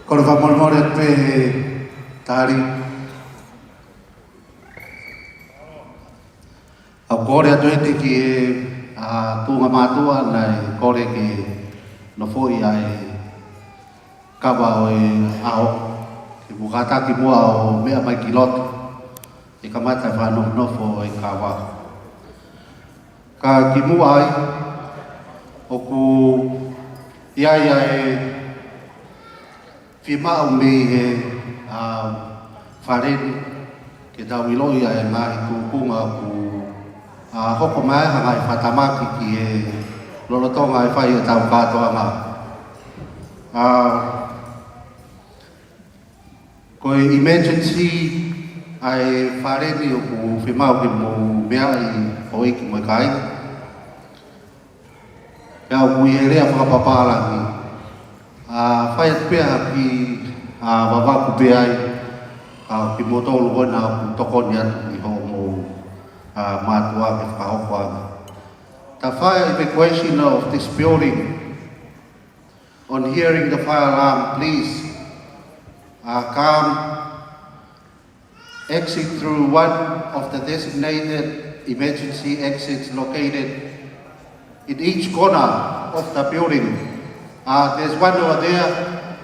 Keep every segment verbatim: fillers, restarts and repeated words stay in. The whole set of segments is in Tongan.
Kole fakamolemole atu pē he tali. ʻOku ou kole atu ʻeni ki he, ā, tuʻunga mātuʻa naʻe kole ke nofoʻi ʻa e kava ʻo e ʻaho, ke mou kātaki muʻa ʻo meʻa mai ki loto, ʻe kamata e fakanofonofo ʻo e kava. Ka kimuʻa ai, ʻoku ʻi ai ʻa e fiemaʻu mei he, ā, fale ni, ke tau ʻiloʻi ʻa e ngaahi tūkunga ʻoku, ā, hoko mai ai ha ngaahi fakatamaki ki he lolotonga e fai ʻetau kātoanga. Ā, ko e emergency ʻa e fale ni ʻoku fiemaʻu ke mou meaʻi houʻeiki mo e kāinga. Pea ʻoku ʻi he lea fakapapālangi, ā, fai atu pē ha kiʻi, ā, vavaku pē ai, ā, kimoutolu ko ena ʻoku tokoni atu ʻi hoʻomou, ā, mātuʻa ke fakahoko ange. The fire evacuation of this building. On hearing the fire alarm, please, uh, come, exit through one of the designated emergency exits located in each corner of the building. Uh, there's one over there,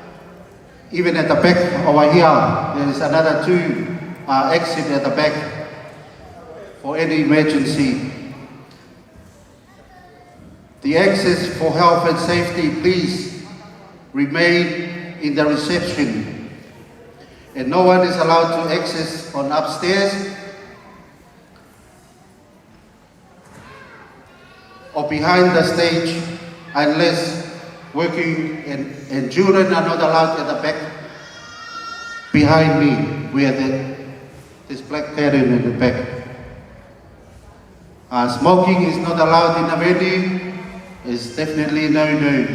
even at the back over here, there's another two, uh, exit at the back for any emergency. The access for health and safety, please remain in the reception. And no one is allowed to access on upstairs or behind the stage unless working and, and children are not allowed at the back behind me where the, this black curtain in the back. Uh, smoking is not allowed in the venue. It's definitely no-no.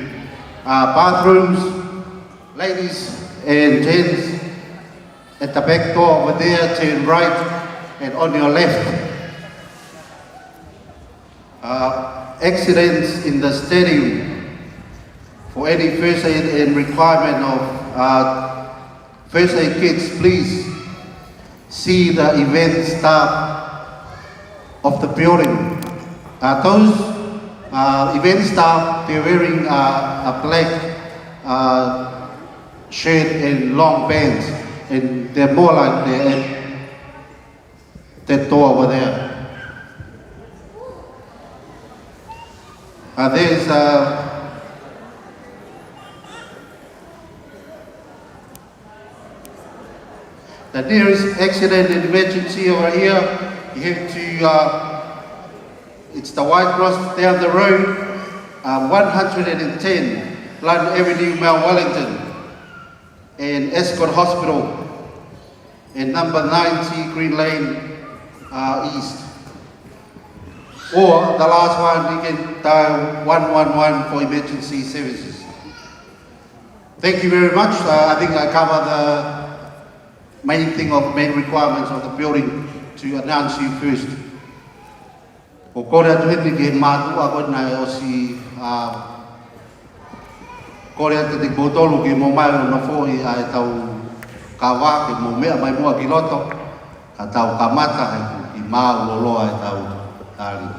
Uh, bathrooms, ladies and gents, at the back door over there, turn right and on your left. Uh, accidents in the stadium for any first aid and requirement of, uh, first aid kits, please see the event staff of the building. Uh, those, uh, event staff, they're wearing, uh, a black, uh, shirt and long pants, and they're more like they're at that door over there. Uh, there's, uh, the nearest accident and emergency over here, you have to, uh, it's the White Cross down the road, uh, one hundred and ten London Avenue, Mount Wellington, and Ascot Hospital, and number ninety Green Lane, uh, East. Or the last one, you can dial one one one for emergency services. Thank you very much. Uh, I think I cover the main thing of main requirements of the building to announce you first. Ko e kole atu heni ki he mātuʻa ko ē naʻe ʻosi, ā, kole atu kiate kimoutolu ke mou ō mai ʻo nofo ʻi he ʻetau kava ke mou meʻa mai muʻa ki loto, ka tau kamata he kuo kiʻi māʻulōloa ʻetau tali.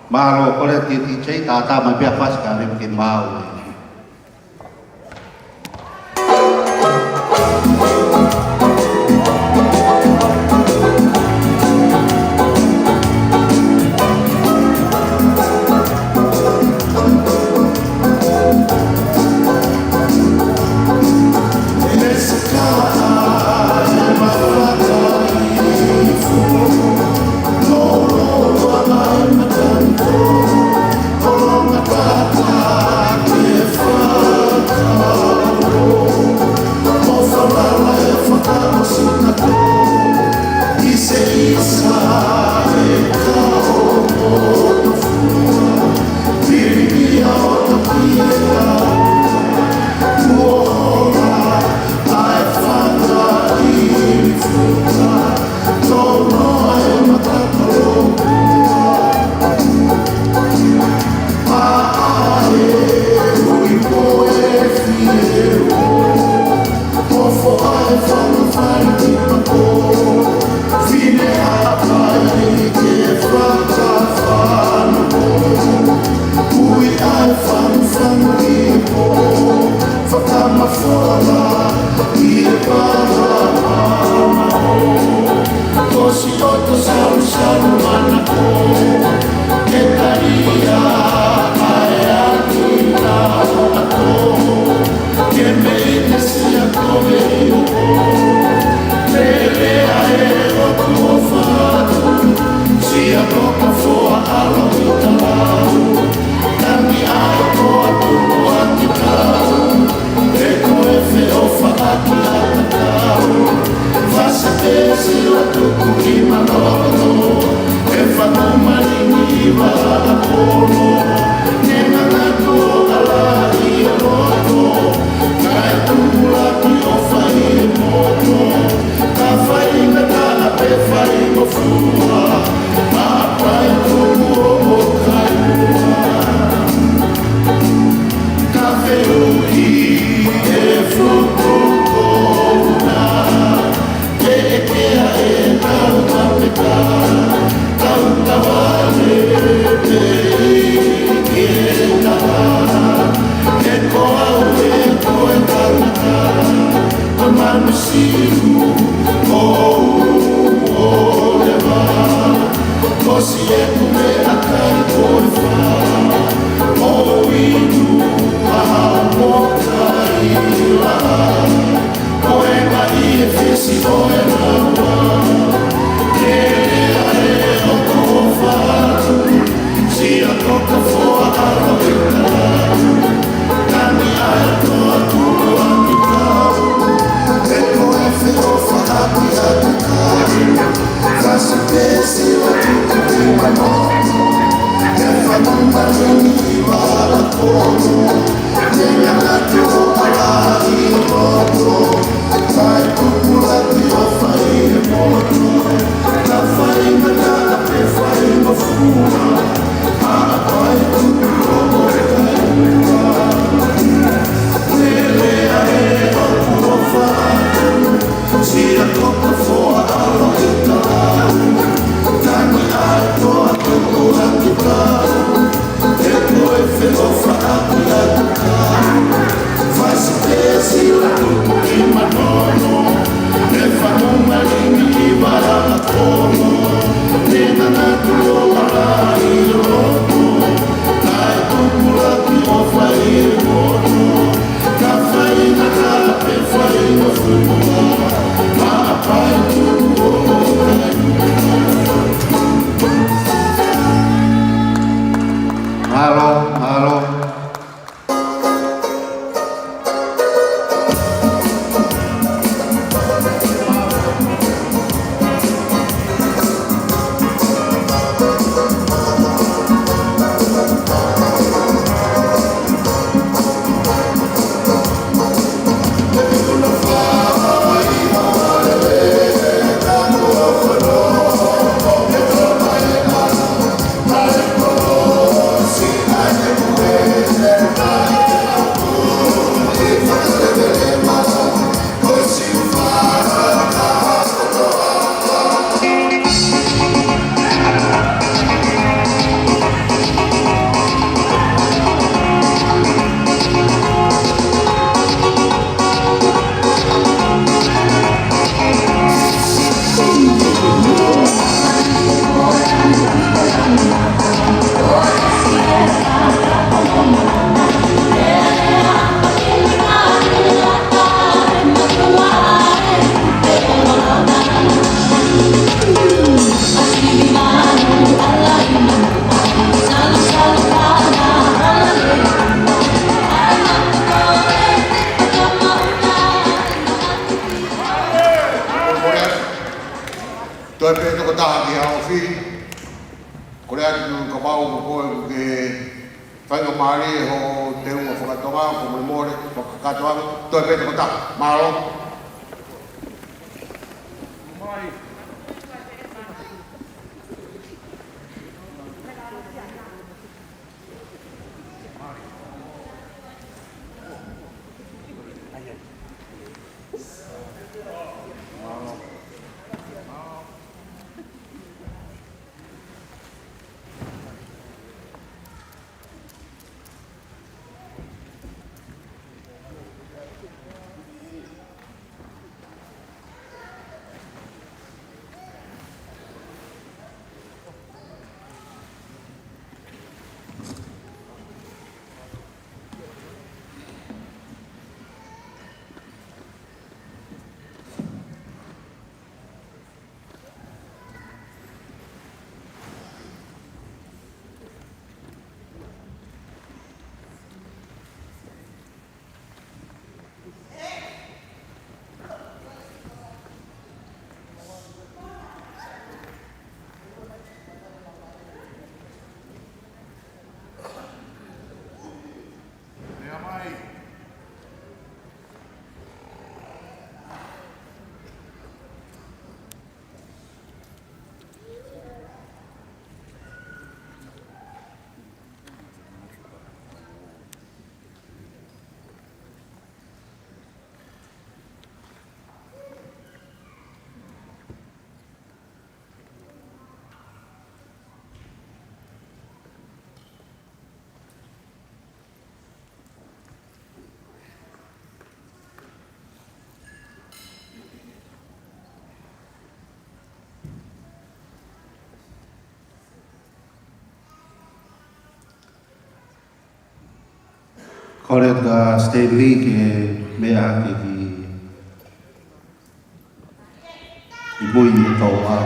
Mālō, kole atu ki he D J, tātā mai pē ʻa e fasi kae leva ke maau. Mālō, mālō. Faingamālie hoʻo teunga fakatonga, fakamolemole, fakakātoa, toe pē toko taha. Mālō. Kole kia Stanley ke meʻa hake ki, ki mui ʻi he toa.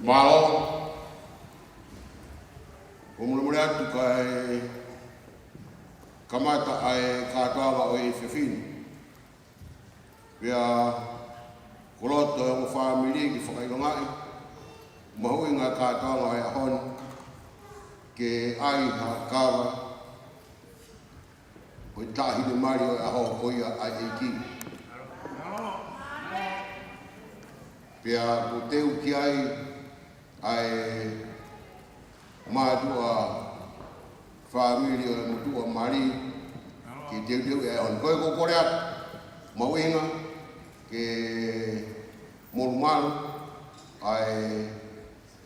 Mālō. Fakamolemole atu kae kamata ʻa e kātoanga ʻo e efiafi ni. Pea ko loto e ongo fāmili ke fakaʻilongaʻi, mahuʻinga e kātoanga ʻo e ʻaho ni, ke ʻai ha kava ʻo e taʻahine mali ʻo e ʻaho ko ia ʻa e ʻEiki. Pea kuo teu ki ai ʻa e mātuʻa fāmili ʻo e motuʻa mali ke teuteu e ʻaho ni. Ko ia ʻoku ou kole atu, mahuʻinga ke molumalu ʻa e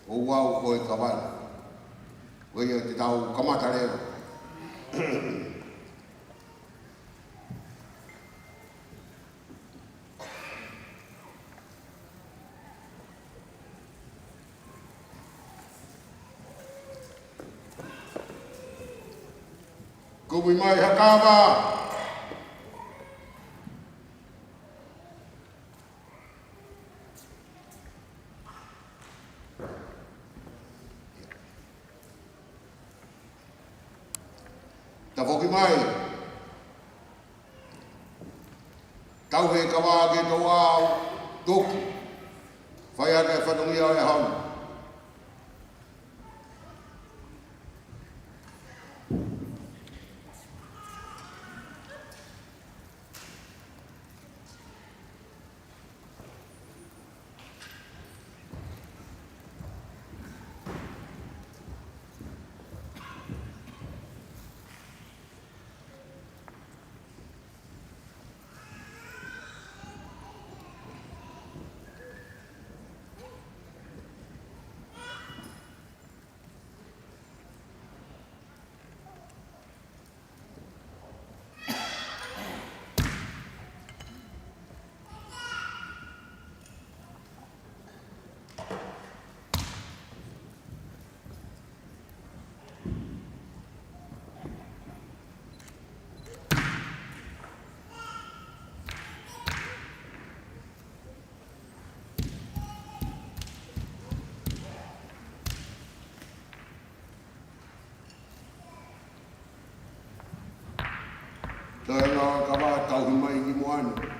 ouau ʻo e kava ni. Ko ia te tau kamata leva. Kumi mai ha kava. Tafoki mai. Tauhi e kava ki he toa, toki. Fai ʻaki e fatongia ʻo e ʻaho ni. Toe ngā kava tauhi mai ki muʻa ni.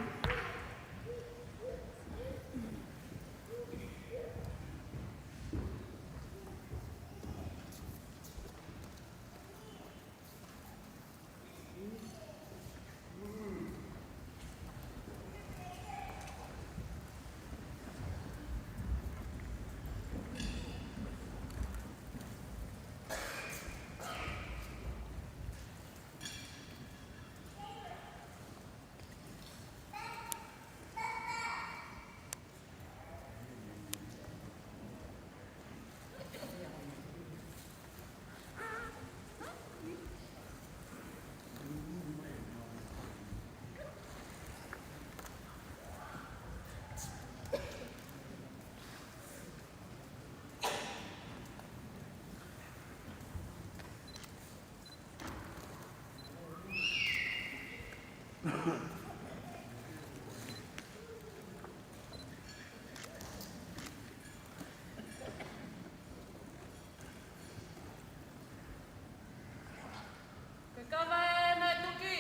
Ke kava ē, naʻe tuki.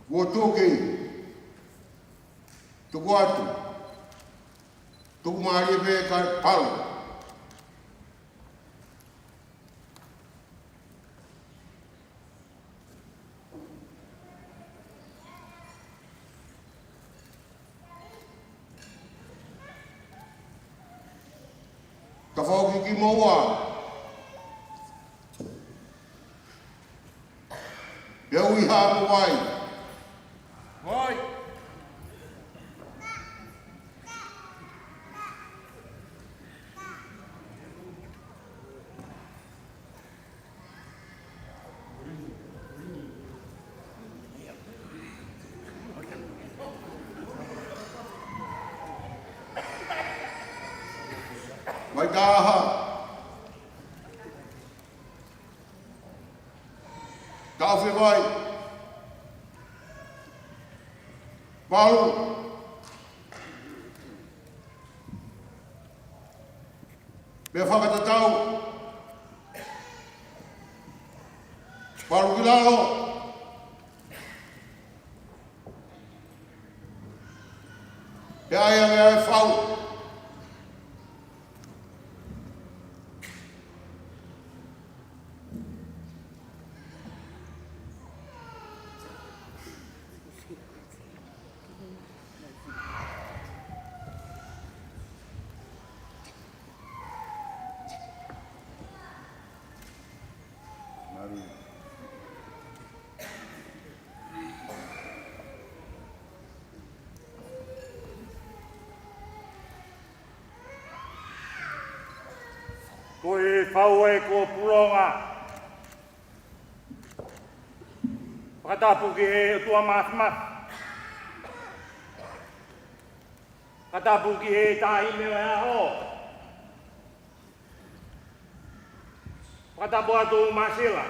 Kuo tuki. Tuku atu. Tuku mālie pē kae pau. Ka foki ki moua. Pea ui hā mo vai. Vai. Vai taha. Tau fie vai. Valu. Pea fakatatau. Valu ki lalo. Pea ʻai ange ʻa e fau. Ko e fau ē kuo pulonga. Fakatapu ki he ʻOtua Māfimafi. Fakatapu ki he Taʻahine ʻo e ʻAho. Fakatapu atu Masila.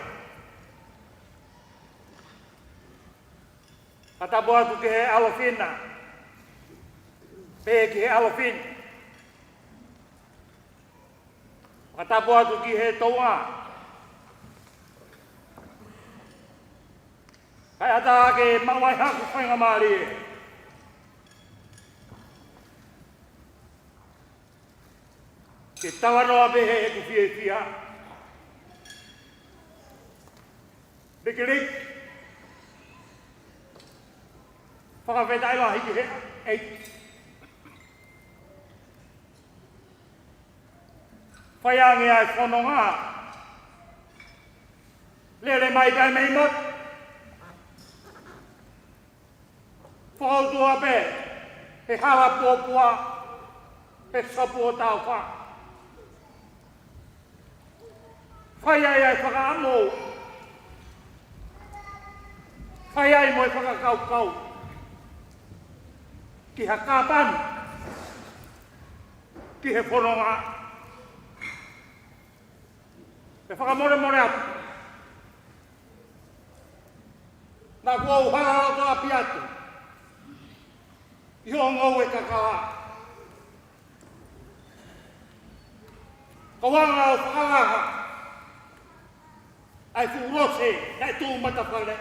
Fakatapu atu ki he ʻAlofina. Pea ki he ʻAlofina. Fakatapu atu ki he Touʻa. Kae ʻatā ke maʻu ai haku faingamālie ke talanoa pē heʻeku fiefia. Likiliki. Fakafetaʻi lahi ki he ʻEiki. Fai ange ʻa e fononga. Lele mai pē mei motu. Fakautua pē he hala puapua, he sopu ʻo taufa. Fai ai ʻa e fakaʻamu. Fai ai mo e fakakaukau ki ha kāpani, ki he fononga. ʻE fakamolemole atu. Naʻa ku ou hala loto ʻapi atu ʻi hoʻo ngoue kakala. Ka u hanga ʻo fakalaha ʻa e fuʻu lose naʻe tuʻu matafale.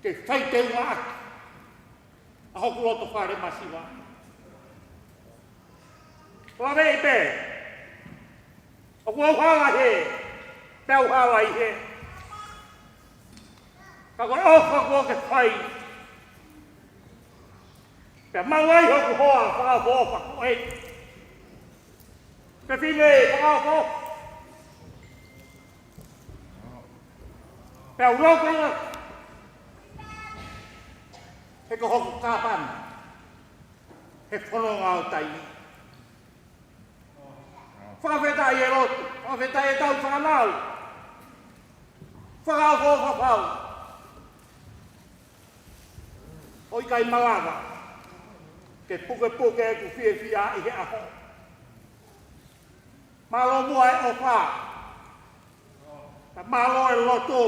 ke fai teunga ʻaki ʻa hoku loto fale masiva. Laveʻi pē, ʻoku ou hala hē, pea u hala hē. Ka ko e ʻofa kuo ke fai, pea maʻu ai hoku hoa fakaʻofoʻofa ko ē. Pea fine fakaʻofoʻofa. Pea u loko ʻi he ko hoku kāpana he fononga ʻo taimi. Fakafetaʻi e lotu, fakafetaʻi e tau fānau. Fakaʻofoʻofa pau. ʻOku ʻikai malava ke pukepuke ʻeku fiefia ʻi he ʻaho. Mālō muʻa e ʻofa. Ka mālō e lotu.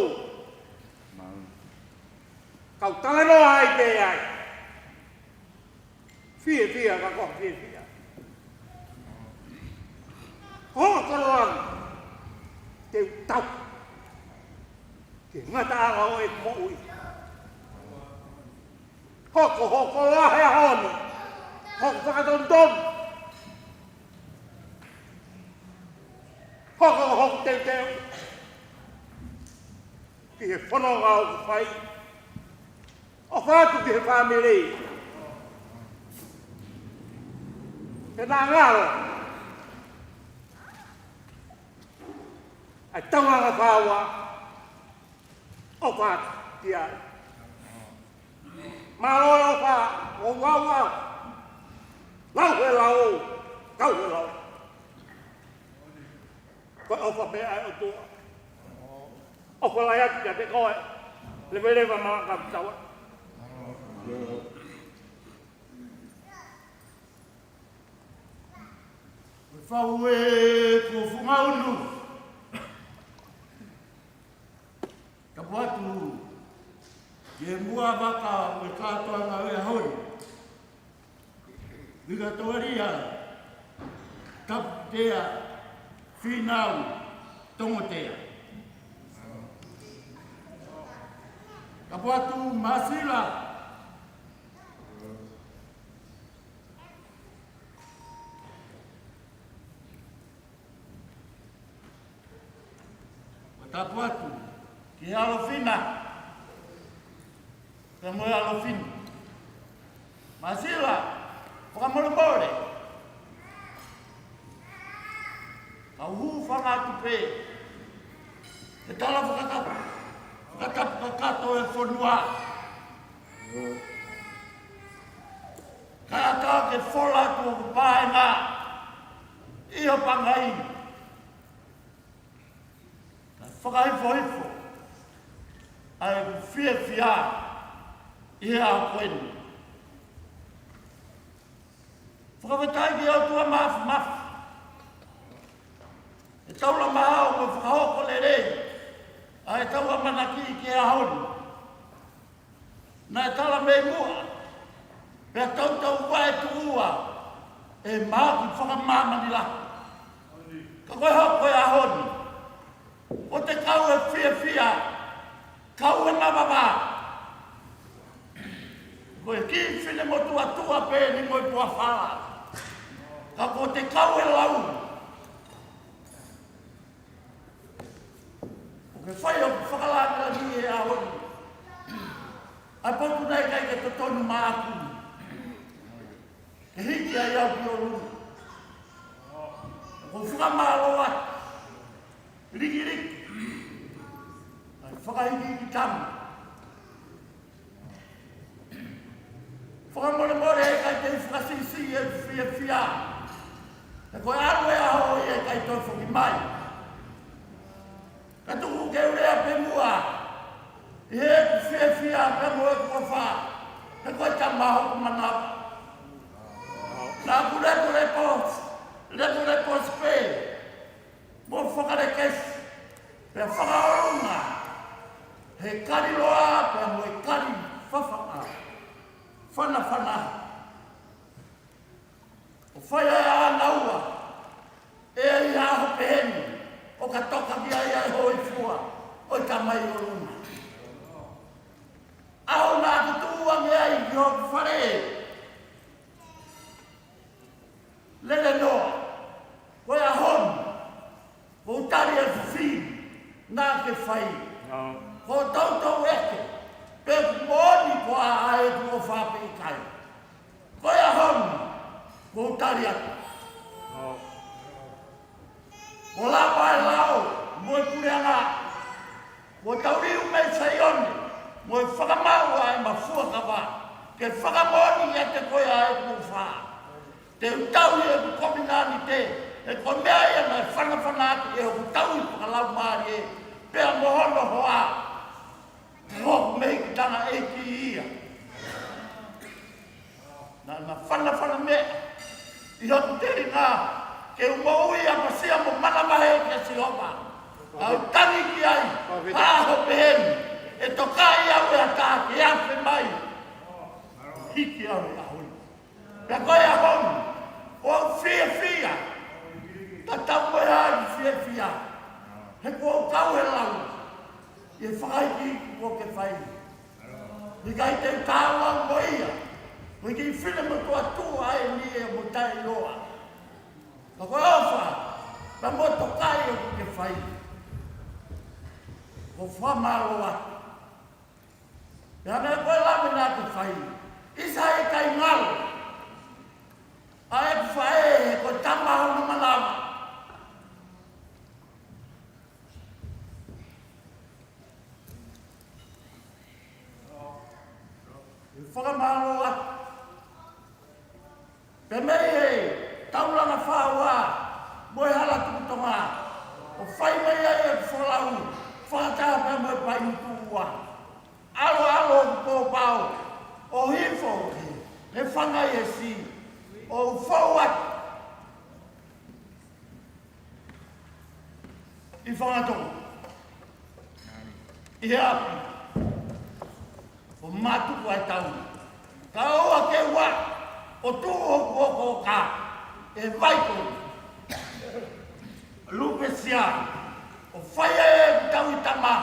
Kau talanoa ai pē ai. Fiefia ka ko e fiefia. Ko e koloa ni te u tau ke ngata ʻa e moʻui. Hoko hoku koloa he ʻaho ni. Hoku fakatonutonu. Hoko hoku teuteu ki he fononga ʻoku fai. ʻOfa atu ki he fāmili. Ke na ngalo ʻa e taulanga fāua. ʻOfa atu ki ai. Mālō e ʻofa, ʻo uaua. Lau he lau, kau he lau. Ko e ʻofa pē ʻa e ʻOtua. ʻOfa lahi atu kiate koe. Leveleva malanga taua. Ko e fau e kuo funga unu. Tapu atu ki he muʻa vaka ʻo e kātoanga ʻo e ʻaho ni. Vikatoria Taputea Fīnau Tongotea. Tapu atu Masila. Tapu atu ki he ʻAlofina. Pea mo e ʻAlofina. Masila, fakamolemole. Kau hūfanga atu pē he tala fakatapu, fakatapu kakato e fonua. Ka ʻatā ke fola atu hoku paenga ʻi ho pangai. Ka fakahifohifo ʻa ʻeku fiefia ʻi he ʻaho ko eni. Fakafetaʻi ki he ʻOtua Māfimafi. He taula maʻau mo e fakahoko lelei ʻa e tau ʻamanaki ki he ʻaho ni. Naʻe tala mei muʻa, pea tautau vaʻe tuʻua ʻe he māki fakamāmani lahi. Ka ko e hoko e ʻaho ni, ʻoku te kau e fiefia, kau e mavava. Ko e kiʻi finemotuʻa tuʻa pē ni mo e puafala. Ka ʻoku te kau e lau. ʻOku ke fai hoku fakalāngilangi he ʻaho ni. ʻA e potu naʻe ʻikai ke totonu maʻaku ke hiki ai au ki ʻolunga. ʻOku ou fakamālō atu, likiliki ʻa e fakahikihiki tama. Fakamolemole he ʻikai te u fakasiʻisiʻi ʻeku fiefia. He ko e ʻalu e ʻaho ʻe ʻikai toe foki mai. Ka tuku ke u lea pē muʻa ʻi heʻeku fiefia pea mo ʻeku ʻofa. He ko e tama hoku manava. Naʻa ku lekolekosi, lekolekosi pē mo fakalekesi, pea fakaʻolunga he kali loa pea mo e kali fafaʻa fanafana. ʻO fai ai ʻa e ʻaho ua, ʻe ʻi ai ʻa e ʻaho pehē ni ʻo ka toka ki ai ʻa e hōifua ʻo e Tamai ʻolunga. fai. Ko toutou ʻeke pe ʻoku moʻoni koā ʻa ʻeku ʻofa pe ʻikai. Ko e ʻaho ni, ʻoku ou tali atu. Ko lava e lao mo e puleʻanga, ko e tau liu mei Saione, mo e fakamaʻu ʻa ʻema fuakava, ke fakamoʻoni ʻiate koe ʻa ʻeku ʻofa. Te u tauhi ʻeku kovinānite, he ko e meʻa ia naʻe fanafana atu ʻe hoku tauhi fakalaumālie, pea mo hono hoa. Ko hoku mei ki tana ʻEiki ia. Naʻa na fanafana meʻa ʻi hoku telinga, ke u moʻui ʻapasia mo manavahē kia Sihova. Ka u tangi ki ai, ʻa hoʻo pehē ni, ʻe tokaʻi au ʻe ha taha ke afe mai, hiki au ʻi he ʻaho ni. Pea ko e ʻaho ni, ʻoku ou fiefia, tatau mo e hā ʻeku fiefia, he kuo u kau he lau ʻi he fakaikiiki kuo ke fai. ʻIkai te u taau au mo ia, mo e kiʻi finemotuʻa tuʻa eni ʻe mo taʻeʻiloa. Ka ko e ʻofa, pea mo e tokaʻi ʻoku ke fai, ʻoku ou fakamālō atu. Pea mo e ko e lave naʻa ke fai, ʻi he ʻikai ngalo ʻa ʻeku faʻē, he ko e tama hono manava. ʻOku ou fakamālō atu. Pea mei he taulanga fāua mo e hala tuku tonga, ʻo fai mai ai ʻeku folau fakataha pea mo e painituʻua. ʻAloʻalo ʻoku pōpao, ʻo hifo he fanga ʻi he sī, ʻo u fou atu ʻi Fangatonga, ʻi he ʻapi ʻo Matuku ʻa e Tauni. Ka ʻoua ke u aʻu ʻo tuʻu hoku ʻokoʻoka ʻi he vai ko Lupesia, ʻo fai ai ʻeku tauhi tama,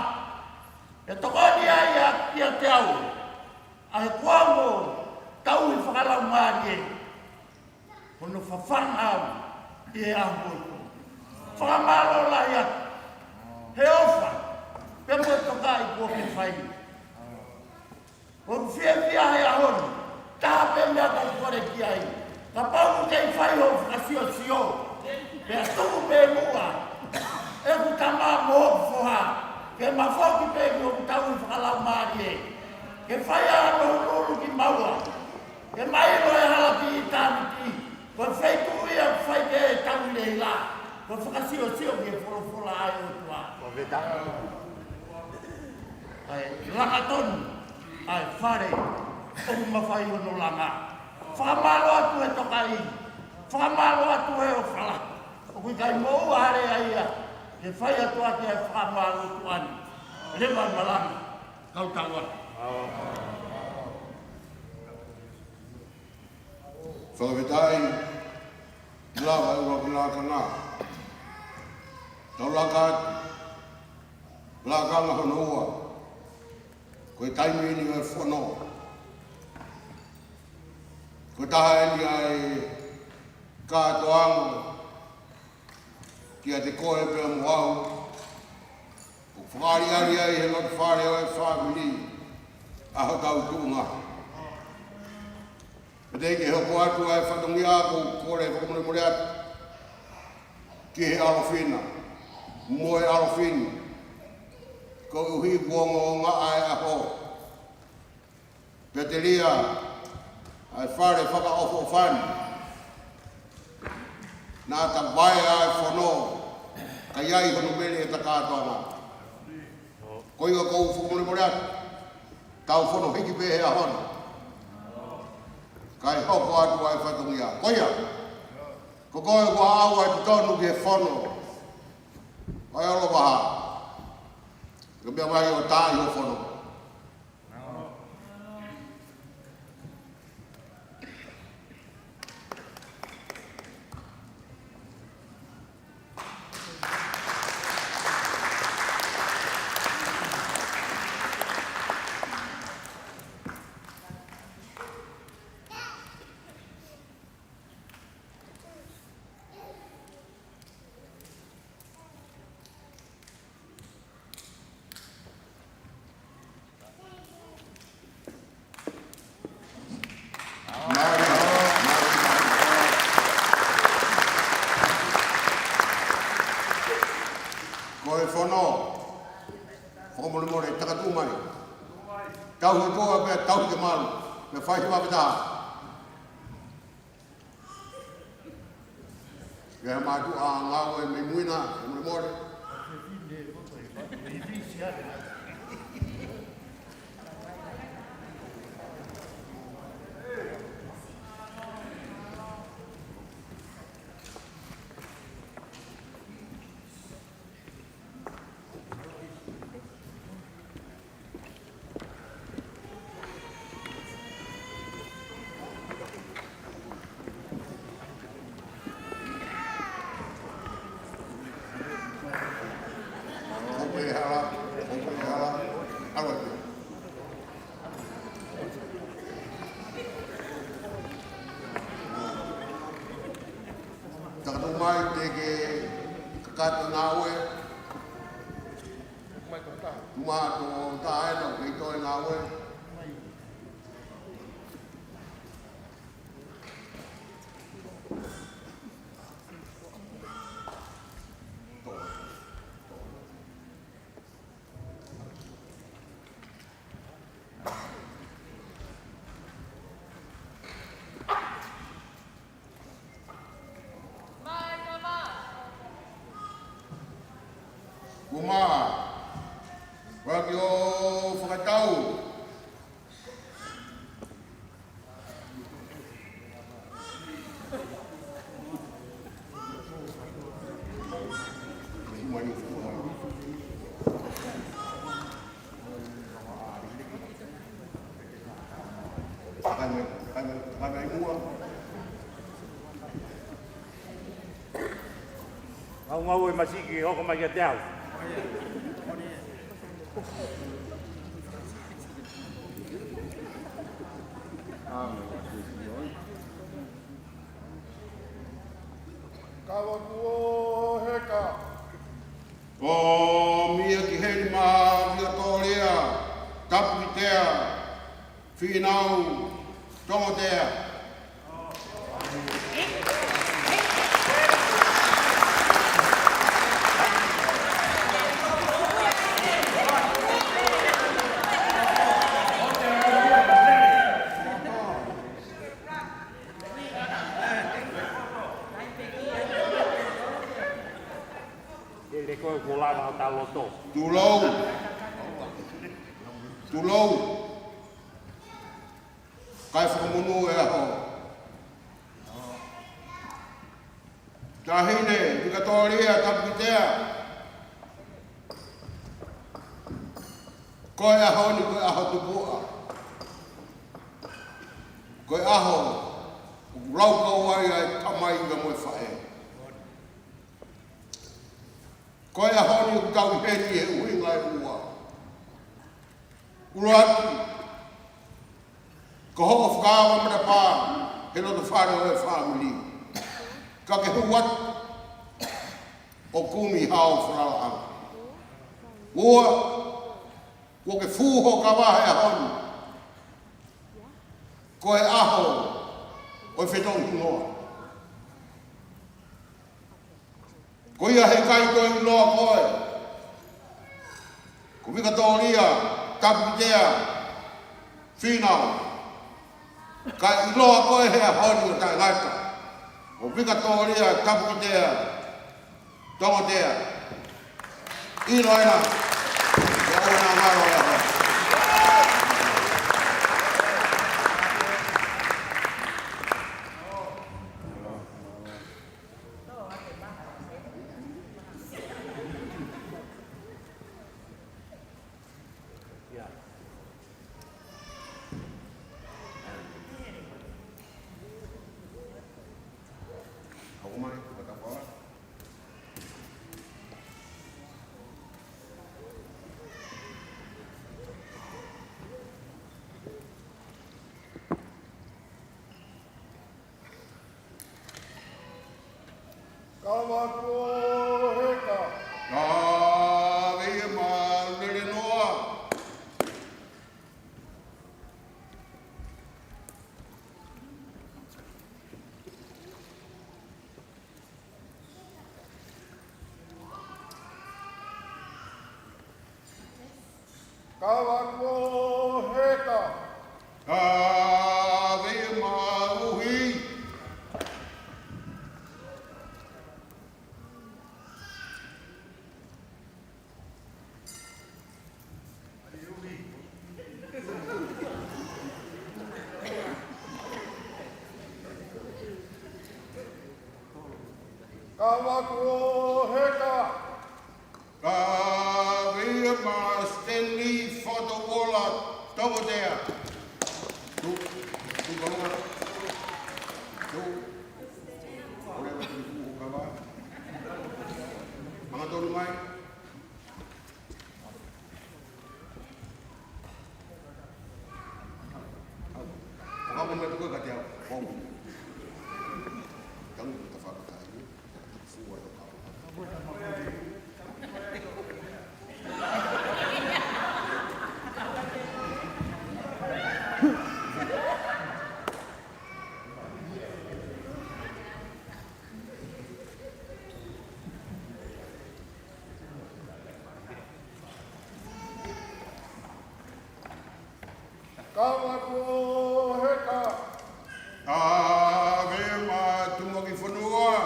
ʻe tokoni ai ʻa kiate au ʻa e kuonga tauhi fakalaumālie, hono fafanga au ʻi he ʻaho ko ē. Fakamālō lahi atu he ʻofa pea mo e tokaʻi kuo ke fai. ʻOku ou fiefia he ʻaho ni, taha pē meʻa ʻoku ou kole ki ai. Kapau ʻoku kei fai hoʻo fakasiosio, pea tuku pē muʻa ʻeku tama mo hoku foha, ke ma foki pē ki hoku tauhi fakalaumālie, ke fai ʻa e ʻunuʻunu kimaua, ke ma ʻilo e hala ki ʻitāniti, ko e feituʻu ia ʻoku fai ki ai e tauhi leila, ko e fakasiosio ki he folofola ʻa e ʻOtua. ʻA e langa tonu ʻa e fale ʻoku mafai hono langa. Fakamālō atu he tokaʻi, fakamālō atu he ʻofa lahi. ʻOku ʻikai moʻua ha lea ia, ke fai atu ʻaki ʻa e fakamālō tuʻa ni. Leva e malanga, kau tau atu. Fakafetaʻi, lava e ua ki lakanga. Tau laka atu, lakanga hono ua. Ko e taimi eni ʻo e fono. Ko e taha eni ʻa e kātoanga kiate koe pea mo au, ʻoku fakaʻaliʻali ai he loto fale ʻo e fāmili ʻa hotau tuʻunga. Pea teʻeki ke hoko atu ʻa e fatongia, ʻoku ou kole fakamolemole atu ki he ʻAlofina mo e ʻAlofine, koeʻuhi kuo ongoongoa ʻa e ʻaho. Pea telia ʻa e fale fakaʻofoʻofa ni, naʻa ta vaea ʻa e fono, ka ʻi ai hono mele ʻeta kātoanga. Ko ia ʻoku ou fakamolemole atu, tau fono hiki pē he ʻaho ni, kae hoko atu ʻa e fatongia. Ko ia, ko koe ʻoku ʻaʻau atu tonu ki he fono ʻo e ʻOlovaha, ke meʻa mai ʻo taaʻi hoʻo fono. Fono, fakamolemole, takatuʻu mai. Tauhi kotoa pea tauhi ke malu. Mei he fai he vave taha. Ke ha mātuʻa ngāue mei mui na, fakamolemole. Takatuʻu mai, teʻeki ke kakato e ngāue. Tuʻu mai tō taha ena ʻoku kei toe ngāue. Kuma, waki o fakatau. Au ngāue masiki, hoko mai kiate au. Kavaku o Heka. ʻO mia ki heni mā Vikatōlia, Tapukitea, Fīnau, Tongotea. Ele ko e kolava o ta loto. Tulou. Tulou. Kae fakamonū e ʻaho. Taʻahine Vikatōlia Tapukitea. Ko e ʻaho ni ko e ʻaho tupuʻa. Ko e ʻaho ʻoku laukau ai ʻa e tamai mo e faʻē. Ko e ʻaho ni ʻoku tau ʻi heni he ʻuhinga ʻe ua. ʻUluaki, ko hoʻo fakaava matapā he loto fale ʻo e fāmili. Ka ke hū atu ʻo kumi hao falalaʻanga. Ua, kuo ke fū hoʻo kava he ʻaho ni. Ko e ʻaho ʻo e fetongi hingoa. Ko ia he ʻikai toe ʻiloa koe ko Vikatōlia Tapukitea Fīnau, ka ʻiloa koe he ʻaho ni ʻo taʻengata ko Vikatōlia Tapukitea Tongotea. ʻIlo ena. Ia ʻoua naʻa ngalo e ʻaho. Kavaku o Heka. Ka veia ma lele noa. Kava kuo heka. Ka vei ma uhi. Kava kuo heka. Ka vei ma Stanley Fotovola Tongotea. Tu, tu kalunga. Tu. Ole ma tu ku kava. Manga tonu mai. Au. Au, manga tonu mai. Au. Tangu ta fakatai. Kava kuo heka. Ka vei ma Tumuaki Fonua.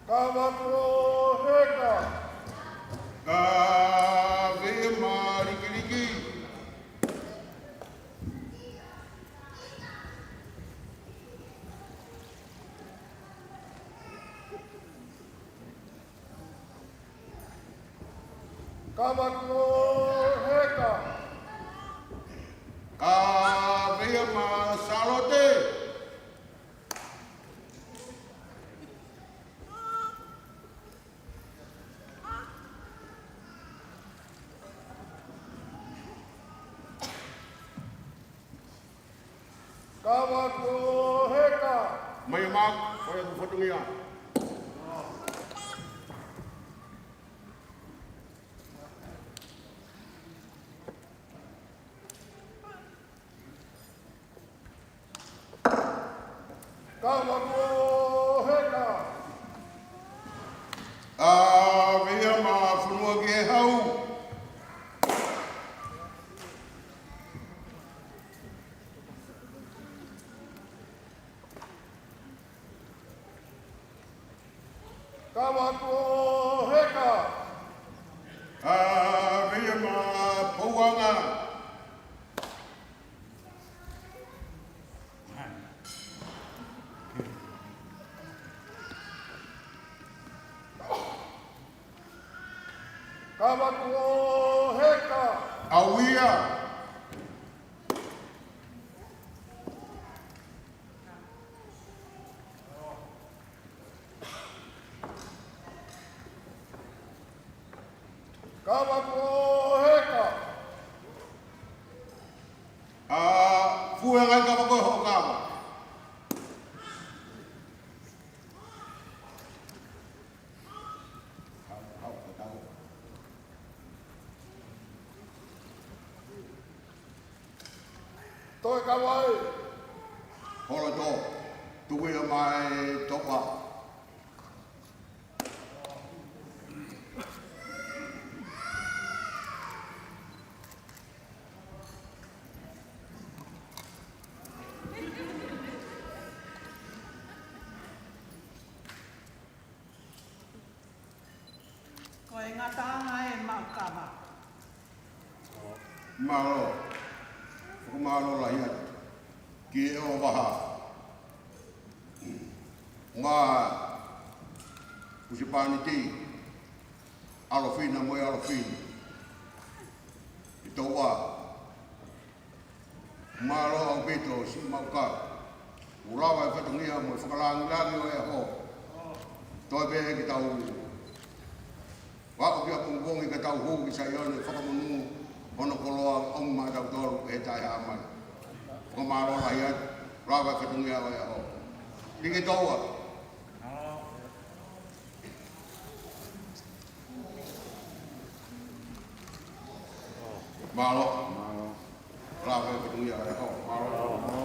Kava kuo heka. Ka vei ma Likiliki. Kava kuo heka. Ka vei ma Salote. Kava kuo heka. Mai ma, ko e ku fatungia. Kava kuo heka. Ka vei ma Fonua ki he Hau. Kava kuo heka. Ka vei ma Pouanga. Kava kuo heka. Auia. Kava kuo heka. A, fue ngai kava ko e hoʻo kava. Toe kava ē. Holo tō. Tuku ia mai Topa. Ko e ngataʻanga ē maʻu kava. Mālō. Fakamālō lahi atu ki he ʻOvaha. Mā husepāniti, ʻAlofina mo e ʻAlofina. ʻI Toʻa. Mālō ʻaupito siʻi maʻu kava. Kuo lava e fatongia mo e fakalāngilangi ʻo e ʻaho. Toe pē ke tau vaʻu ki ʻapongipongi ka tau hū ki Saione fakamonū hono koloa ʻo maʻatautolu ʻe taʻehāmai. Fakamālō lahi atu, lava e fatongia ʻo e ʻaho. Liki Toʻa. Mālō. Lave ki he ʻEiki. Mālō. Mālō.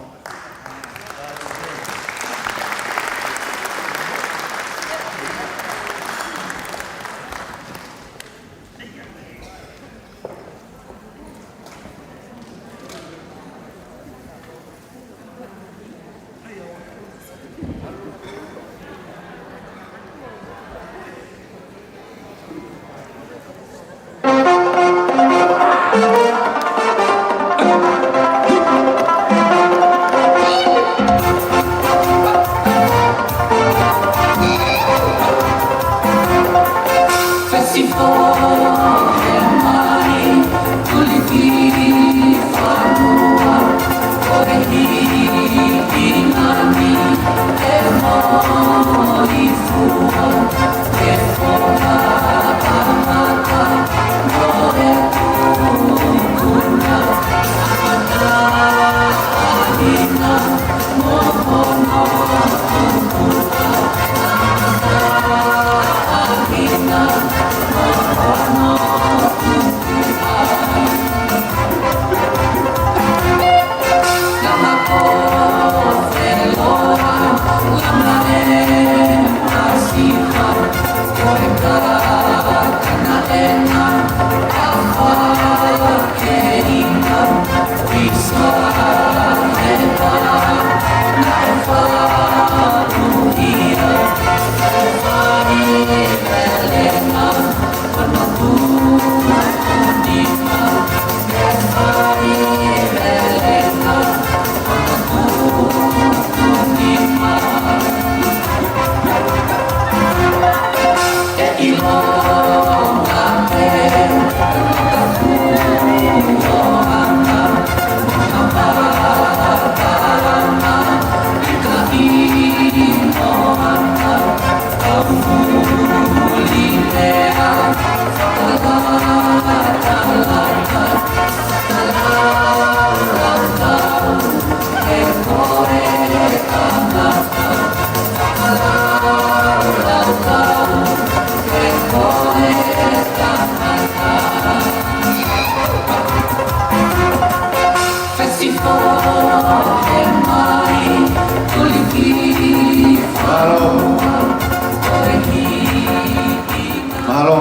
Mālō.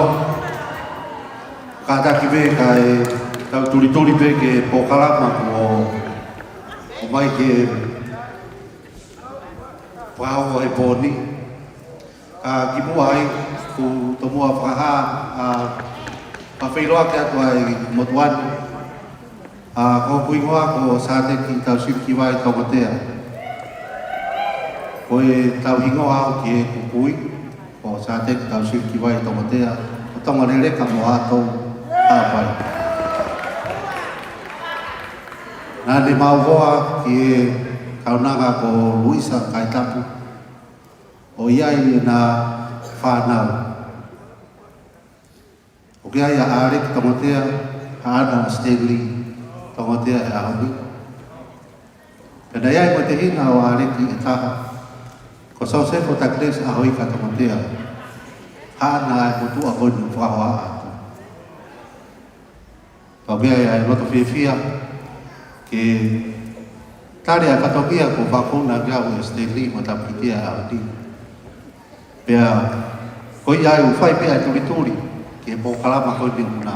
Kātaki pē kae tau tulituli pē ki he polokalama kuo ʻomai ke fakahoko he pō ni. Ka kimuʻa ai, ʻoku ou tomuʻa fakahā ʻa e fakafeʻiloaki atu ʻa e motuʻa ni. ʻA, ko hoku hingoa ko Sāteki Tausiliki Vai Tongatea. Ko ʻetau hingoa ʻoku ʻi he kui, ko Sāteki Tausiliki Vai Tongatea, ko Tongaleleka mo Haʻatou, Haʻapai. Naʻa ne maʻu hoa ki he kaunanga ko Luisa Kaitapu, ʻo ʻi ai ʻena fānau. ʻOku ʻi ai ʻa ʻAleki Tongatea, haʻana ʻa Stanley Tongatea he ʻaho ni. Pea naʻe ʻi ai mo e tehina ʻo ʻAleki ʻe taha, ko Sosefo Takilesi ʻAhoika Tongatea, haʻana ʻa e motuʻa ko eni ʻoku fakahoa atu. Pea ʻoku ʻi ai ʻa e loto fiefia ke tali ʻa e fatongia kuo fakahoko ʻaki au ʻe Stanley mo Tapukitia ʻAhoni. Pea ko ia ai ʻoku fai pē ʻa e tulituli ki he polokalama ko eni ʻoku na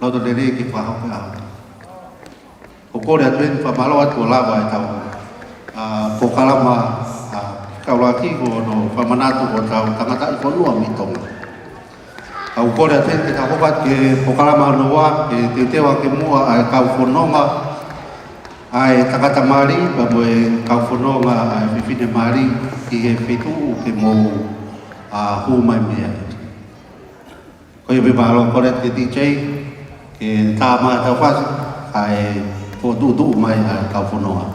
loto lelei ke fakahoko ʻe Tonga. ʻOku ou kole atu eni, fakamālō atu ʻo lava ʻetau, ʻa, polokalama, ʻa, kaulaki ko hono fakamanatu ʻo hotau tangataʻi fonua mei Tonga. ʻOku ou kole atu eni ke tau hoko atu ki he polokalama hono ua, ke teuteu ʻaki muʻa ʻa e kau fononga, ʻa e tangata mali, pea mo e kau fononga, ʻa e fefine mali, ki he feituʻu ke mou, ʻa, hū mai mei ai. Ko ia pē, mālō, kole atu ki he D J, ke tā mai ʻetau fasi, kae fokotuʻutuʻu mai ʻa e kau fononga.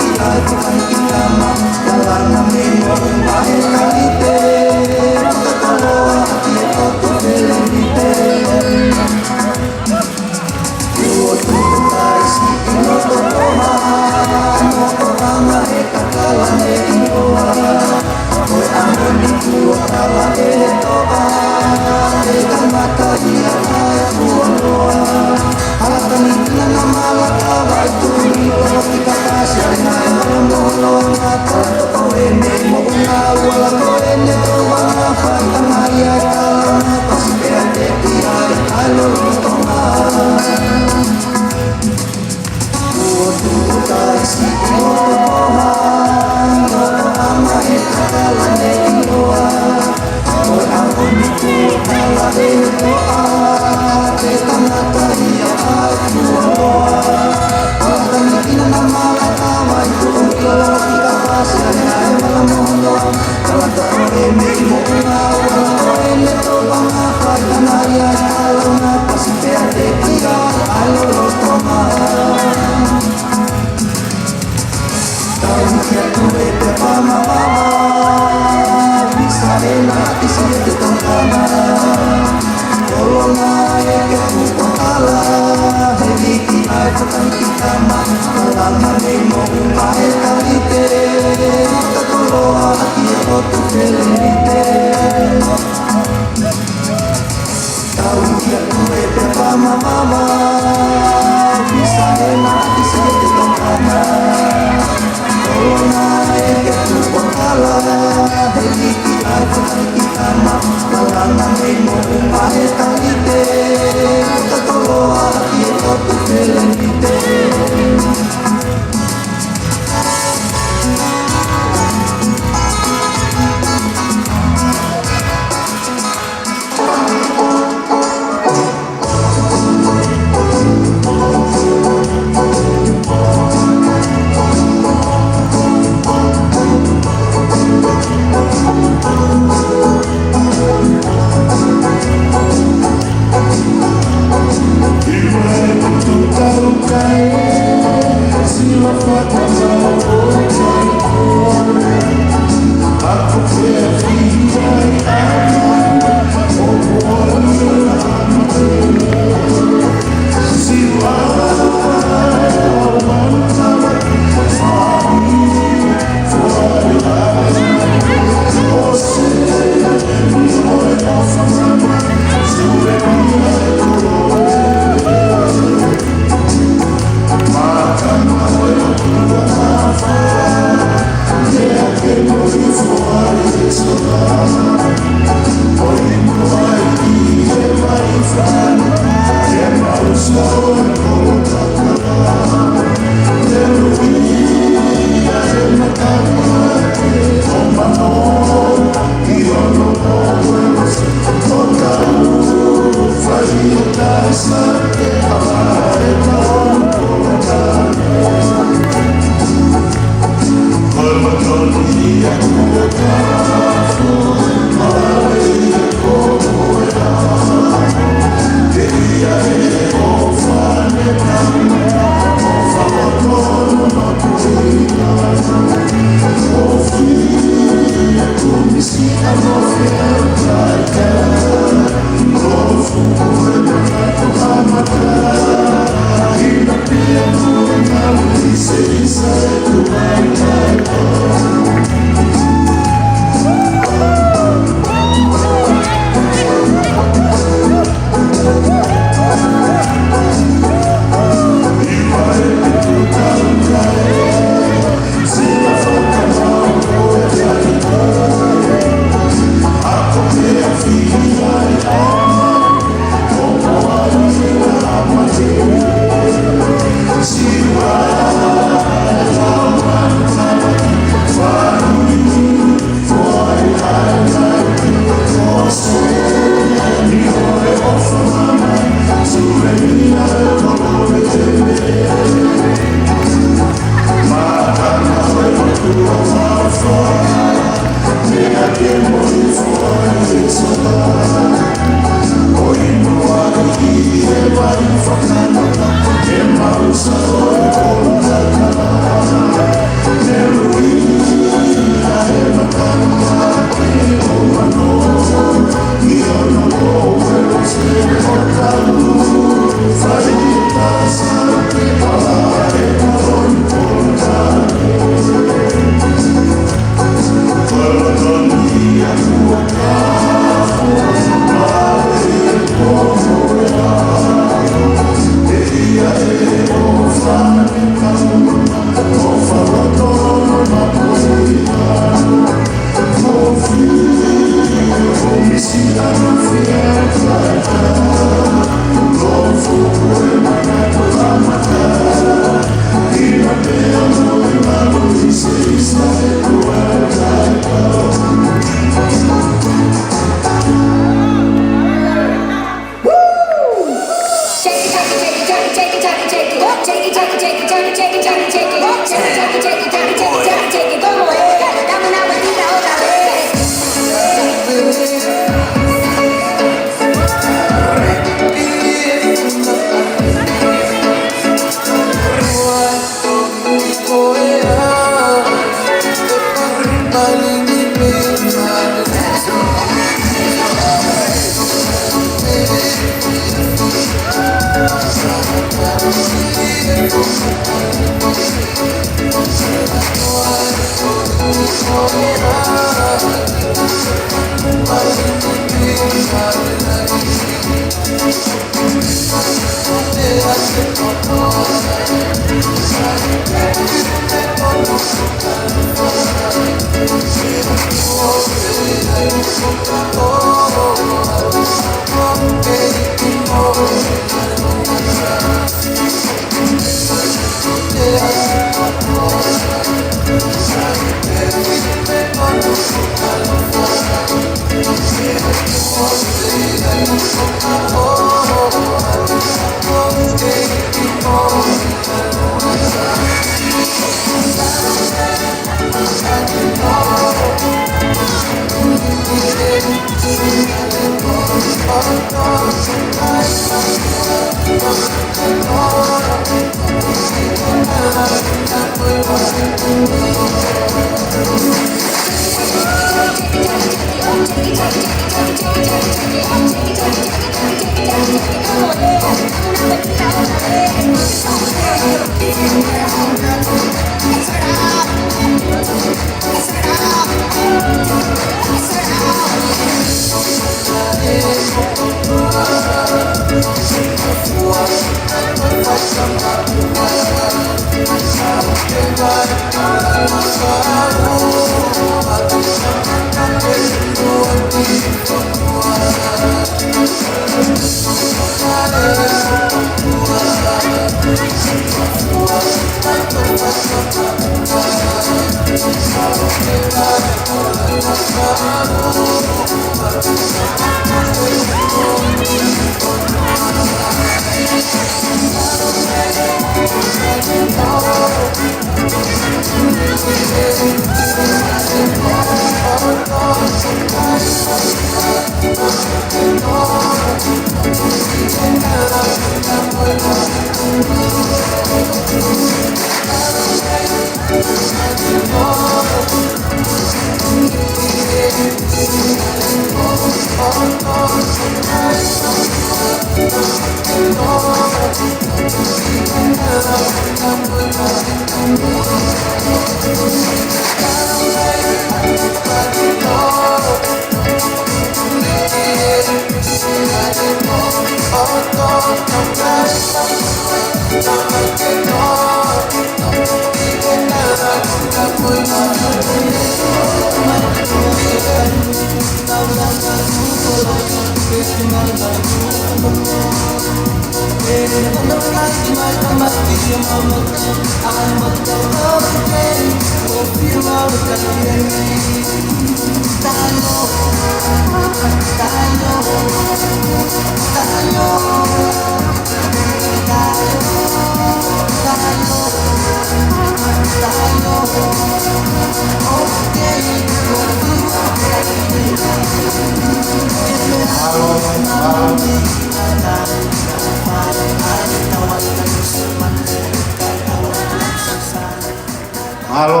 Mālō,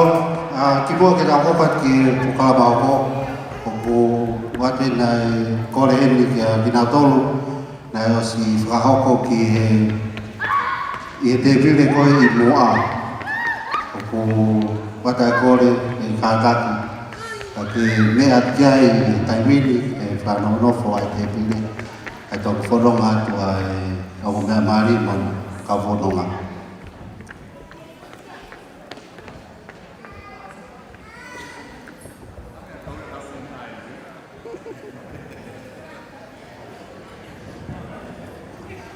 ʻa, kimuʻa ke tau ʻofa ki he polokalama hoko, ʻoku ʻoatu ʻa e kole eni kia kinautolu naʻe ʻosi fakahoko ki he, ʻi he tēpile ko ē ʻi muʻa. ʻOku ʻoatu ʻa e kole ʻe kātaki, ka ke meʻa ki ai he taimi ni, ʻe fakanonofo ʻa e tēpile, ʻa e toki fononga atu ʻa e ongo meʻa mali mo e kau fononga.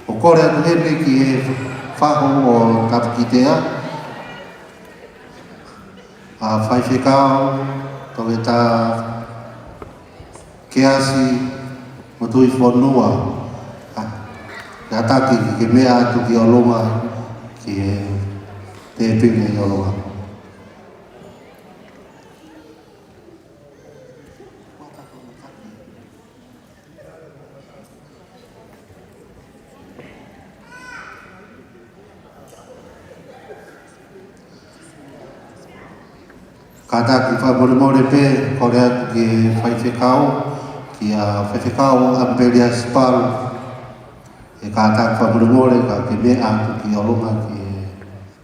ʻOku kole atu heni ki he fahu ʻo Tapukitea, ʻa Faifekau Toketā Keasi Motuifonua, ʻa, kātaki ke meʻa atu ki ʻolunga ki he tēpile ʻi ʻolunga. Kātaki fakamolemole pē, kole atu ki he faifekau, kia Faifekau ʻAmipeliasi Palu, ʻe kātaki fakamolemole ka ke meʻa atu ki ʻolunga ki he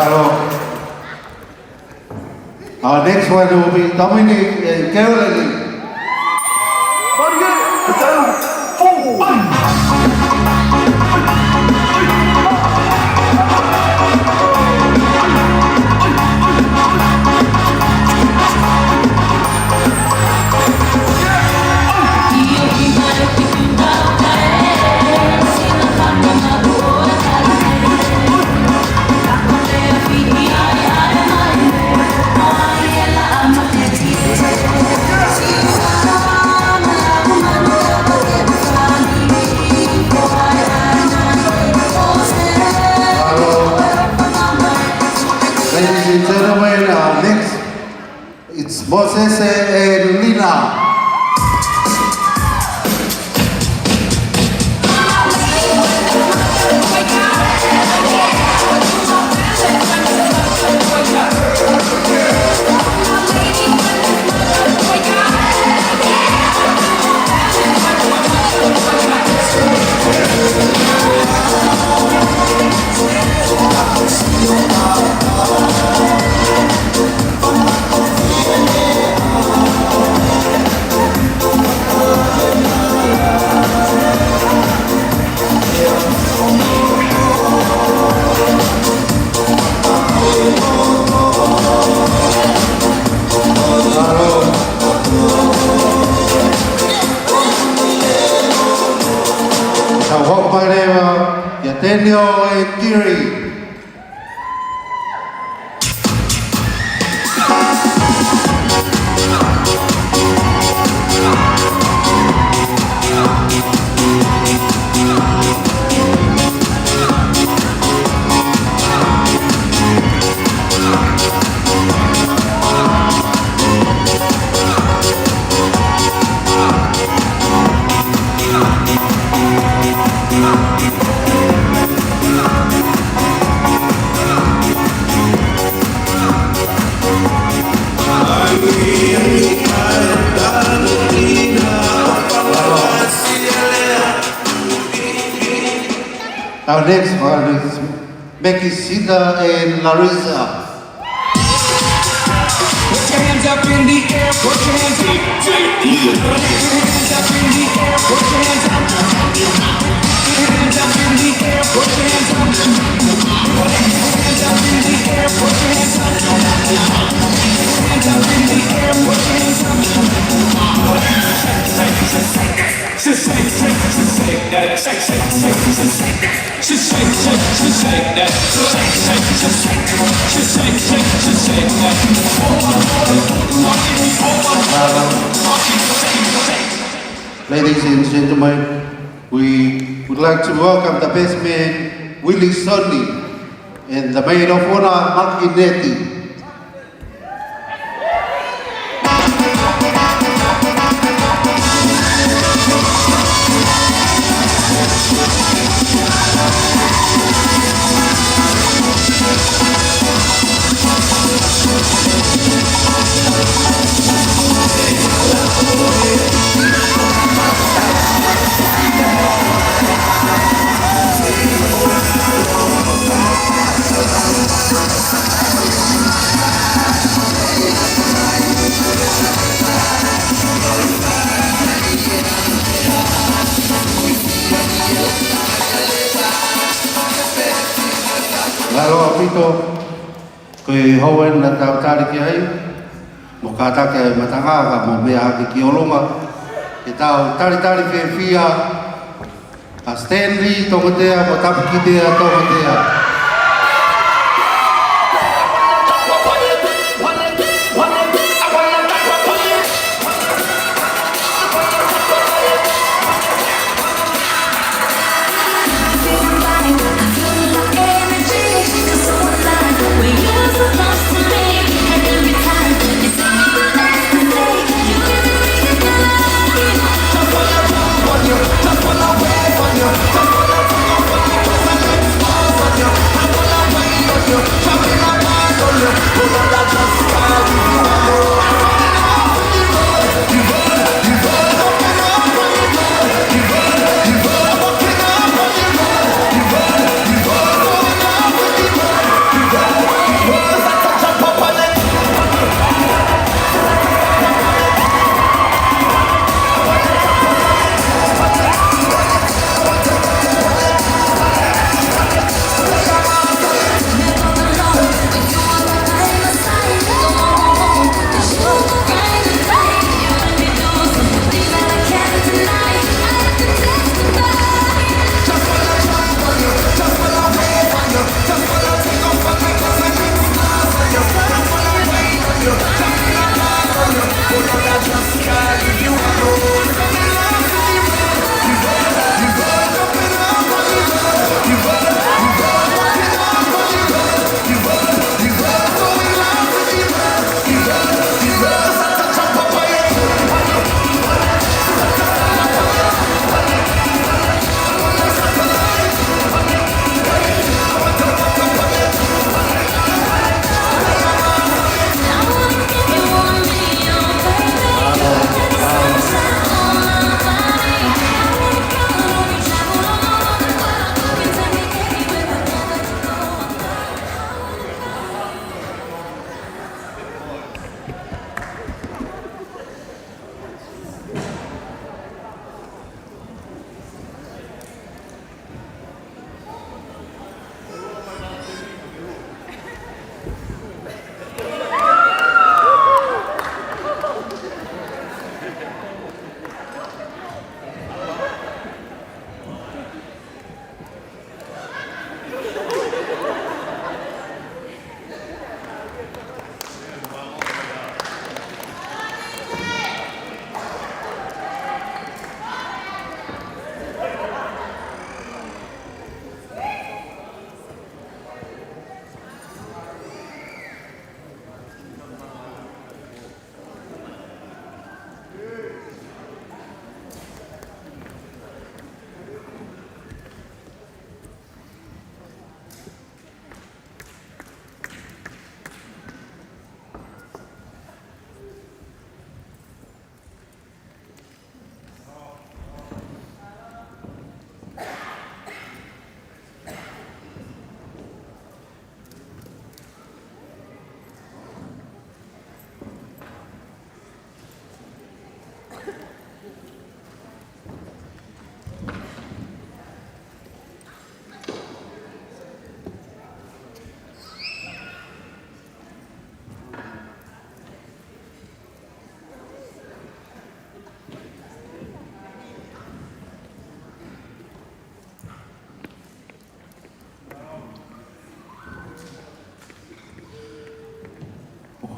Hello. Our next one will be Dominic and Carolyn. It's Moses and Lina. Tau hoko mai leva kia Daniel and Kiri. Our next one is Becky, Sita, and Larissa. Put your hands up in the air, put your hands up. Put your hands up in the air, put your hands up. Put your hands up in the air, put your hands up. Put your hands up in the air, put your hands up. Put your hands up in the air, put your hands up. Shake, shake, shake, shake, shake that. Shake, shake, shake, shake, shake that. Shake, shake, shake, shake, shake that. Shake, shake, shake, shake, shake, shake, shake, shake that. Ladies and gentlemen, we would like to welcome the best man, Willie Sonny, and the maid of honor, Makineti. Mālō ʻaupito, ko e houena naʻa tau tali ki ai, mo kātaki ʻa e matangā ka mou meʻa hake ki ʻolunga, ke tau talitali fiefia ʻa Stanley Tongatea mo Tapukitea Tongatea.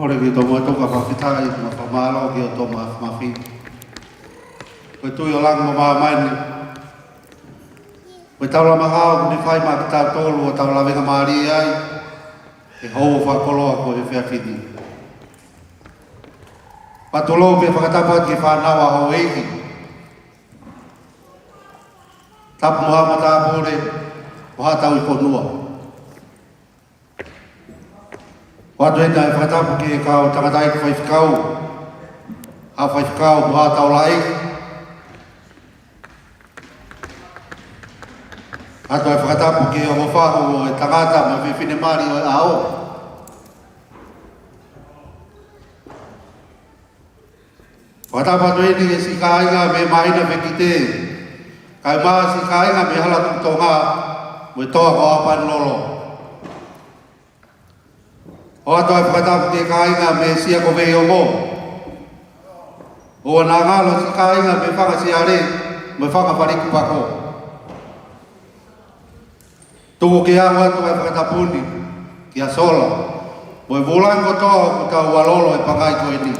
Kole ki tomuʻa tuku ʻa e fakafetaʻi mo e fakamālō ki he ʻOtua Māfimafi, ko e Tuʻi ʻo langi mo māmani, ko e taulama hao kuo ne fai maʻa kitautolu ʻo tau lavengamālie ai he houa fakakoloa ko e efiafi ni. Pea tulou pē fakatapu atu ki he fānau ʻa houʻeiki. Tapu mo haʻa matāpule, mo haʻa tauʻi fonua. ʻOatu ʻeni ʻa e fakatapu ki he kau tangataʻeiki faifekau, haʻa faifekau mo haʻa taulaʻeiki. ʻOatu ʻa e fakatapu ki he ongo fahu ʻo e tangata mo e fefine mali ʻo e ʻaho. Fakatapu atu ʻeni ki he siʻi kāinga mei Maina Fekite, kae ʻumaʻā siʻi kāinga mei Hala Tuʻi Tonga mo e toa ko ʻApanilolo. ʻOatu ʻa e fakatapu ki he kāinga mei Sia ko Veiongo. ʻOua naʻa ngalo siʻi kāinga mei Fanga Siale mo e Fanga Falikupako. Tuku ke u ʻoatu ʻa e fakatapu ni kia Sola mo e vūlangi kotoa ʻoku tau ʻalolo he pangai ko eni.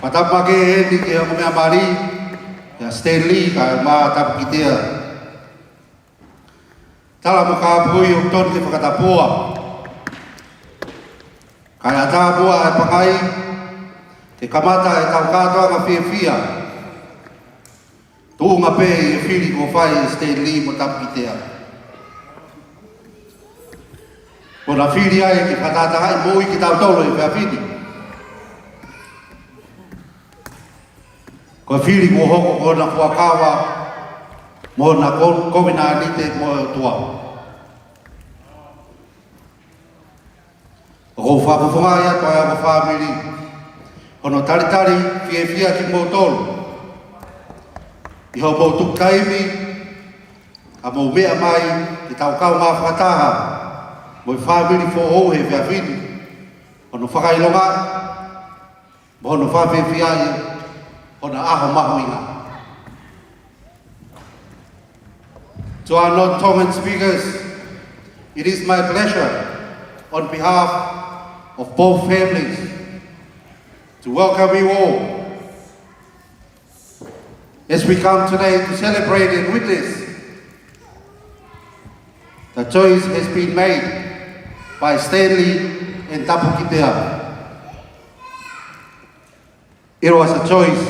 Fakatapu makehe ʻeni ki he ongo meʻa mali, kia Stanley kae ʻumaʻā Tapukitea. Tala mo Kāpui ʻoku totonu ke fakatapua. Kae ʻatā muʻa ʻa e pangai ke kamata ʻetau kātoanga fiefia, tuʻunga pē ʻi he fili kuo fai ʻe Stanley mo Tapukitea. Ko ʻena fili ia ke fakatātā ai moʻui kitautolu he efiafi ni. Ko e fili kuo hoko ko hona fuakava mo hona ko-, kovinānite mo e ʻOtua. ʻOku ou fakafofongaʻi atu ʻa e ongo fāmili, hono talitali fiefia kimoutolu ʻi hoʻomou tuku taimi ka mou meʻa mai ke tau kaungā fakataha mo e fāmili foʻou he efiafi ni, hono fakaʻilongaʻi mo hono fakafiefiaʻi hona ʻaho mahuʻinga. To our non-Tongan speakers, it is my pleasure, on behalf of both families, to welcome you all as we come today to celebrate and witness the choice has been made by Stanley and Tapukitea. It was a choice,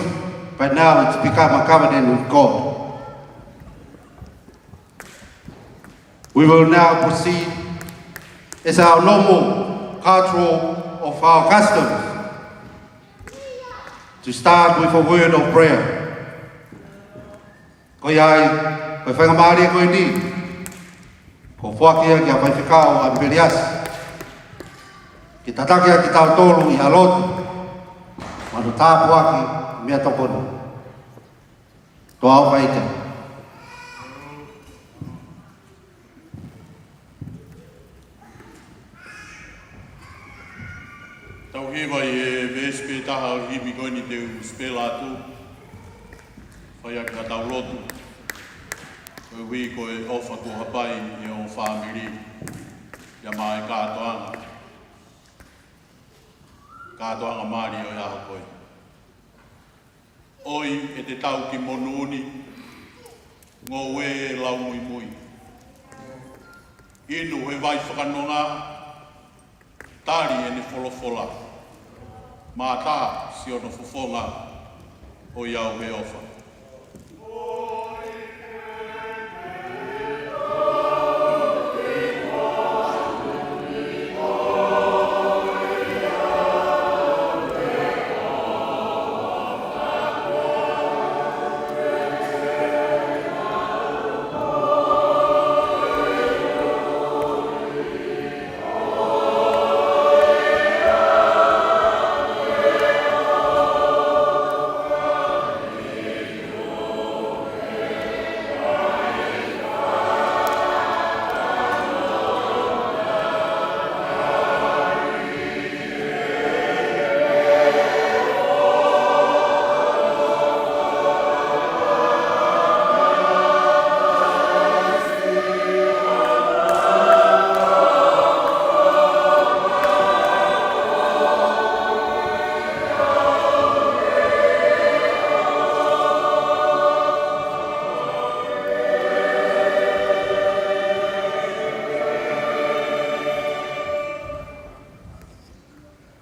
but now it's become a covenant with God. We will now proceed as our normal cultural of our customs to start with a word of prayer. Ko ia ai, ko e faingamālie ko eni, ʻoku foaki ia kia Faifekau ʻAmipeliasi, ke tataki ʻa kitautolu ʻi ha lotu, mo hono tāpuaki meʻatokoni. Toa ʻo faita. Tau hiva ʻi he veesi pē taha ʻo e himi ko eni te u sipela atu. Fai ʻaki ʻetau lotu. Koeʻuhi ko e ʻofa kuo hapai ʻi he ongo fāmili, ʻi he maʻu kātoanga, kātoanga mali ʻo e ʻaho ko eni. ʻOi, ʻe te tau ki monū ni, ngoue ʻe lau muimui. Inu he vai fakanonga, tali ʻene folofola. Mātā siʻono fofonga, ʻoiauē ʻofa.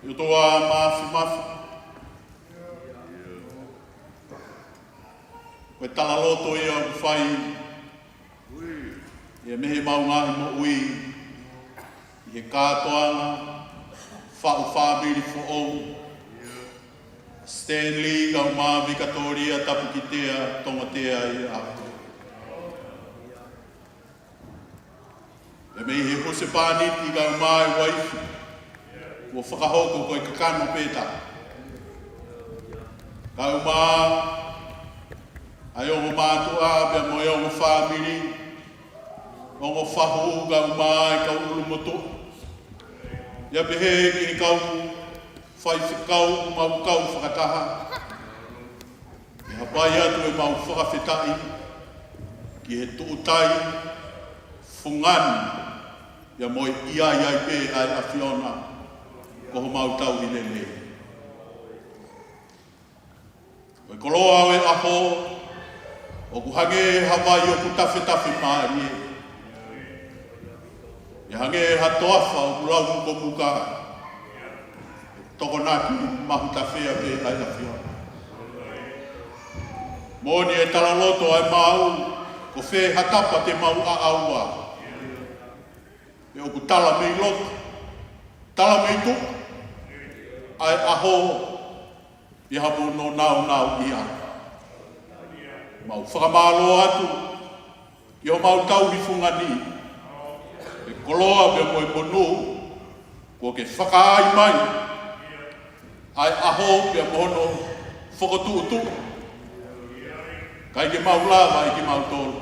ʻOtua Māfimafi, ko e talaloto ia ʻoku fai ia mei he mau ngaahi moʻui ʻi he kātoanga faʻu fāmili foʻou, Stanley kae ʻumaʻā Vikatolia Tapukitea Tongatea ʻi he ʻaho. Pea mei he husepāniti kae ʻumaʻā e uaifi, kuo fakahoko ko e kakano pē taha. Kae ʻumaʻā ʻa e ongo mātuʻa pea mo e ongo fāmili, ongo fahu kae ʻumaʻā e kau ʻulumotuʻa. Pea pehē ki he kau faifekau, mau kau fakataha. ʻE hapai atu ʻemau fakafetaʻi ki he tuʻutai, fungani, pea mo e ʻi ai pē ʻa e ʻAfiona, ko homau tauhi lelei. Ko e koloa ʻo e ʻaho, ʻoku hangē ha vai ʻoku tafetafe mālie. ʻE hangē ha toafa ʻoku lau mukomuka. Tokonaki mahutafea pē ʻa e ʻAfiona. Moʻoni e talaloto ʻa e mau, ko fē ha tapa te mau ʻaʻau ai. Pea ʻoku tala mei loto, tala mei tuʻa ʻa e ʻaho, ʻi ha mono naunau ia. Mau fakamālō atu ki homau tauhi fungani, e koloa pea mo e monū, kuo ke fakaai mai ʻa e ʻaho pea mo hono fokotuʻutuʻu. ʻIkai ke mau lava ʻe kimautolu.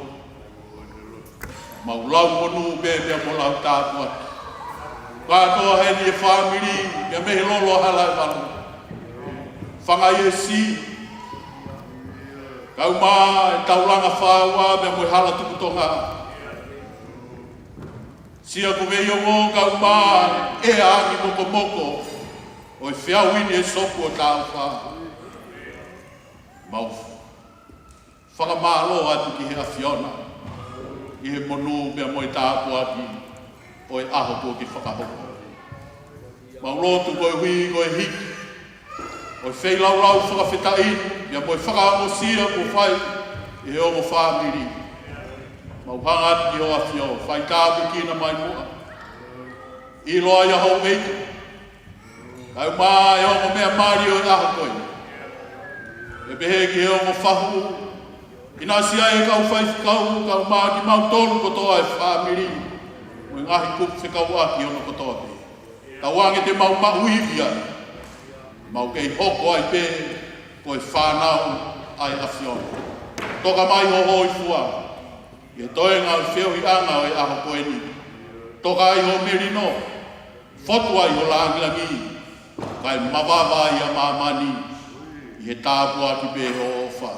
Mau lau monū pē pea mo lau tāpuaki. Kātoa heni e fāmili, pea mei he lolo hala ʻe valu. Fanga ʻi he si, kae ʻumaʻā e taulanga fāua pea mo e hala tukutonga. Sia ko Veiongo kae ʻumaʻā e ʻea angi mokomoko ʻo e feau ʻi he sopu ʻo Taufa. Mau fakamālō atu ki he ʻAfiona ʻi he monū pea mo e tāpuaki ʻo e ʻaho kuo ke fakahoko. Mau lotu koeʻuhi ko e hiki ʻo e feilaulau fakafetaʻi pea mo e fakaongosia kuo fai ʻe he ongo fāmili. Mau hanga atu ki ho ʻAfio, fai tāpuekina mai muʻa. ʻIlo ai ʻa houʻeiki, kae ʻumaʻā e ongo meʻa mali ʻo e ʻaho ko eni. ʻE pehē ki he ongo fahu, ʻinasi ai e kau faifekau, kae ʻumaʻā kimautolu kotoa e fāmili, mo e ngaahi kupu fekauʻaki hono kotoa pē. Tauange te mau maʻu ivi ai, mau kei hoko ai pē ko e fānau ʻa e ʻAfiona. Toka mai ho hōifua ʻi he toenga ʻo e feohiʻanga ʻo e ʻaho ko eni. Toka ai ho melino, fotu ai ho langilangi, kae mavava ai ʻa māmani ʻi he tāpuaki pē ho ʻofa.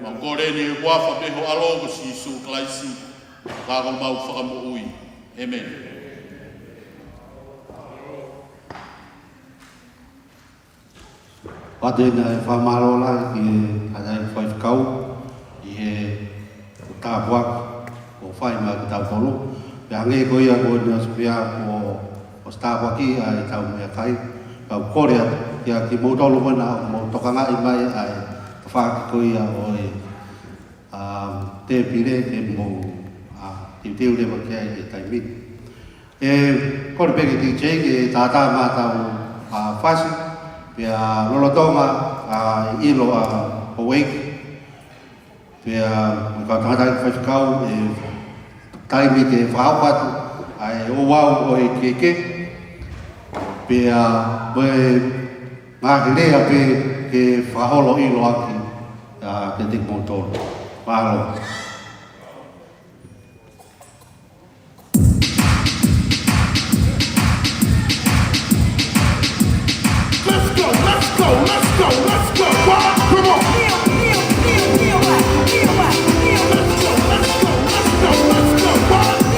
Mau kole ni ʻi he huafa pē ho ʻAlo ko Sīsū Kalaisi, ka ko homau Fakamoʻui. ʻĒmeni. Pea ʻoatu ʻa e fakamālō lahi ki he ʻatai faifekau ʻi he tāpuaki kuo fai maʻa kitautolu. Pea hangē ko ia ko eni ʻosi pea kuo ʻosi tāpuakiʻi ʻa ʻetau meʻakai. Kau kole atu kiate kimoutolu ko ena ʻoku mou tokangaʻi mai ʻa e tafaʻaki ko ia ʻo e, um, tēpile ke mou, uh, teuteu leva ki ai he taimi ni. ʻE kole pē ki he D J ke tātā mai ʻetau, uh, fasi, pea lolotonga, uh, ʻilo ʻa houʻeiki, pea mo e kau tangataʻeiki faifekau, ʻe taimi ke fakahoko atu ʻa e ouau ʻo e keke, pea mo e ngaahi lea pē ke fakaholo ʻiloʻaki, uh, kiate kimoutolu. Mālō. Let's go, let's go, let's go, let's go. What? Come on. Let's go, let's go, let's go, let's go. What?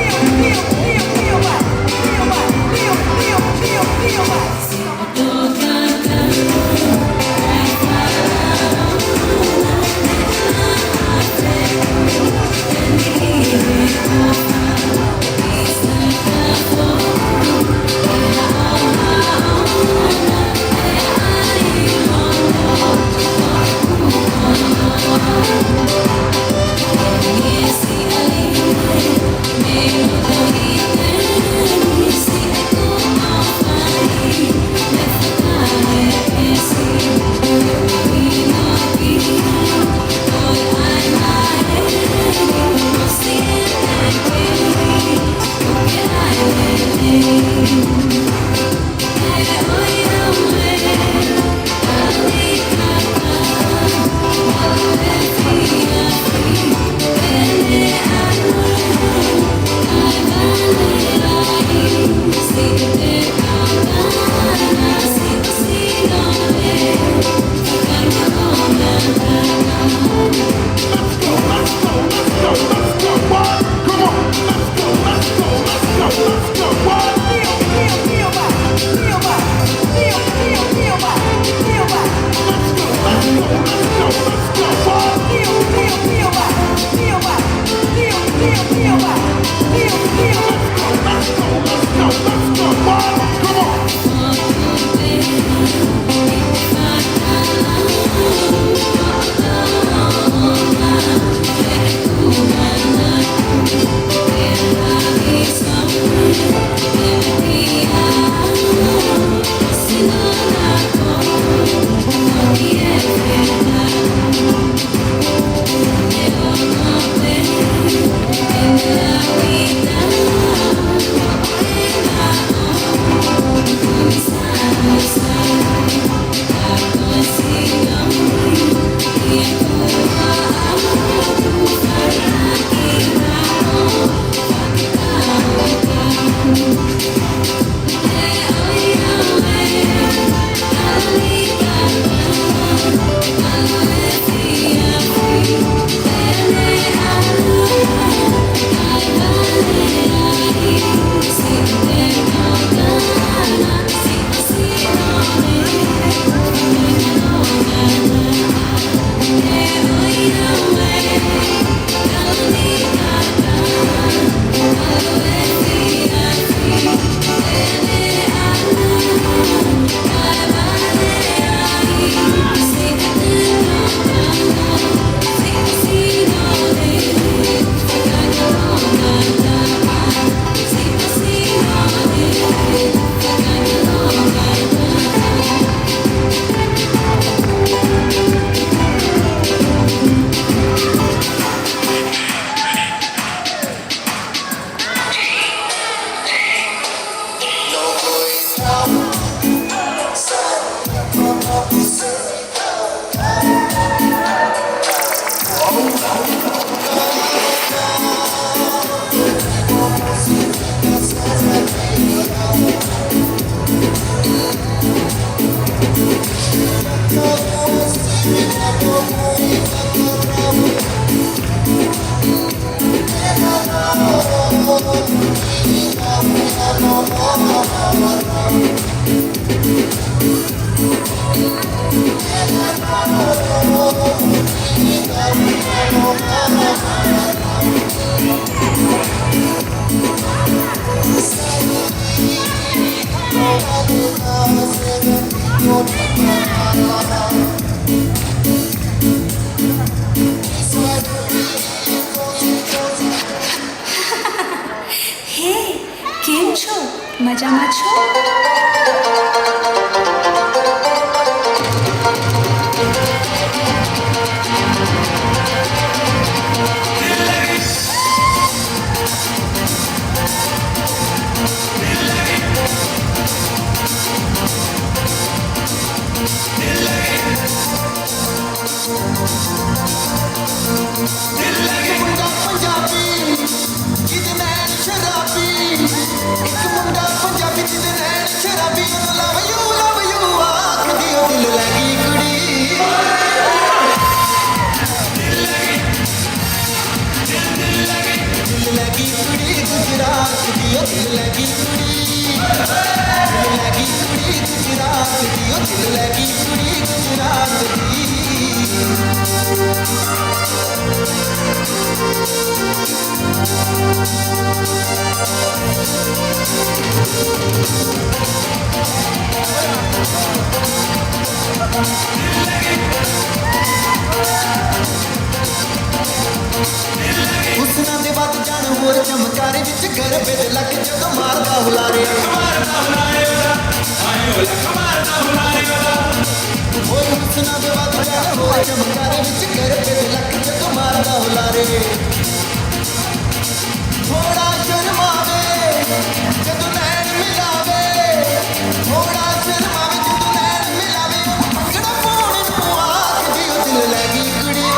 He, Kencho, Majamacho. ਇੱਕ ਮੁੰਡਾ ਪੰਜਾਬੀ ਜਿਹਦੇ ਨੈਣ ਸ਼ਰਾਬੀ, ਇੱਕ ਮੁੰਡਾ ਪੰਜਾਬੀ ਜਿਹਦੇ ਨੈਣ ਸ਼ਰਾਬੀ, ਉਹਨੂੰ love you, love you ਆਖਦੀ, ਉਹ ਦਿਲ ਲੱਗੀ ਕੁੜੀ। ਦਿਲ ਲੱਗੀ ਕੁੜੀ ਗੁਜਰਾਤ ਦੀ, ਉਹ ਦਿਲ ਲੱਗੀ ਕੁੜੀ। ਦਿਲ ਲੱਗੀ ਕੁੜੀ ਗੁਜਰਾਤ ਦੀ, ਉਹ ਦਿਲ ਲੱਗੀ ਕੁੜੀ ਗੁਜਰਾਤ ਦੀ। ਹੁਸਨਾ ਦੇ ਵੱਧ ਜਾਣ, ਹੋਰ ਚਮਕਾਰੇ ਵਿੱਚ ਗਰਬੇ ਦੇ ਲੱਕ ਜਦੋਂ ਮਾਰਦਾ ਹੁਲਾਰੇ। ਮਾਰਦਾ ਹੁਲਾਰੇ ਉਹਦਾ, ਆਏ ਓ ਲੱਕ ਮਾਰਦਾ ਹੁਲਾਰੇ ਉਹਦਾ। ਓਏ, ਹੁਸਨਾ ਦੇ ਵੱਧ ਜਾਣ, ਹੋਰ ਚਮਕਾਰੇ ਵਿੱਚ ਗਰਬੇ ਦੇ ਲੱਕ ਜਦੋਂ ਮਾਰਦਾ ਹੁਲਾਰੇ। ਥੋੜਾ ਸ਼ਰਮਾਵੇ ਜਦੋਂ ਨੈਣ ਮਿਲਾਵੇ, ਥੋੜਾ ਸ਼ਰਮਾਵੇ ਜਦੋਂ ਨੈਣ ਮਿਲਾਵੇ, ਉਹ ਭੰਗੜਾ ਪਾਉਣ ਨੂੰ ਆਖਦੀ, ਉਹ ਦਿਲ ਲੱਗੀ ਕੁੜੀਏ।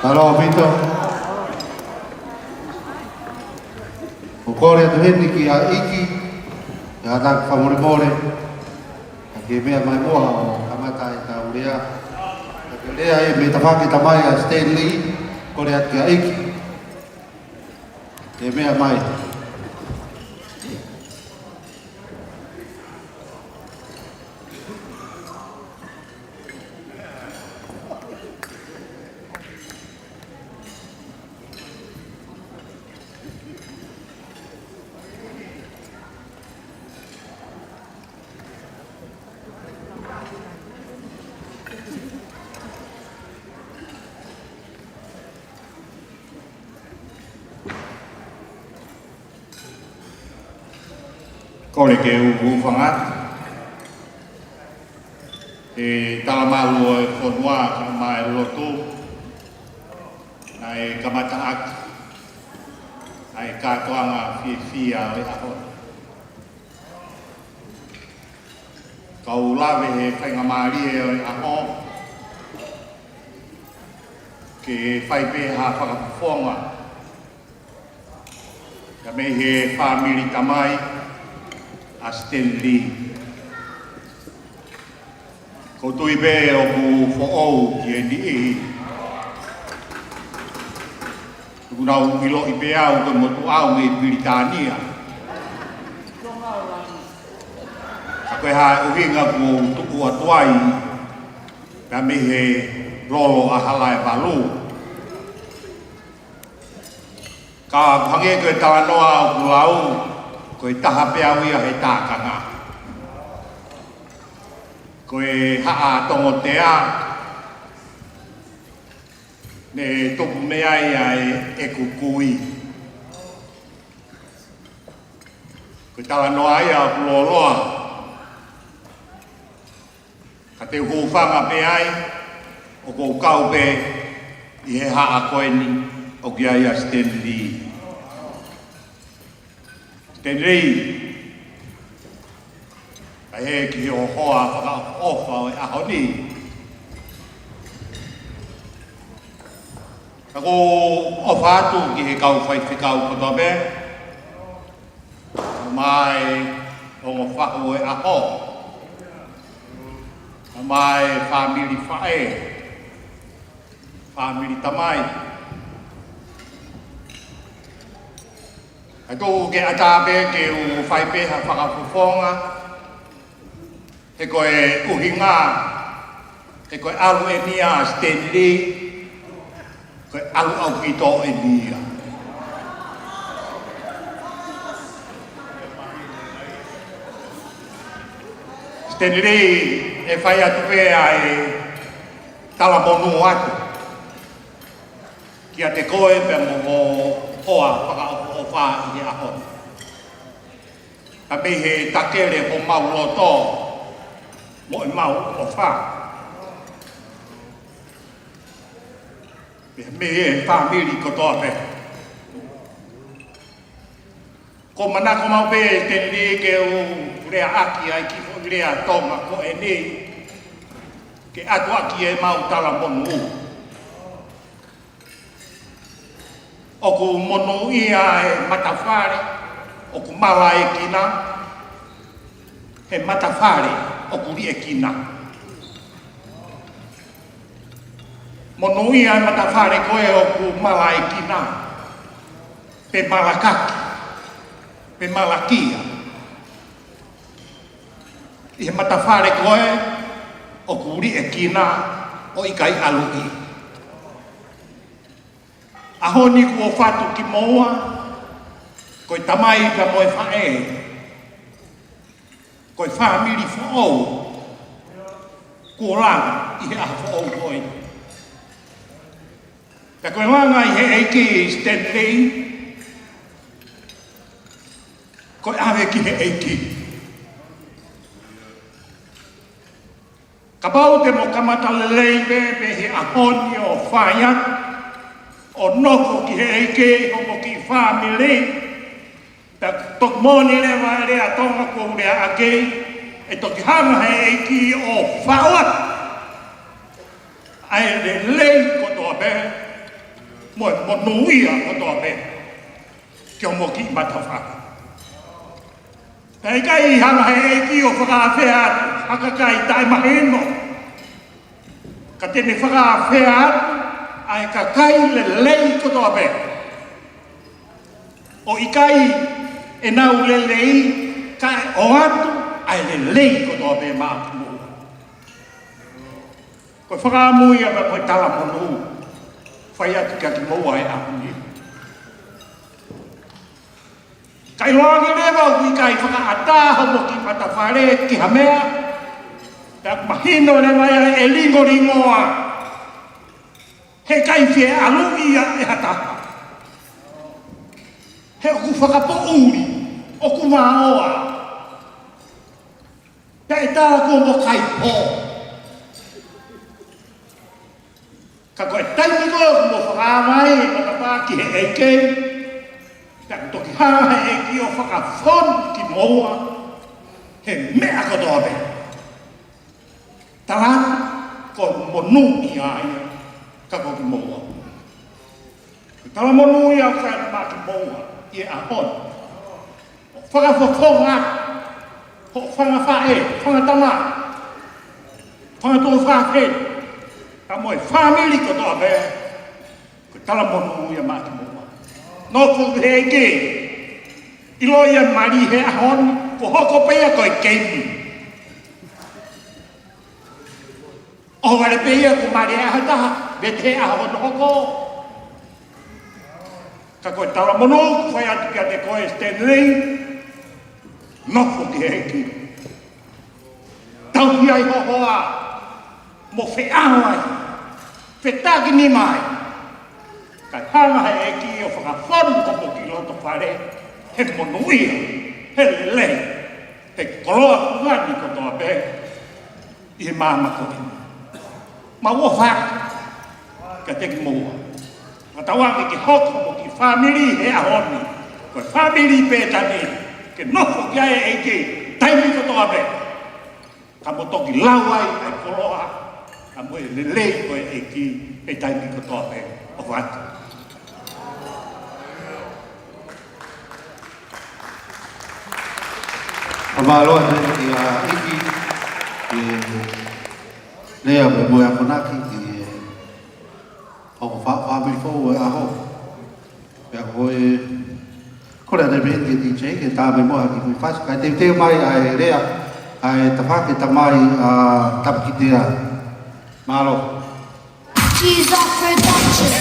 Mālō ʻaupito. ʻOku kole atu heni ki he ʻEiki, ke ʻatā ke fakamolemole, ka ke meʻa mai muʻa ʻo kamata ʻetau lea. Ka ke lea ʻi he tafaʻaki ʻa e tamai ʻa Stanley, kole atu ki he ʻEiki. Ke meʻa mai. Kole ke u hūfanga atu he talamalu ʻo e fonua, kae ʻumaʻā e lotu, naʻe kamataʻaki ʻa e kātoanga fiefia ʻo e ʻaho ni. Ka u lave he faingamālie ʻo e ʻaho ke fai pē ha fakafofonga, ka mei he fāmili tamai ʻa Stanley. ʻOku ou tui pē ʻoku foʻou ki he niʻihi. ʻOku nau ʻiloʻi pē au ko e motuʻa au mei Pilitānia. Ka ko e hā e ʻuhinga ʻoku ou tuʻu atu ai, pea mei he lolo ʻa Halaevalu. Ka hangē ko e talanoa ʻoku lau, ko e taha pē au ia he tākanga. Ko e Haʻa Tongotea, ne tupu mei ai ʻa ʻeku kui. Ko e talanoa ia ʻoku lōloa. Ka te u hūfanga pē ai, ʻoku ou kau pē ʻi he haʻa ko eni ʻoku ʻi ai ʻa Stanley. Stanley, kae hē ki he hoa fakaʻofoʻofa ʻo e ʻaho ni. Ka ʻoku ou ʻofa atu ki he kau faifekau kotoa pē, mai ongo faʻu ʻo e ʻaho, mai fāmili faʻē, fāmili tamai. Kae tuku ke ʻatā pē ke u fai pē ha fakafofonga, he ko e ʻuhinga, he ko e ʻalu eni ia ʻa Stanley, ko e ʻalu ʻaupito eni ia. Stanley, ʻe fai atu pē ʻa e talamonū atu kiate koe pea mo ho hoa fakaʻofoʻofa ʻi he ʻaho ni. Ka mei he takele homau loto mo ʻemau ʻofa, pea mei he fāmili kotoa pē. ʻOku ou manako maʻu pē, Stanley, ke u leaʻaki ʻa e kiʻi foʻi lea Tonga ko eni ke ʻatu ʻaki ʻemau talamonū. ʻOku monūʻia e matafale ʻoku malaʻekina, he matafale ʻoku liʻekina. Monūʻia e matafale ko ē ʻoku malaʻekina, pe malakaki, pe malakia, ʻi he matafale ko ē ʻoku liʻekina ʻo ʻikai ʻalu ʻi. ʻAho ni ʻoku ou ʻofa atu kimoua, ko e tamai pea mo e faʻē, ko e fāmili foʻou kuo langa ʻi he ʻaho foʻou ko eni. Pea ko e langa ʻi he ʻEiki, Stanley, ko e ʻave ki he ʻEiki. Kapau te mo kamata lelei pē, pē he ʻaho ni ʻo fai atu, ʻo nofo ki he ʻEiki, ʻo mo ki fāmili, pea toki moʻoni leva e lea Tonga ʻoku ou leaʻaki, ʻe toki hanga he ʻEiki ʻo faʻo atu ʻa e lelei kotoa pē mo e monūʻia kotoa pē ki homo kiʻi matafale. Pea ʻikai hanga he ʻEiki ʻo fakaafeʻi atu ha kakai taʻemahino, ka te ne fakaafeʻi atu ʻa e kakai lelei kotoa pē. ʻO ʻikai ʻenau lelei, kae ʻoatu ʻa e lelei kotoa pē maʻa kimoua. Ko e fakaʻamu ia pea ko e talamonū fai atu kia kimoua he ʻaho ni. Ka ʻiloange leva ʻoku ʻikai fakaʻatā homo kiʻi matafale ki ha meʻa, pea ʻoku mahino leva ia ʻe lingolingoa, heʻikai fie ʻalu ia ʻe ha taha. He ʻoku fakapoʻuli, ʻoku maʻoa. Pea ʻe tala kuo mo kai pō. Ka ko e taimi ko ē ʻoku mo fakaava ai e matapā ki he ʻEiki, pea ʻoku toki hanga he ʻEiki ʻo fakafonu kimoua he meʻa kotoa pē. Tala atu ko e monūʻia ia ka ko kimoua. Talamonū ia ʻoku fai atu maʻa kimoua ʻi he ʻaho ni. ʻO fakafofonga hoʻo fanga faʻē, fanga tamai, fanga tuofāfine, pea mo e fāmili kotoa pē, ko e talamonū ia maʻa kimoua. Nofo ki he ʻEiki, ʻilo ia mali he ʻaho ni, kuo hoko pē ia ko e keimi. ʻOhovale pē ia kuo mali ʻe ha taha, pea te he ʻaho hono hoko. Ka ko e talamonū ʻoku fai atu kiate koe Stanley, nofo ki he ʻEiki. Tauhi ai ho hoa, mo feʻao ai, fetakinima ai. Kae hanga he ʻEiki ʻo fakafonu homo kiʻi loto fale he monūʻia, he lelei, he koloa fungani kotoa pē ʻi he māmani ko eni. Mau ʻofa atu kiate kimoua. Fakatauange ke hoko homo kiʻi fāmili he ʻaho ni ko e fāmili Pētania, ke nofo ki ai e ʻEiki taimi kotoa pē, ka mo toki lau ai ʻa e koloa, ka mo e lelei ʻo e ʻEiki he taimi kotoa pē. ʻOfa atu. Fakamālō atu ki he ʻEiki, ʻi he lea pea mo e akonaki ki he hoko fa-, fāmili foʻou ʻo e ʻaho. Pea ko e kole atu pē ki he D J ke tā mai muʻa ha kiʻi fasi, kae teuteu mai ʻa e lea ʻa e tafaʻaki tamai ʻa Tapukitea. Mālō. Jesus Production.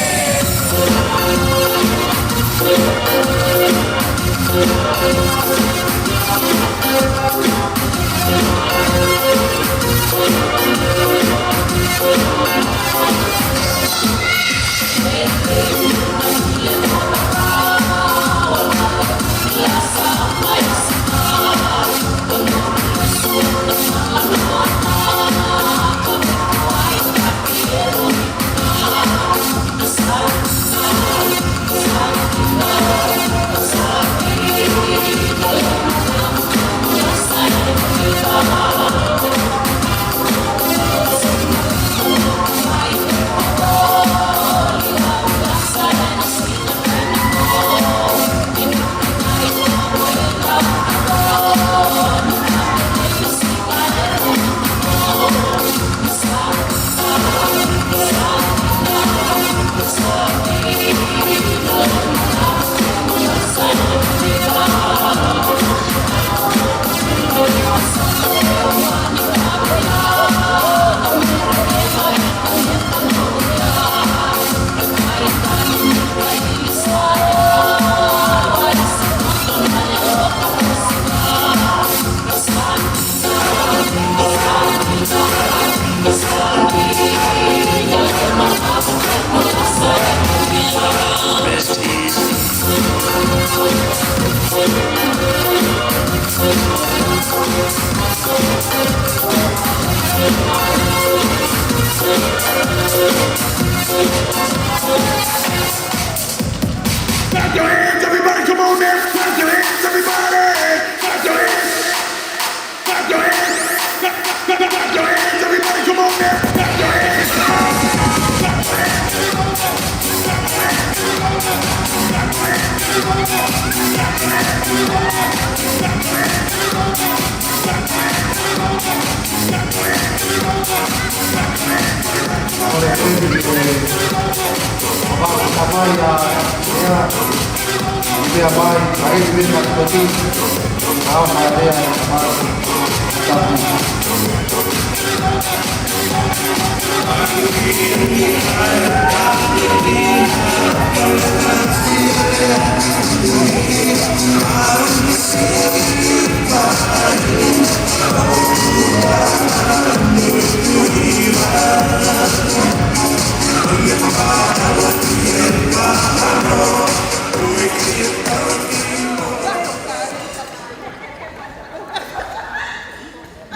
Clap your hands, everybody. Come on now. Clap your hands, everybody. Clap your hands. Clap your hands. Clap, clap, clap, clap your hands, everybody. Come on now. Clap your hands. Clap your hands, everybody. Clap your hands.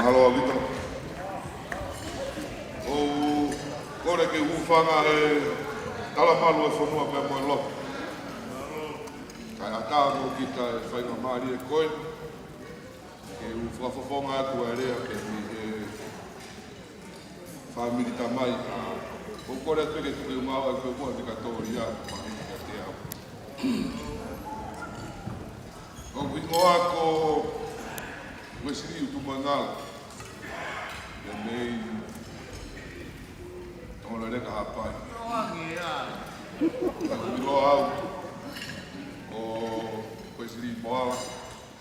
Mālō ʻaupito. ʻOku ou kole ke u hūfanga he talamalu ʻo e fonua pea mo e lotu. Kae ʻatā mo kita e faingamālie ko eni ke u fakafofonga atu e lea pē mei he fāmili tamai, ʻa, ʻoku ou kole atu ke tuku e ngāue ʻa e Fuakava Vikatōlia, maheni kiate au. ʻOku ou hingoa ko Uesili ʻUtumangalo. Pea mei Tonga Leleka, Haʻapai. ʻOku ou ʻiloa au ko Uesili Moala,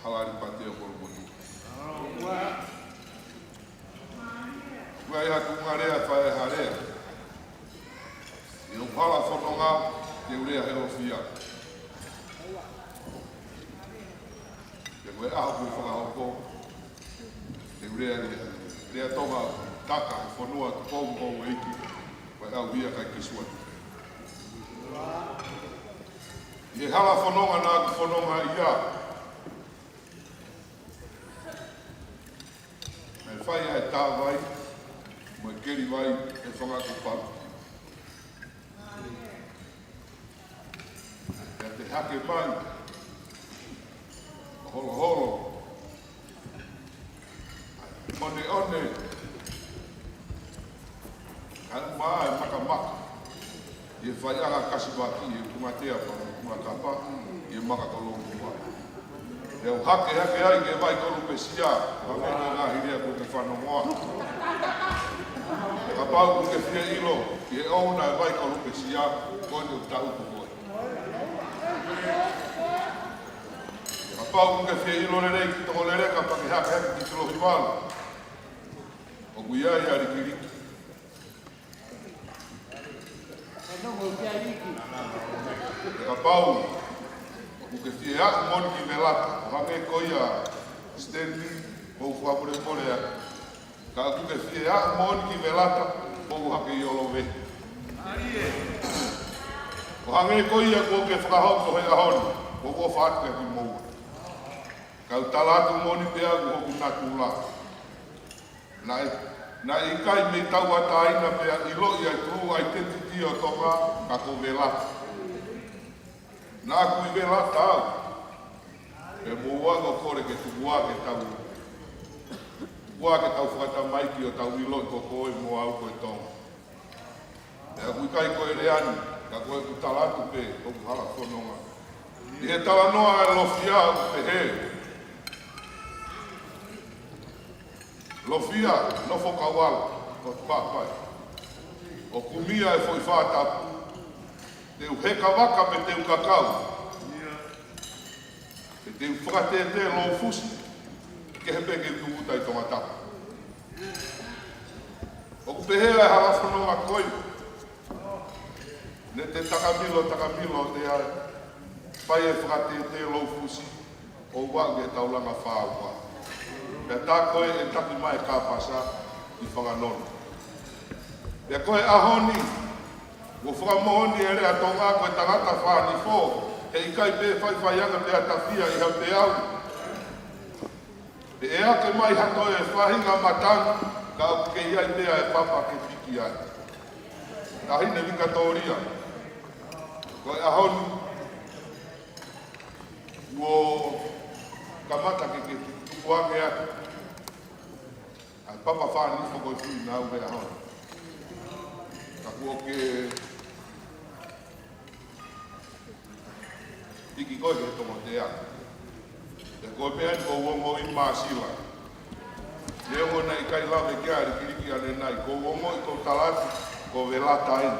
Halali Pate ʻo Kolomotuʻa. Ko e ʻai ha tuʻunga lea, fai ha lea. ʻI hoku hala fononga, te u lea he lofia. Pea ko e ʻaho kuo fakahoko, te u lea, lea, lea Tonga, taka he fonua, tukou mo e ʻEiki, ko e ʻauhia kai ke sua tupe. ʻI he hala fononga naʻa ku fononga ia, naʻe fai ʻa e tā vai mo e keli vai ʻe he fanga kupalu. Pea te hake mai ʻo holoholo ʻa e ʻoneʻone, kae ʻumaʻā e makamaka, ʻi he faiʻanga kasivaki, ʻi he kunga teapa, kunga kapa, ʻi he maka kolomuʻa. Pea u hake hake ai ki he vai kolupesia, ʻo hangē ko e ngaahi lea kuo ke fanongoa. Kapau ʻoku ke fie ʻilo ki he ʻouna e vai kolupesia, ko eni ʻoku tau ko koe. Kapau ʻoku ke fie ʻilo lelei ki Tonga Leleka pea ke hake hake ki Tulohivalu, ʻoku ʻi ai ʻa Likiliki. Kapau ʻoku ke fie aʻu moʻoni ki Velata, ʻo hangē ko ia Stanley, ʻoku ou fakamolemole atu. Ka ʻoku ke fie aʻu moʻoni ki Velata, ʻoku hake ʻi Olovehi. ʻO hangē ko ia kuo ke fakahoko he ʻaho ni, ʻoku ou ʻofa atu kiate kimoua. Kau tala atu moʻoni pē ʻa hoku natula. Naʻe, naʻe ʻikai mei tauʻatāina pea ʻiloʻi ʻa e true identity ʻo Tonga, ka ko Velata. Naʻa ku ʻi Velata au. Pea mou anga kole ke tuku ā ke tau, tuku ā ke tau fakatamaiki ʻo tau ʻiloʻi ko koe mo au ko e Tonga. Pea ʻoku ʻikai ko e lea ni, ka ko ʻeku tala atu pē, ʻoku hala fononga. ʻI he talanoa ʻa e lofia ʻoku pehē: Lofia, nofo kau ala, ko Papai. ʻO kumia e foʻi fā tapu, te u heka vaka pe te u kakau. Pe te u fakatētē lou fusi, kehe pē ke u tūʻuta ʻi Tongatapu. ʻOku pehē ʻa e hala fononga ko ia. Ne te takamilo, takamilo te ai. Fai e fakatētē lou fusi, ʻo ua ke taulanga fāua. Pea tā ko ē ʻe taki mai e kāpasa ʻi Fanganono. Pea ko e ʻaho ni, kuo fakamoʻoni e lea Tonga ko e tangata fānifo, heʻikai pē faifai anga pea tafia ʻi ha peau. Pe ʻe ake mai ha toe faʻahinga matangi, ka ʻoku kei ʻi ai pē ʻa e papa ke piki ai. Taʻahine Vikatōlia, ko e ʻaho ni, kuo kamata ke, ke tukuange atu ʻa e papa fānifo ko e Fuinau he ʻaho ni. Ka kuo ke piki koe ki he Tongotea. Pea ko e meʻa ni ʻoku ou ongoʻi māsila. Neongo naʻe ʻikai lave ki ai ʻa Likiliki ʻanenai, ʻoku ou ongoʻi ʻoku ou tala atu Ko Velataina.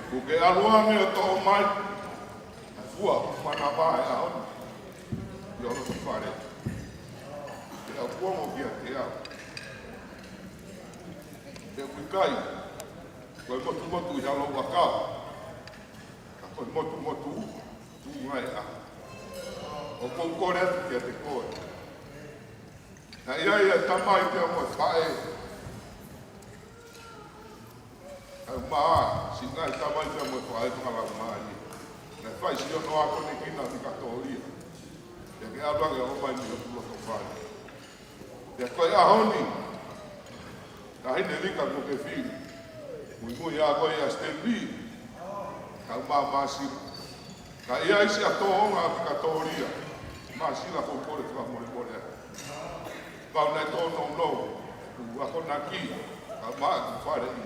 Kuo ke ʻalu ange ʻo toʻo mai ʻa e fua manava ʻo e ʻaho ni ʻi ho loto fale. Ke ʻalu kuo mo kiate au. He ʻoku ʻikai ko e motumotu ʻi ha lou ʻakau, ka ko e motumotu tuʻunga ʻo e ʻaho. ʻOku ou kole atu kiate koe. Naʻe ʻi ai e tamai pea mo e faʻē. Kae ʻumaʻā siʻi ngaahi tamai pea mo e faʻē fakalaumālie. Naʻe fai siʻono akonekina ʻa Vikatolia. Pea ke ʻalu ange ʻo ʻomai mei hoku loto fale. Pea ko e ʻaho ni, Taʻahine Lika, kuo ke fili. Muimui ʻa koe ʻia Stanley kae ʻumaʻā Masila. Ka ʻi ai siʻa tōʻonga ʻa Vikatolia, Masila, ʻoku ou kole fakamolemole atu. Pau naʻe tōnounou ʻeku akonaki, kae ʻumaʻā ʻeku faleʻi,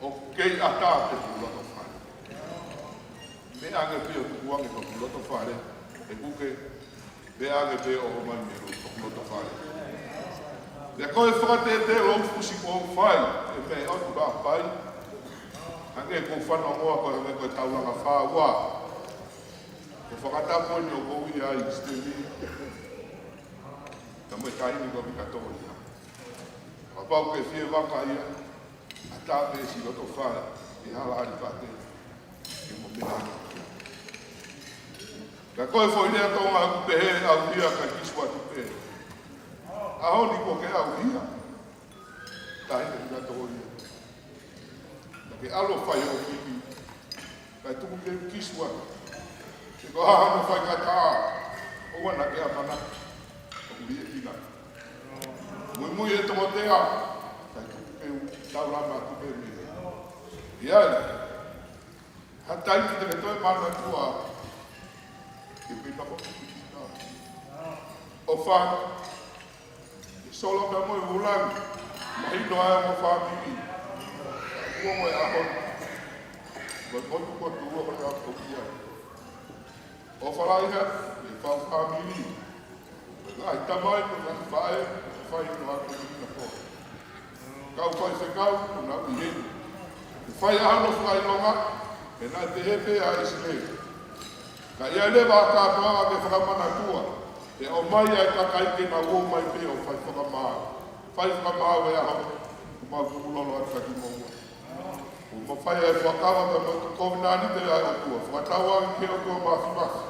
ʻoku kei ʻatā pē hoku loto fale. Meʻa ange pē ʻo tuku ange hoku loto fale, ʻe kuke, meʻa ange pē ʻo ʻomai mei hoku loto fale. Pea ko e fakatētē lou fusi kuo u fai, ʻe meʻa ʻoku ʻapaʻapa ai. Hangē ko e fanongoa ko e hangē ko e taulanga fā ua. Ko e fakatapu eni ʻoku ou ʻi ai, Stanley, kae ʻumaʻā e taʻahine ko Vikatolia. Kapau ʻoku ke fie vaka ia, ʻatā pē siʻi loto fale ʻi he hala ʻa e pate, ke mo meʻa ange. Ka ko e foʻi lea Tonga ʻoku pehē, ʻauhia kae kisu atu pē. ʻAho ni kuo ke ʻauhia, taʻahine Vikatolia. Naʻa ke ʻalu ʻo fai hoʻo fili, kae tuku ke u kisu atu. He ko e hā hono faingataʻa, ʻoua naʻa ke ʻamanaki ʻoku liʻekina. Muimui e tokotea, kae tuku ke u taulama atu pē mei heni. ʻI ai ha taimi te ke toe manatua, ke pita ko ʻo fai ʻe Solo pea mo e Vulangi, mahino ai mo e fāmili. Kuo mo e ʻaho ni, mo e potu ko e tuʻu ko e ʻaho ko ia. ʻOfa lahi atu ki he kau fāmili, mo e ngaahi tamai, mo e ngaahi faʻē, fai no atu ki na ko. Kau faifekau, ʻoku nau ʻi heni. Ke fai ʻa hono fakaʻilonga, he naʻe pehē pē ʻa ʻIsileli. Ka ʻi ai leva ha kātoanga ke fakamanatua, ke ʻomai ʻa e kakai ke nau ō mai pē ʻo fai fakamaau. Fai fakamaau e ʻaho ni, ʻoku mau tukulolo atu kiate kimoua. ʻOku mau fai ʻa e fuakava pea mo e kovinānite ʻa e ʻOtua, fakatauange ki he ʻOtua Māfimafi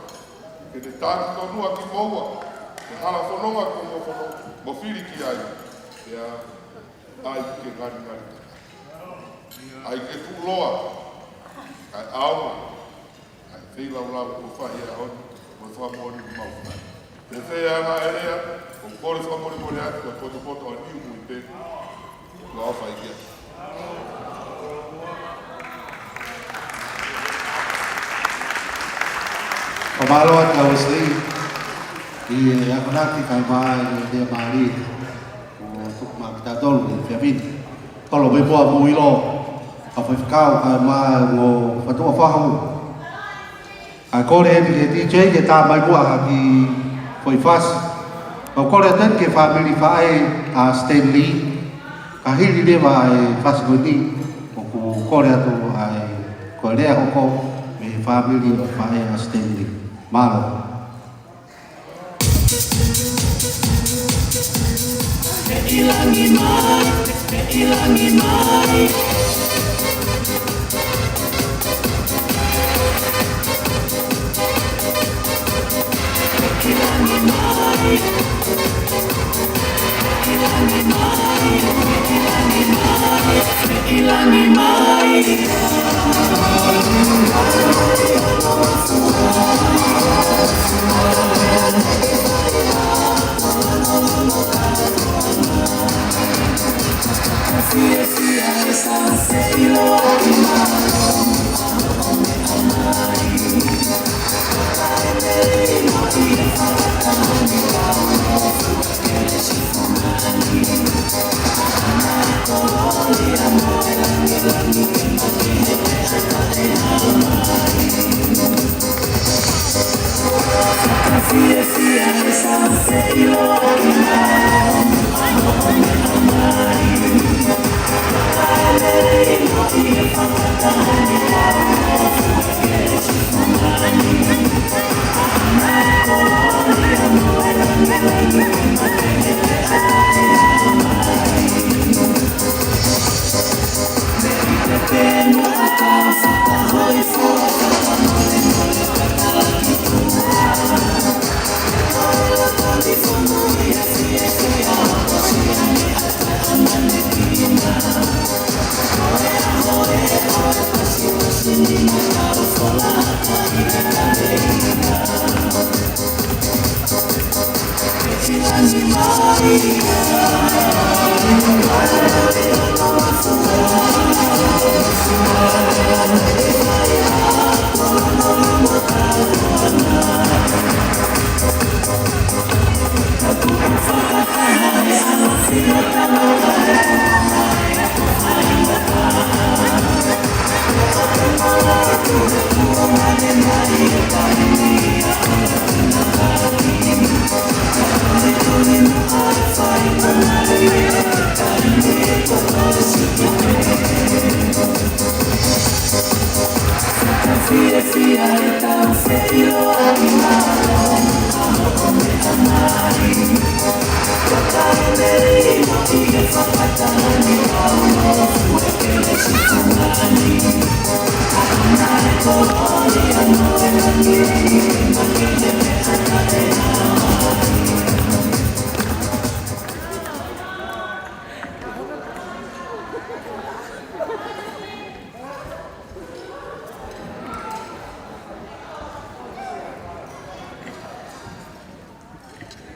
ke ne taki tonu ʻa kimoua, ke hala fononga ko mo fono, mo fili ki ai, pea ʻai ke ngalingali. ʻAi ke tuʻuloa, kae ʻaonga ʻa e feilaulau kuo fai he ʻaho ni, mo e fakamoʻoni kuo mau fai. Pea fai ʻa e lea, ʻoku ou kole fakamolemole atu, ko e potopoto ʻa Niu Mui pē, kuo fai kia. Fakamālō atu kia Wesley, ʻi he akonaki kae ʻumaʻā e lea mālie kuo tuku maʻa kitautolu he efiafi ni. Kolo pē muʻa mou ʻilo, kau faifekau kae ʻumaʻā e ongo fatuʻa fahu. Kae kole eni ki he D J ke tā mai muʻa ha kiʻi foʻi fasi. Kau kole atu eni ki he fāmili faʻē ʻa Stanley. Ka hili leva e fasi ko eni, ʻoku kole atu ai ko e lea hoko mei he fāmili ʻo e faʻē ʻa Stanley. Mālō.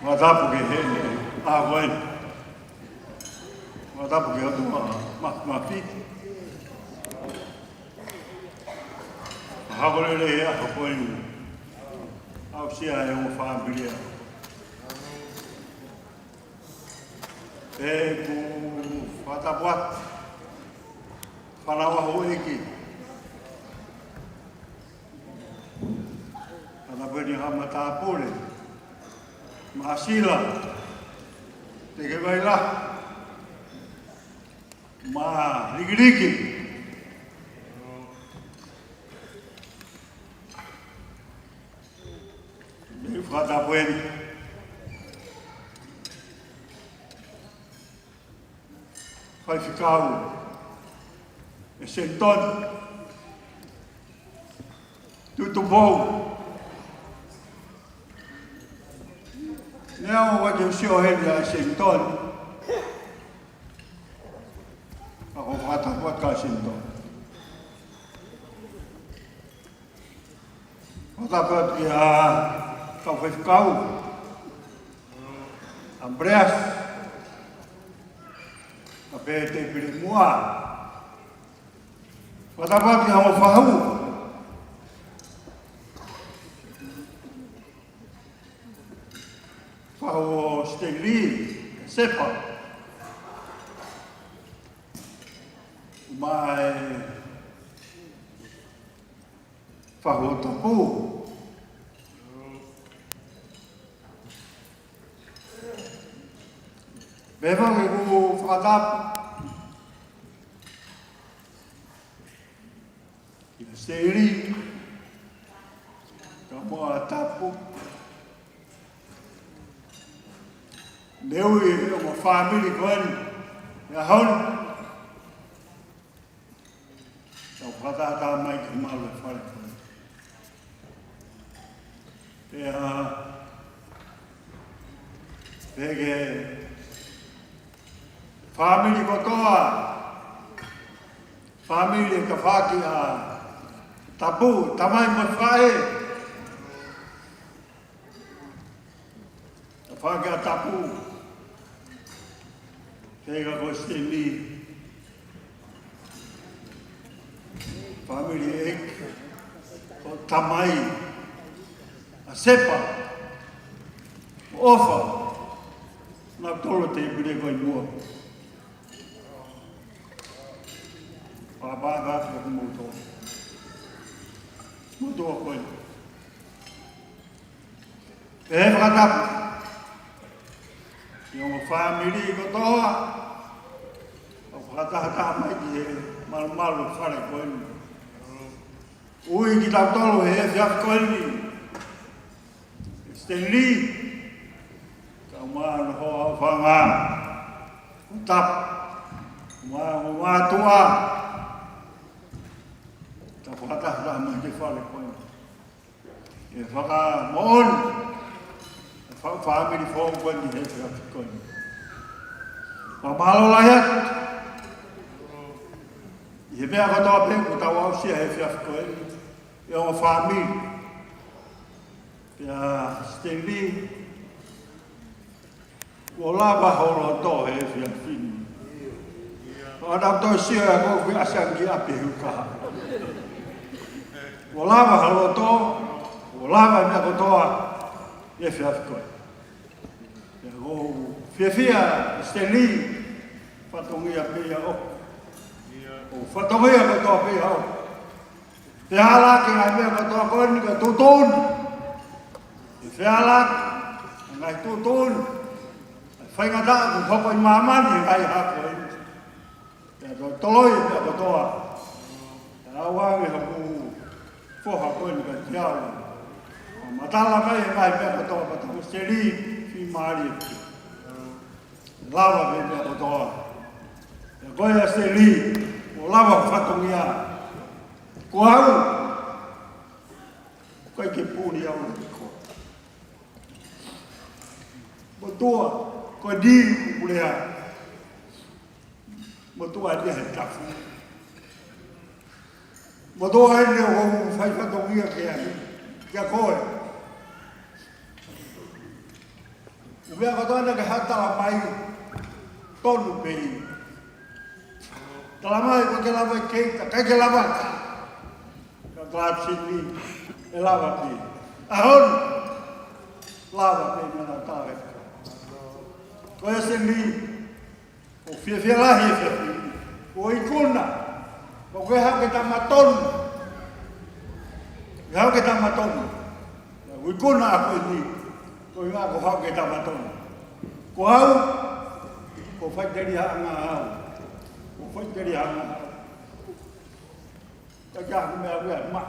Fakatapu ki he ʻaho ko eni. Fakatapu ki he ʻOtua Māfimafi. Hakolele he ʻaho ko eni. Aʻusia ʻe he ongo fāmili. ʻOku fakatapu atu. Fānau ʻa houʻeiki. Fakatapu eni ki he matāpule. Māsila. Teke vai la. Mā Likiliki. Mei fakatapu eni. Faifekau ʻEsingitoni Tuʻitupou. Neongo ʻoku ʻikai ke u sio heni ʻa ʻEsingitoni, ka ʻoku ou fakatapu atu kia ʻEsingitoni. Fakatapu atu ki he kau faifekau, ʻAmipeasi, ʻa Pete Pilemuʻa. Fakatapu atu ki he ongo fahu. Fahu ʻo Stanley, Sepa. Mai fahu ʻo Tapu. Pea foki ʻoku ou fakatapu kia Seli, kae ʻumaʻā Tapu. Neongo ʻa e ongo fāmili ko eni he ʻaho ni, tau fakatahataha mai ki he malu ʻo e fale ko eni. Pea, pea ki he fāmili kotoa, fāmili ʻa e tafaʻaki ʻa Tapu, tamai mo e faʻē. Tafaʻaki ʻa Tapu, pea ko Siteni, fāmili ʻeiki, ko e tamai ʻa Sepa, ʻOfa, naʻa tau tō he tēpile ko ē ʻi muʻa. Pāpā ka ko moutolu. Moutolu ko ē. ʻE fakatapu ki he ongo fāmili kotoa, ʻoku fakatahataha mai ki he malumalu ʻo e fale ko eni. Ui kitautolu he efiafi ko eni, Siteni, kae ʻumaʻā hoʻo ʻaofanga, ko Tapu, mo hoʻo mātuʻa, tau fakatahataha mai ki he fale ko eni. ʻE fakamoʻoni ʻa e fā-, fāmili foʻou ko eni he efiafi ko eni. Fakamālō lahi atu ʻi he meʻa kotoa pē kuo tau aʻusia he efiafi ko eni, ʻa e ongo fāmili. Pea Siteni, kuo lava ho loto he efiafi ni. ʻOku tau toe sio ʻa e ko ē ʻoku ʻasi ange ki ʻapi he ukaha. Kuo lava ho loto, kuo lava e meʻa kotoa he efiafi ko ē. Pea ʻoku ou fiefia, Siteni, fatongia pē ia ʻoku. ʻOku fatongia kotoa pē ia ʻoku. Fehālaaki e ngaahi meʻa kotoa ko eni ko e tuʻutuʻuni. ʻE fehālaaki e ngaahi tuʻutuʻuni, e faingataʻa kuo hoko ʻi māmani he ngaahi ʻaho ko eni. Pea tau toloi e meʻa kotoa. Pea ʻoange hoku foha ko eni kiate au, ʻo matala mai e ngaahi meʻa kotoa, pea tau seli fiemālie. Lava e meʻa kotoa. Pea ko ia Siteni, kuo lava ho fatongia. Ko au, Ua, ko e Ni Kukulea. Motuʻa ia he tafu. Motuʻa ia ʻoku fai fatongia ke ai. Kia koe. Uvea kotoa na ke hata la mai. Tonu pei. Tala mai ko ke lava ke, ka ke lava ka. Ka Seni, ʻe lava pē. ʻAho ni, lava pē mena tā e. Ko e Seni, ʻoku fiefia lahi e fiefia. ʻOku ikuna, ʻoku ke haʻu ke tama tonu. Ke haʻu ke tama tonu. ʻOku ikuna ʻa koe ni, ko e ngaahi ko haʻu ke tama tonu. Ko au, ko faiteliha ʻanga au. Ko faiteliha ʻanga au. Ka kia ku mea wea ma.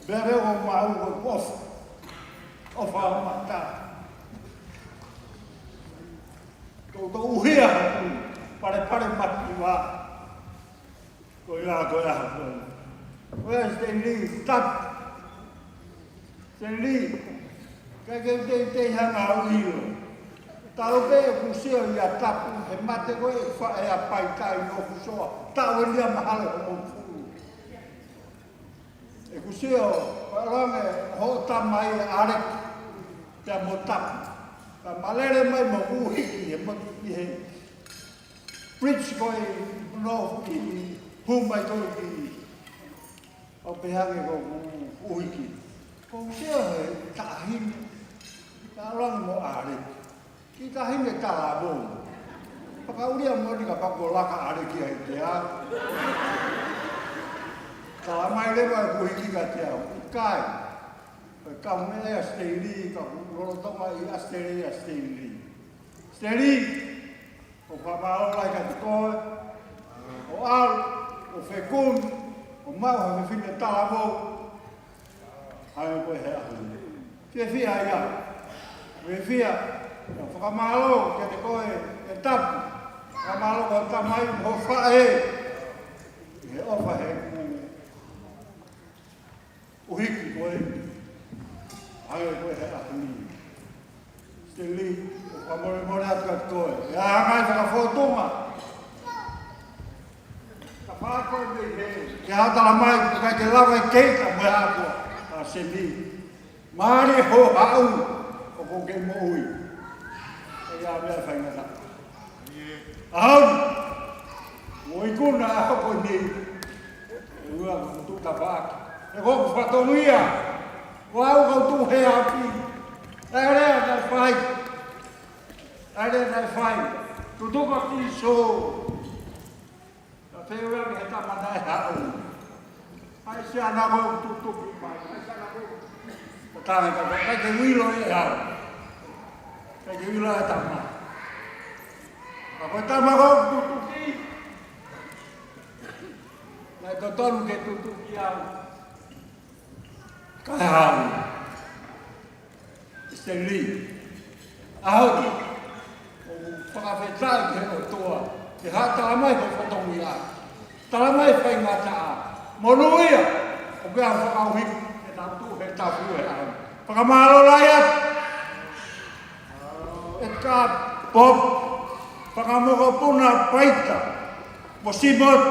Bea wea o ma u ko ofa. Ofa o ma ta. Ko to uhia. Pare pare ma ti wa. Ko ia ko ia. Where's the leaf? Stop. Seni, ka ke teitei hanga au ilo. Tau pē ʻoku sio ia Tapu, he mate ko e faʻē ʻa Paitai ʻoku soa. Tau e lia mahalo ho mo fulu. ʻOku sio, palange ho tamai ʻa Aleki, pea mo Tapu. Ka malele mai mo ʻuhiki he motu ki he. Bridge ko e no ki hū mai ko e ki. ʻO pehē ange ko ʻuhiki. Ko sio he taʻahine. Talange mo Aleki. Ki taʻahine talavou. Fakaulia mo ni ka pako laka Aleki ai te a. Tala mai leva ʻuhiki ka te a. ʻIkai. Ka me ʻAositelēlia, ka lolotonga ʻi ʻAositelēlia, ʻAositelēlia. Seni, ʻoku fakamālō lahi kiate koe, ʻo ʻalu, ʻo fekumi, ʻo maʻu ha fefine talavou, ʻa ia ko e he ʻaho ni. Fiefia ia, fiefia, ʻo fakamālō kiate koe, ʻe Tapu, fakamālō ko e tamai, mo faʻē, he ʻofa he ʻuhiki ko e, ʻa ia ko e he ʻaho ni. Seni, ʻoku fakamolemole atu kiate koe. ʻE ʻai mai fakafōtunga. Ka fā koe mei he, ke hata la mai, ka ke lava e keita mo e ako. ʻA Seni. Mālie ho haʻu, ʻoku ke moʻui. ʻE ia mea faingataʻa. ʻAho ni, ʻoku ikuna ʻa hoko ni, ʻe ua ko tuʻu tapaʻaki. ʻE ko hoku fatongia, ko au ko tuʻu he api. ʻAi lea naʻe fai, ʻai lea naʻe fai. Tutuka ki so. Ka feu ʻa ke he tama naʻe haʻu. ʻAi sia na ko tutuki mai. ʻAi sia na ko. Ka tane ka ka ke uilo e hau. Ka ke uilo e tama. Ka ko e tama ko tutuki. Naʻe totonu ke tutuki au. Ka hau. Seni. ʻAho ni. ʻOku fakafetaʻi ki he ʻOtua. Ke ha tala mai ho fatongia. Tala mai faingataʻa. Monūʻia. ʻOku ke fakauhi. Ke tau tuʻu he tapu he ʻaho. Fakamālō lahi atu. ʻEtika Pop. Fakamokopuna Paita. Mo Simot.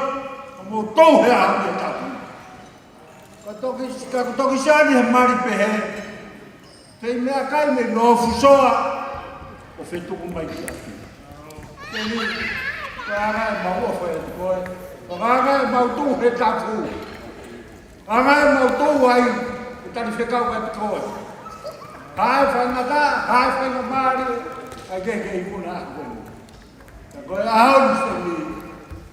Mo tau he ʻaho ni tapu. Ka toki, ka toki sani he mali pehē. Pei meʻakai mei Nofusoa. ʻO fetuku mai ki afi. Seni, ka ʻai mau ʻofa atu koe. Ka ʻai mau tuʻu he tapu. Ka ʻai mau tuʻu ai. Ke tali fekau atu koe. Ka ʻai faingataʻa, ka ʻai faingamālie. ʻAi ke ke ikuna ʻa koe. Ka ko e ʻaho ni Seni.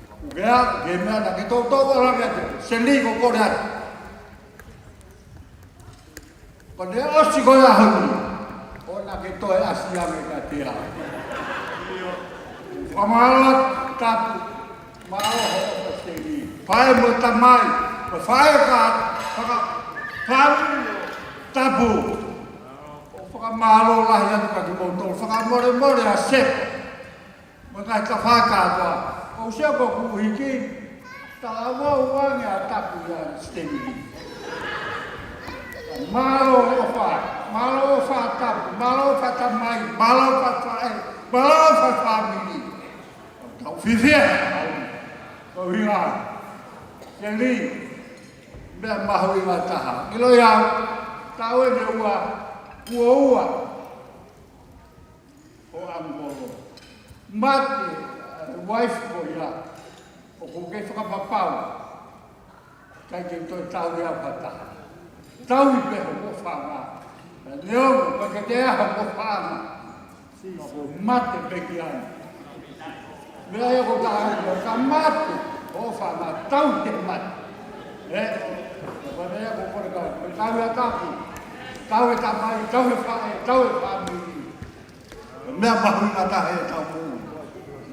ʻOku ke a, ke meʻa na ke tōtō ʻalu ange atu. Seni ko kole atu. Ko ne ʻosi ko e ʻaho ni. ʻO na ke toe ʻasi ange ka te a. Fakamālō Tapu. Mālō ho ʻofa Seni. Faʻē mo tamai. Ko faʻē ka, faka, fāmili Tapu. ʻO fakamālō lahi atu kiate kimoutolu. Fakamolemole ʻa Sepa. Mo e ngaahi tafaʻaki kātoa. ʻOku ou sio ko ʻeku ʻuhiki. Talavou ange ʻa Tapu ia Seni. Mālō e ʻofa. Mālō fatapu, mālō fatamai, mālō fafaʻē, mālō fafāmili. Tau fiefia. Ko hinga. Seli, meʻa mahuʻinga taha. ʻIloʻi au, taʻu ʻe ua, ua ua. ʻO ʻangolo. Mate, ʻa e uaifi ko ia. ʻOku kei fakapapau. ʻIkai ke toe tauhi au ha taha. Tauhi pē hoʻo fanga. Neongo, ʻikai ke te ʻi ai hoʻo fanga. Mate pē ki ai. Meʻa ia ko e taha, ka mate hoʻo fanga, tauhi te mate. Ē? Ko e meʻa ko e kole ka, tauhi ʻa tapu. Tauhi tamai, tauhi faʻē, tauhi fāmili. Meʻa mahuʻinga taha ʻi heʻetau moʻui.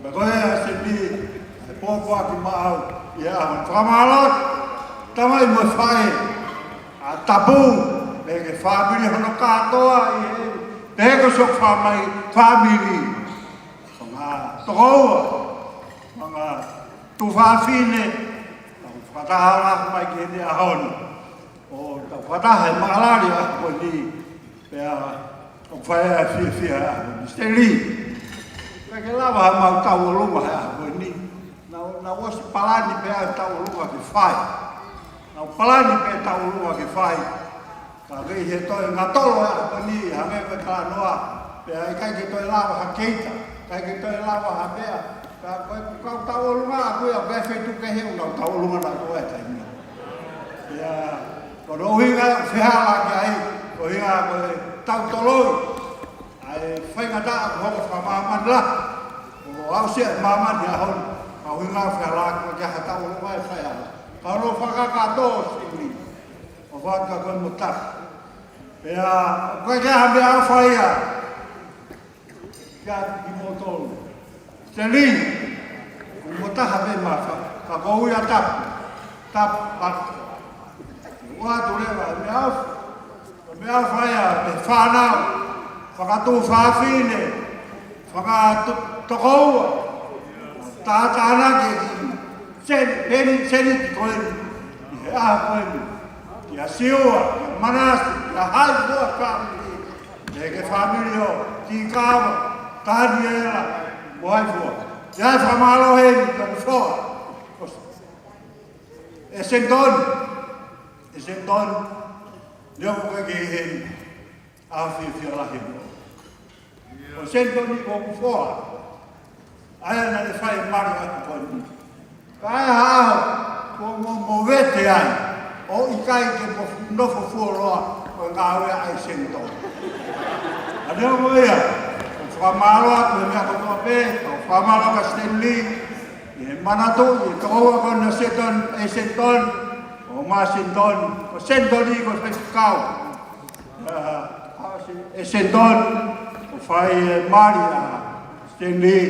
Pea ko e ʻasi pē, ʻe pōpoaki maʻau, ʻi he ʻaho ni. Fakamālō, tamai mo e faʻē, ʻa Tapu, pea ki he fāmili hono kātoa, ʻi he, pea ko e siʻi fāmai, fāmili. Fanga tokoua, fanga tuofāfine, tau fakataha mai ki heʻene ʻaho ni. ʻO tau fakataha he maʻalali ʻa ko eni, pea ʻoku fai ʻa e fiefia ʻa ko eni. Seli, ʻikai ke lava ha mau tauʻolunga he ʻaho ko eni. Naʻa, naʻa ku ʻosi palani pē ʻa e tauʻolunga ke fai. Naʻa ku palani pē tauʻolunga ke fai. Ka kei he toe ngatolo ʻa ko eni, hangē ko e talanoa. Pea ʻikai ke toe lava ha keita, ʻikai ke toe lava ha meʻa. Ka ko e kau tauʻolunga ʻaku ia, ʻoku ʻi ai e feituʻu kehe ʻoku nau tauʻolunga naʻa ko e taimi. Pea, ko hono ʻuhinga ʻoku fehālaaki ai, ko e ʻuhinga ko e tau toloi. ʻA e faingataʻa ʻoku hoko fakamāmani lahi. ʻO aʻusia e māmani ʻaho ni. Ka ʻuhinga ʻoku fehālaaki ko e ke ha tauʻolunga ʻe fai ʻa. Ka hono fakakātoa ʻo Seli. ʻO faka ko e mota. Pea, ko e ke ha meʻa ʻoku fai ʻa. Kia kimoutolu. Seli, ko mo taha pē mafa, ka ko ui ʻa Tapu, Tapu, Tapu. Ua tu leva, meʻa ʻoku, meʻa ʻoku fai ʻa, ʻe fānau, fakatuofāfine, fakatokoua, tātānaki ki, Seli, Seli, Seli ki ko eni, ʻi he ʻaho ko eni, kia Siua, kia Manase, kia Haifua fāmili, ʻe ke fāmili ʻo Tikava, Taniela, mo Haifua. ʻIo, fakamālō heni ki hoku foha. ʻE Senitoni, ʻe Senitoni, neongo ʻoku ke ʻi heni, ʻa e fiefia lahi mo. Ko Senitoni ko hoku foha. ʻA ia naʻa ne fai e mali ʻaku ko eni. Ka ʻi ha ʻaho, kuo mo movete ai, ʻo ʻikai ke mo nofo fuoloa, ko e ngāue ʻa e Senitoni. ʻA ia ko ia, ʻoku fakamālō atu he meʻa kotoa pē, ʻoku fakamālō kia Stanley, ʻi he manatu, ʻi he tokoua ko ena Senitoni, ʻe Senitoni, ʻo Māsingitoni, ko Senitoni ko e faifekau. ʻA, ʻa, ʻe Senitoni, ʻoku fai e mali ʻa Stanley,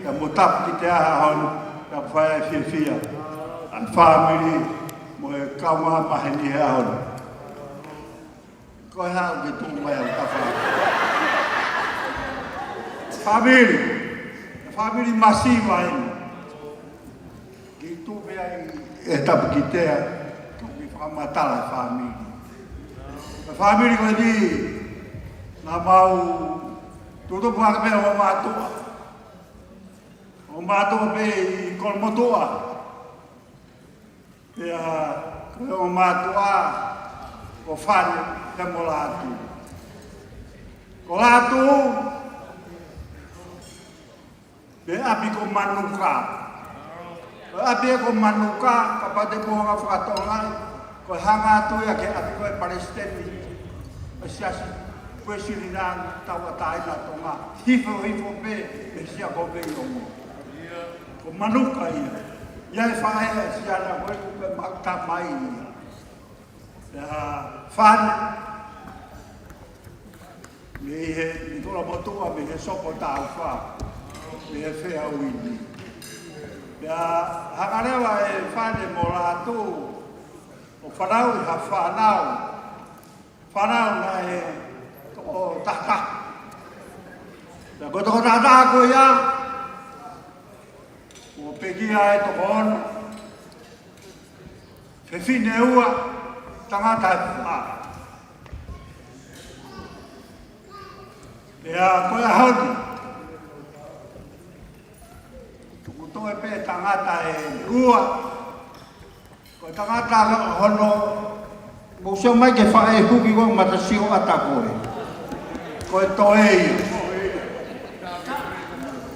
ʻa mo Tapu ki he ʻaho ni, ʻoku fai e fiefia. ʻA e fāmili, mo e kaungā maheni he ʻaho ni. Ko e hā ʻoku ke tuʻu mai ʻo ka fai. Fāmili, fāmili masiva eni. Kei tuʻu pē ai ʻe Tapu ki he, kau ki fakamatala e fāmili. E fāmili ko eni, naʻa mau tutupu hake pē ʻo mātuʻa. ʻO mātuʻa pē ʻi Kolomotuʻa. Pea, ko e ʻo mātuʻa, ko Fane, pea mo Lātū. Ko Lātū, pea ʻapi ko Manuka. Ko e ʻapi ē ko Manuka, kapau te mou hanga fakatokangaʻi, ko e hanga atu ia ki he ʻapi ko e palesiteni, ʻa e siasi, ko e Siasi Tauʻatāina ʻa Tonga, hifo hifo pē, ʻe sia ko pē ʻi ʻOngo. Ko Manuka ia. ʻI ai e faʻē ʻa e siana ko ē ko e maʻu tamai ia. Pea Fane, mei he, mei Kolomotuʻa, mei he Soko Taufa, mei he Feauini. Pea hanga leva ʻe Fane mo Lātū, ʻo fanauʻi ha fānau, fānau naʻe toko taha taha. Pea ko e toko taha taha ko ia, ʻo pekia e toko ono, fefine ua, tangata ʻe fā. Pea ko e ʻaho ni, ʻoku toe pē tangata ʻe ua. Ko e tangata hono mou sio mai ki he faʻē huki ko e matasioʻata ko ē. Ko e toe ia.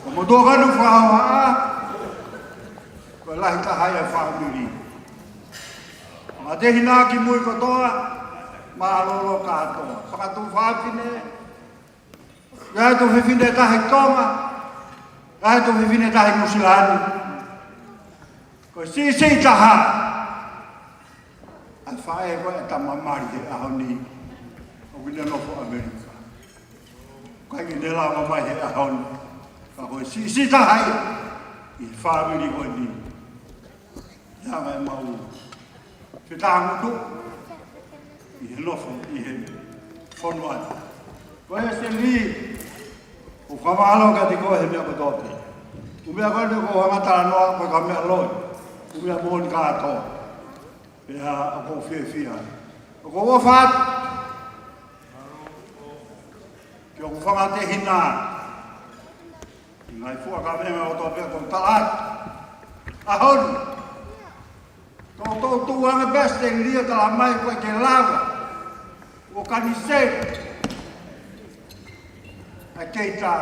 Ko e motuʻa kanu fakahohaʻa, ko e lahi taha ia ʻa e fāmili. Mo e tehina kimui kotoa, mālōlō kātoa. Fakatuʻu fafine, ʻi ai e tuofefine taha ʻi Tonga, ʻi ai e tuofefine taha ʻi Nuʻusila ni. Ko e siʻisiʻi taha ʻa e faʻē ko ē ʻa e tama mali he ʻaho ni, ʻoku ne nofo ʻAmelika. ʻIkai ke ne lava mai he ʻaho ni, ka ko e siʻisiʻi taha ia ʻi he fāmili ko eni. Ia mai mau fetāngutu ʻi he nofo ʻi he fonua ni. Ko e Seni, ʻoku ou fakamālō kiate koe he meʻa kotoa pē. ʻOku meʻa ko eni ʻoku ou hanga talanoa ko e ka meʻa loi, ʻoku meʻa moʻoni kātoa. Pea ʻoku ou fiefia. ʻOku ou ʻofa atu ki hoku fanga tehina, ʻi he ngaahi fuʻu kavenga kotoa pē ʻoku ou tala atu. ʻAho ni, toutou tuʻu ange pē Seni ʻo tala mai ʻoku ʻikai ke lava ʻo kaniseli ʻa e kei ta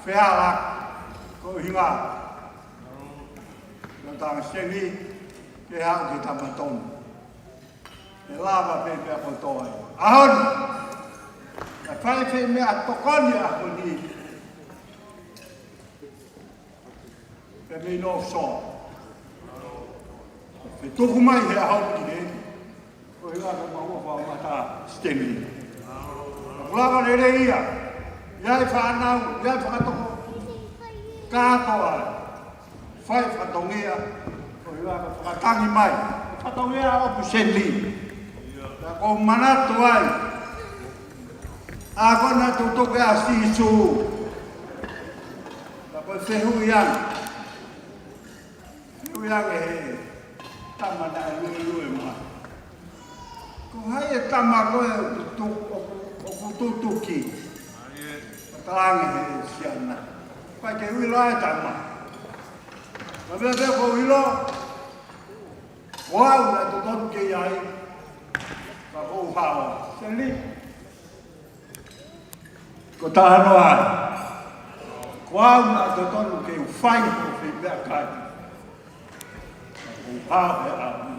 feala ko hinga. Nō tanga Seni ke haʻu ke tama tonu. ʻE lava pē meʻa kotoa ē. ʻAho ni, ʻe fai fē meʻatokoni ʻaho ni. Pea mei nō so. Fetuku mai he ʻaho ni he. Ko e lava mau ʻofa mata Seni. Lava lelei ia. ʻI ai e fānau, ʻi ai e fakatoko. Kātoa. Fai fatongia, ko e lava fakatangi mai. Fatongia ʻoku Seni. Pea ʻoku ou manatu ai. ʻA ko ena tutuku ʻa Sīsū. Pea ko e fehuʻi ange. Fehuʻi ange he tama naʻe luelue mai. Ko hai e tama ko ē ʻoku tu-, ʻoku, ʻoku tutuki? Talaange he siana. ʻIkai ke u ʻilo ʻa e tama. Ka meʻa pē ʻoku ou ʻilo, ko au naʻe totonu ke ʻi ai, ka ʻoku ou hao. Seni. Ko e talanoa ē. Ko au naʻe totonu ke u fai ko e fē meʻakai. Ko e hā he ʻaho ni.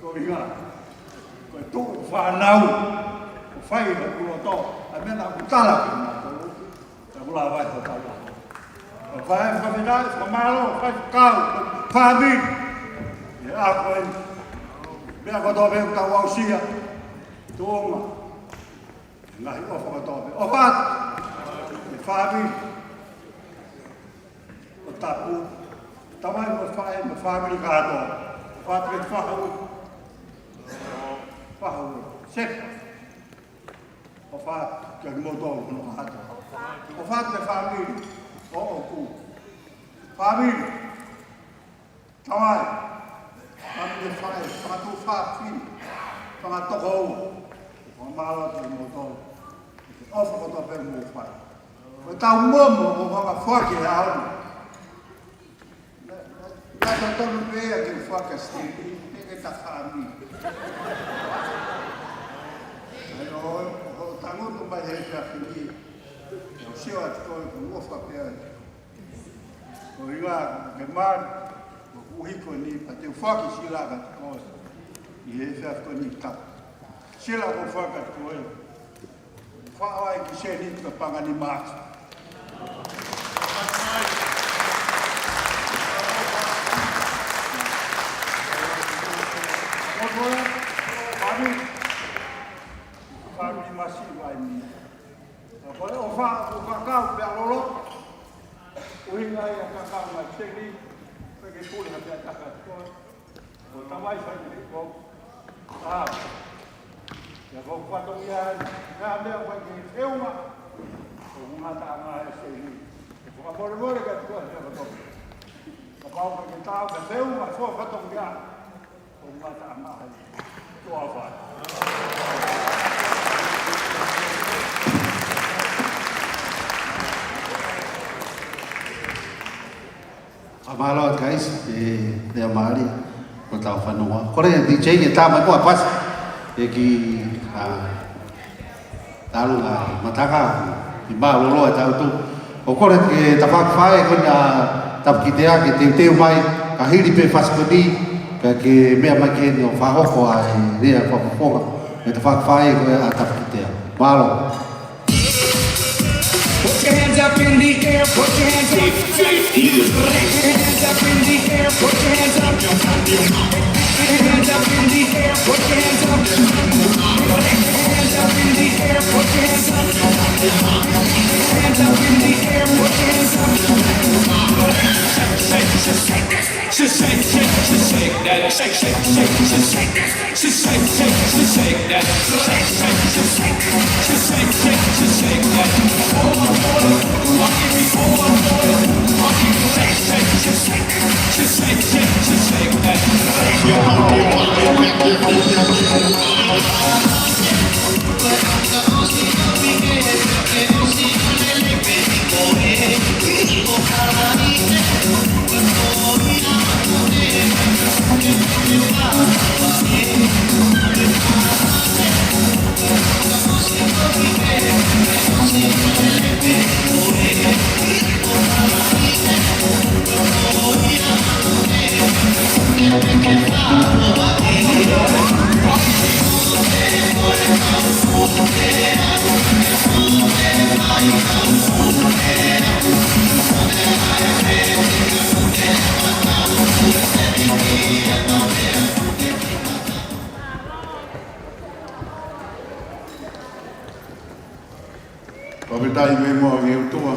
Ko e ʻuhinga, ko e tuʻu fānau, ko e fai hoku loto, ʻa e meʻa naʻa ku tala ki mātou, naʻa ku lava ʻi he tala. Ko e fai, fakafetaʻi, fakamālō, faifekau, fāmili. ʻE ʻa ko e meʻa kotoa pē ʻoku tau aʻusia. Tuʻunga. Ngaahi ʻofa kotoa pē. ʻOfa atu. ʻE fāmili. ʻO tapu. Tamai mo faʻē mo fāmili kātoa. ʻOfa atu ki he fahu. Fahu. Sepa. ʻOfa atu ki he moto hono kātoa. ʻOfa atu ki he fāmili. ʻOku. Fāmili. Tamai, fāmili faʻē, fakatuʻu fafine, fanga tokoua, fakamālō atu kimoutolu, ʻofa kotoa pē mou fai. Ko e tau momo, ko e fanga foaki he ʻaho ni. Naʻe totonu pē ia ke foaki ʻa Seni, ke ke ta fāmili. ʻAi ʻo, ʻo tangutu mai he efiafi ni, ʻo sio atu koe, ko e ʻofa pē atu. Ko e ʻuhinga ke mali, ko e ʻuhi ko eni, pea te u foaki e sila kiate koe. ʻI he efiafi ko eni tapu. Sila ʻoku ou foaki kiate koe. Faʻo ai ki Seni ka panga ni maki. Ko e fāmili masiva eni. Ko e ʻofa, ʻoku kakau pea lolo. ʻUhinga ia kakau mai Seni, pe ke puli ha pea taka koe. Ko e tamai fai ni ko. ʻA. Ia ko e fatongia, ia meʻa fai ki he feʻunga. Ko e ngataʻanga ʻe Seni. Ko e fakamolemole ka tuku he koto. Kapau ka ke tau, ka feʻunga, ko e fatongia. ʻO mata mai. Tuʻa fai. Mālō, guys, e, lea mālie, ko tau fanua. Kole D J ke tā mai ko ā pasi, e ki, a, talu a mataka, ki mālōlō e tau tu. ʻO kole ke tafaʻaki faʻē ko ena Tapukitea ke teuteu mai, ka hili pē fasi ko eni, ka ke meʻa mai ke ne ʻo fakahoko ʻa e lea fakafofonga, e tafaʻaki faʻē ko ē ʻa Tapukitea. Mālō. Put your hands up in the air, put your hands up. Put your hands up in the air, put your hands up. Put your hands up in the air, put your hands up. Put your hands up in the air, put your hands up. Put your hands up in the air, put your hands up. Shake, shake, shake, shake, shake, shake that. Shake, shake, shake, shake, shake. Just shake, shake, just shake that. Shake, shake, just shake. Just shake, shake, just shake that. Hold on, hold on. Rock it, hold on, hold on. Rock it, shake, shake, just shake. Just shake, shake, just shake that. Fakafetaʻi muʻa ki he ʻOtua.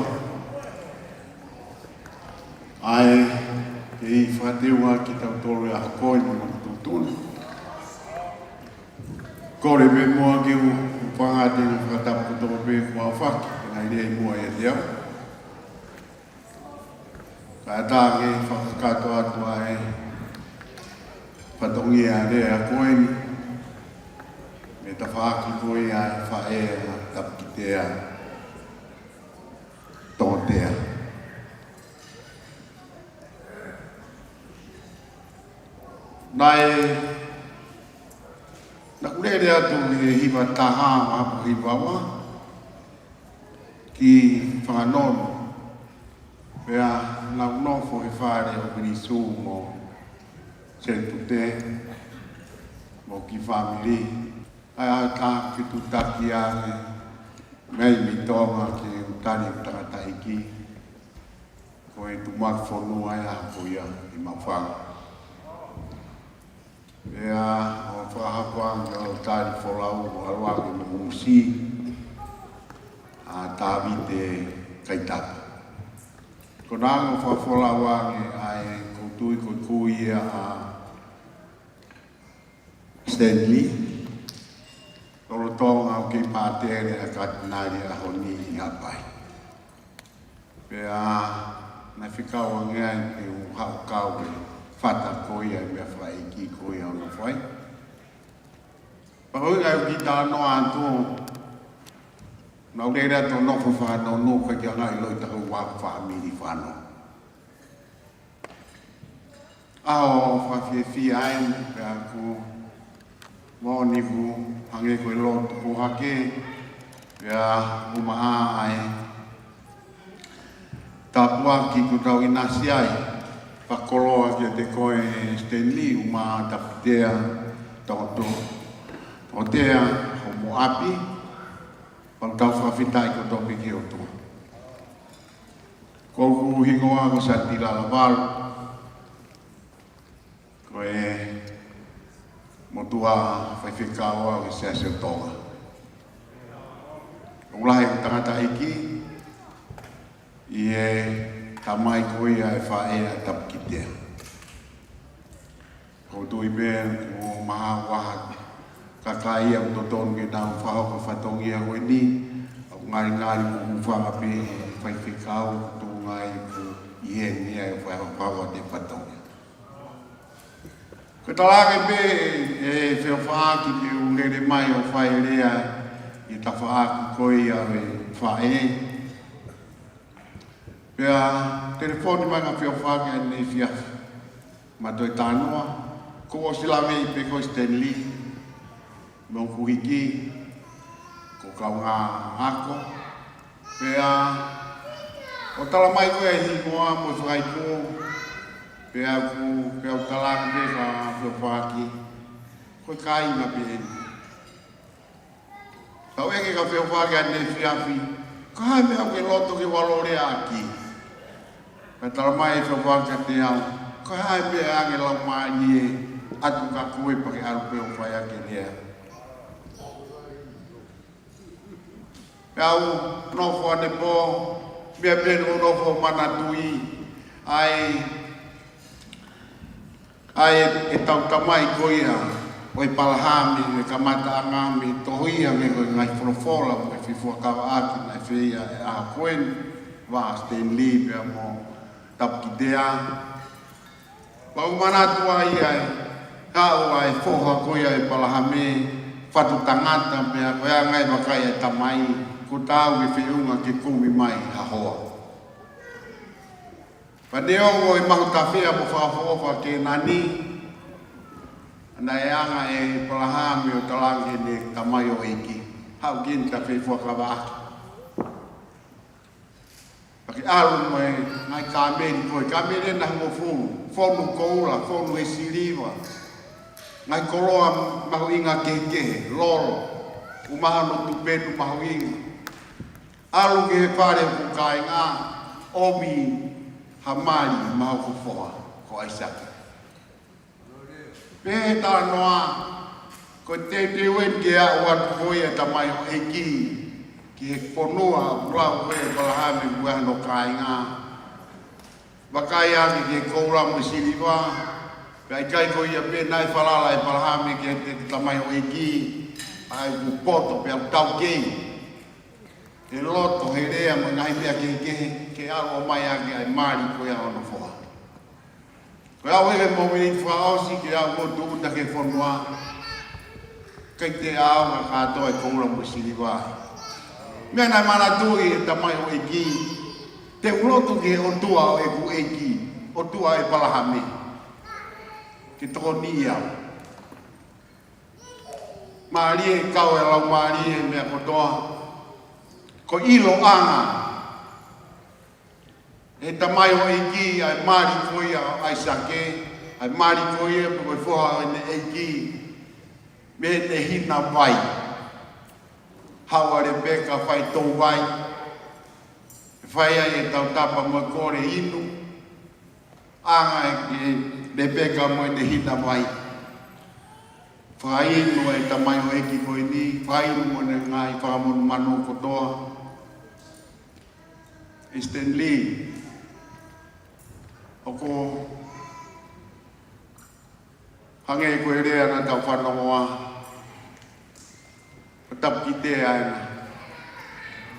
ʻA e kei fakateunga kitautolu ʻi he ʻaho ko eni mo e tuʻutuʻuni. Kole pē muʻa ke u, u pangate mo fakatapu kotoa pē kuo aofaki, ngaahi lea ʻi muʻa ʻiate au. Kae ʻatā ke fakakakato atu ʻa e fatongia lea ko eni, mei he tafaʻaki ko ia ʻa e faʻē ʻa Tapukitea Tongotea. Naʻe, naʻa ku lele atu he hiva taha, ʻaho hiva ua, ki Whanganonu. Pea naʻa ku nofo he fale ʻo Vinisu mo Setute, mo e kiʻi fāmili. ʻA ia ʻa e fetuʻutaki ange mei, mei Tonga ke u tali e tangataʻeiki. Ko e tumuʻaki fonua ʻa e ʻaho ko ia ʻi Maʻufanga. Pea ʻo fakahoko ange ʻo tali folau ʻo ʻalu ange mo e ʻusi ʻa Tavite Kaitapa. Ko ʻena ʻoku fakafolau ange ʻa e, ʻoku ou tui ko e kui ia ʻa Stanley, lolotonga ʻoku kei pātele ʻa e Katinali ʻi he ʻaho ni ʻi Haʻapai. Pea naʻe fekau ange ai ke u haʻu ʻo kau he fata ko ia ʻi he meʻafakaʻeiki ko ia ʻoku nau fai. Pea ko e ʻuhinga ʻeku kiʻi talanoa atu, naʻa ku lele atu ʻo nofo Whanganonu, ʻikai ke u ʻalu ʻo ʻiloʻi taha ʻoku ʻi ai ha fāmili Whanganonu. ʻAho fakafiefia ai, pea ʻoku moʻoni ʻoku hangē ko e lotu ko ē hake, pea ʻoku maʻa ai e tāpuaki kuo tau ʻinasi ai. Fakakoloa kiate koe Stanley, ʻumaʻā Tapukitea, Tongotea, Tongotea, homo ʻapi, pea ʻoku tau fakafetaʻi kotoa pē ki he ʻOtua. Ko hoku hingoa ko Satila Lavalu, ko e motuʻa faifekau ʻo e Siasi ʻo Tonga. ʻOku lahi ʻeku tangataʻeiki ʻi he tamai ko ia ʻa e faʻē ʻa Tapukitea. ʻOku ou tui pē ʻoku maha ua ha kakai ia ʻoku totonu ke nau fakahoko e fatongia ko eni. ʻOku ngalingali ʻoku ou hūfanga pē he faifekau, ʻoku tuʻu ngai ʻoku ʻi heni ia ʻo fakahoko atu e fatongia. Ko e talaange pē ʻe feʻofaʻaki ke u lele mai ʻo fai e lea ʻi he tafaʻaki ko ia ʻo e faʻē. Pea telefoni mai ʻa Feofaki ʻanenai efiafi. Ma toe talanoa, kuo ʻosi lave pē ko Stanley, mo Kuhiki, ko e kaungā ako. Pea ʻoku tala mai ko e hingoa mo e fakaipu, pea ʻoku, pea ʻoku tala ange pē ʻa Feofaki, ko e kāinga pē eni. Tau ʻeke ʻa Feofaki ʻanenai efiafi, ko e hā e meʻa ʻoku ke loto ke u ʻalu ʻo leaʻaki? Pea tala mai ʻe Feofaki kiate au, ko e hā e meʻa ʻoku ke laumālie atu kia koe pea ke ʻalu pē ʻo fai ʻaki e lea? Pea u nofo ange pē, meʻa pē ʻoku ou nofo ʻo manatuʻi, ʻa e ʻa e, ʻetau tamai ko ia ʻo ʻĒpalahame, ʻi he kamataʻanga mei he tohi ange ko e ngaahi folofola, mo e fie fuakavaʻaki naʻe fai ʻi he ʻaho ko eni, ʻa Stanley pea mo Tapukitea. Pea u manatu ai ʻa e, haʻu ʻa e foha ko ia ʻo ʻĒpalahame, fatu tangata pea ko e anga e vakai ʻa e tamai, kuo taau ke feʻunga ke kumi mai ha hoa. Pea neongo e mahu tafea mo fakaʻofoʻofa ʻa Kēnani, naʻe anga ʻe ʻĒpalahame ʻo talaange ki heʻene tamaioʻeiki, haʻu ki heni ke ta fie fuakavaʻaki. Pea ke ʻalu mo e ngaahi kāmeli ko ē, kāmeli ʻe hongofulu, fonu koula, fonu ʻe siliva, ngaahi koloa mahuʻinga kehekehe, lolo, ʻumaʻā hono tupenu mahuʻinga. ʻAlu ki he fale ʻo hoku kāinga, ʻomi ha mali maʻa hoku foha ko ʻAisake. Pea talanoa, ko e teuteu eni ke aʻu atu ko ia ʻa e tamaioʻeiki ki he fonua ʻoku lau ko ē ʻe ʻĒpalahame mo hono kāinga. Vakai ange ki he koula mo e siliva, pea ʻikai ko ia pē naʻe falala ʻa ʻĒpalahame ki heʻene tamaioʻeiki, ʻa ia ʻoku poto pea ʻoku taukei he loto, he lea mo e ngaahi meʻa kehekehe, ke ʻalu ʻo ʻomai ange ʻa e mali ko ia ʻa hono foha. Ko ia ʻoku ʻi he mōmeniti fakaʻosi ke aʻu ʻo tūʻuta ki he fonua, ʻikai te u ʻaonga kātoa e koula mo e siliva. Meʻa naʻe manatuʻi ʻe he tamaioʻeiki, te u lotu ki he ʻOtua ʻo ʻeku ʻeiki, ʻOtua ʻo ʻĒpalahame, ke tokoniʻi au. Mālie, kau e laumālie he meʻa kotoa. Ko e ʻiloʻanga ʻe he tamaioʻeiki ʻa e mali ko ia ʻo ʻAisake, ʻa e mali ko ia pe ko e foha ʻo ʻene ʻeiki, mei heʻene hina vai. Haʻu ʻa Lepeka fai tou vai, fai ai e tautapa mo e kole inu, anga ʻe Lepeka mo ʻene hina vai. Fakainu e tamaioʻeiki ko eni, fakainu mo ʻene ngaahi fanga monumanu kotoa. ʻE Stanley, ʻoku hangē ko e lea naʻa tau fanongoa, ʻo Tapukitea ena.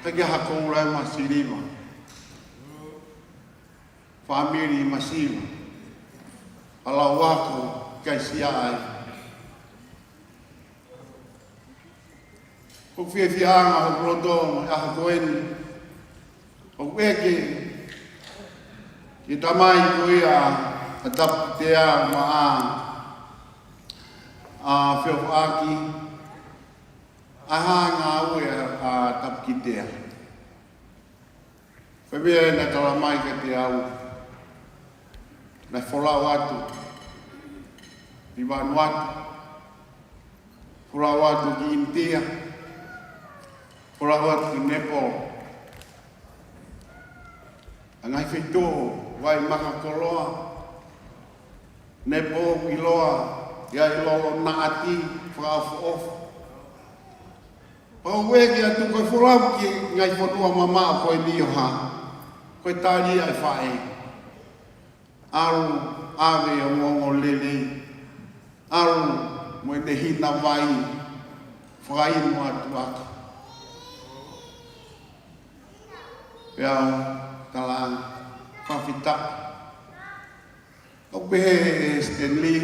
Taki ha koula mo e siliva. Fāmili masiva. Hala ako, ʻikai siʻi ai. Ko e fiefiaʻanga hoku loto he ʻaho ko eni, ʻoku ʻeke ki he tamai ko ia ʻa Tapukitea maʻa, ʻa Feofaki, ʻa e hā e ngāue ʻa, ʻa Tapukitea. Ko e meʻa naʻe tala mai kiate au, naʻe folau atu ʻi Vanuatu, folau atu ki ʻInitia, folau atu ki Nepal. ʻA e ngaahi feituʻu, Vai Makakoloa, Nepal ʻiloa, ʻi ai e lolo naʻati, fakaʻofoʻofa. Pea u ʻeke atu, ko e folau ki he ngaahi fonua mamaʻo ko eni ʻo hā? Ko e tali ʻa e faʻē, ʻalu ʻave ʻa e ongoongolelei, ʻalu mo ʻene hina vai, fakainu atu ʻaki. Pea u tala ange, fakafetaʻi. ʻOku pehē ʻe Stanley,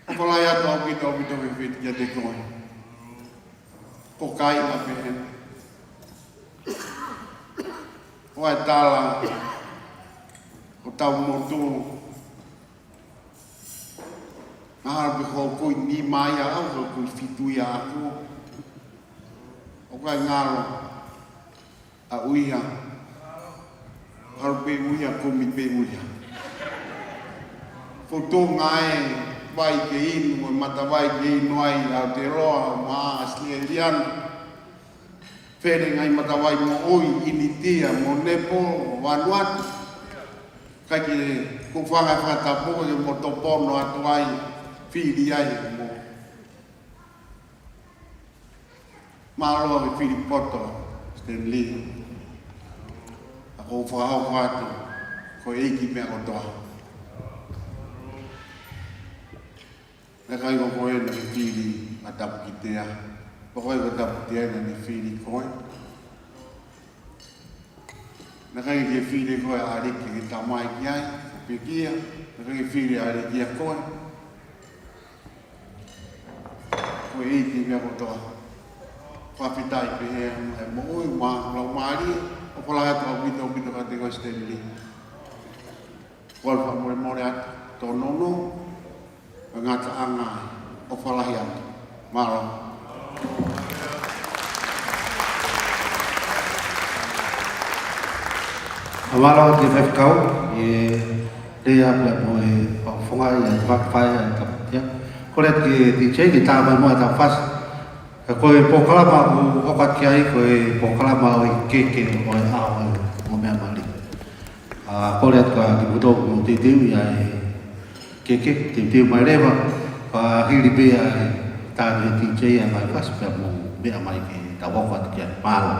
ʻoku ʻikai atu ʻaupito ʻaupito fefeti kiate koe. Ko e kāinga pē eni. ʻOku ʻOku ʻi ai e tala, ko hotau motu, mahalo pē ʻoku ʻi ai e nima ia ʻaʻau, ʻoku ʻi ai e fitu ia ʻaʻaku. ʻOku ʻikai ngalo ʻa e ʻuhiʻuhi. Mahalo pē ʻuhiʻuhi, kumi pē ʻuhiʻuhi. Fotunga e vai ke inu, e matavai ke inu ai ʻa Aotearoa mo ʻAositelēlia. Fele ngaahi matavai moʻui, ʻInitia mo Nepo, Vanuatu. Kae ke kuo fanga fakatapu ke mo topono atu ai, fili ai mo. Mālō e fili poto, Stanley. ʻOku ou fakahoko atu, ko e ʻEiki meʻa kotoa. Naʻe ʻikai ko koe naʻe fili ʻa Tapukitea. Ko koe ko Tapukitea naʻe fili koe. Naʻe ʻikai ke fili koe ʻa ʻAliki ke tamai ki ai, ko Pekia. Naʻe ʻikai ke fili ʻa ʻAliki ʻa koe. Ko e ʻEiki meʻa kotoa. Fakafetaʻi pē he ʻa e moʻui mo e laumālie, ʻofa lahi atu ʻaupito, ʻaupito kiate koe Stanley. Kole fakamolemole atu, tōnounou, ngataʻanga, ʻofa lahi atu. Mālō. ʻA, mālō ki he faifekau, ʻi he lea pea mo e fakafofongaʻi ʻa e fakafai ʻa e Tapukitea. Kole atu ki he D J, ke tā mai muʻa ʻetau fasi. Ka ko e polokalama ʻoku hoko atu ki ai, ko e polokalama ʻo e keke ʻo e ʻaho ʻo e meʻa mali. ʻA, kole atu kia kimoutolu ʻoku mou teuteu ʻi he keke, teuteu mai leva, ka hili pē ʻa e tā ʻa e D J ʻa e fasi pea mou meʻa mai ke tau hoko atu ki ai. Mālō.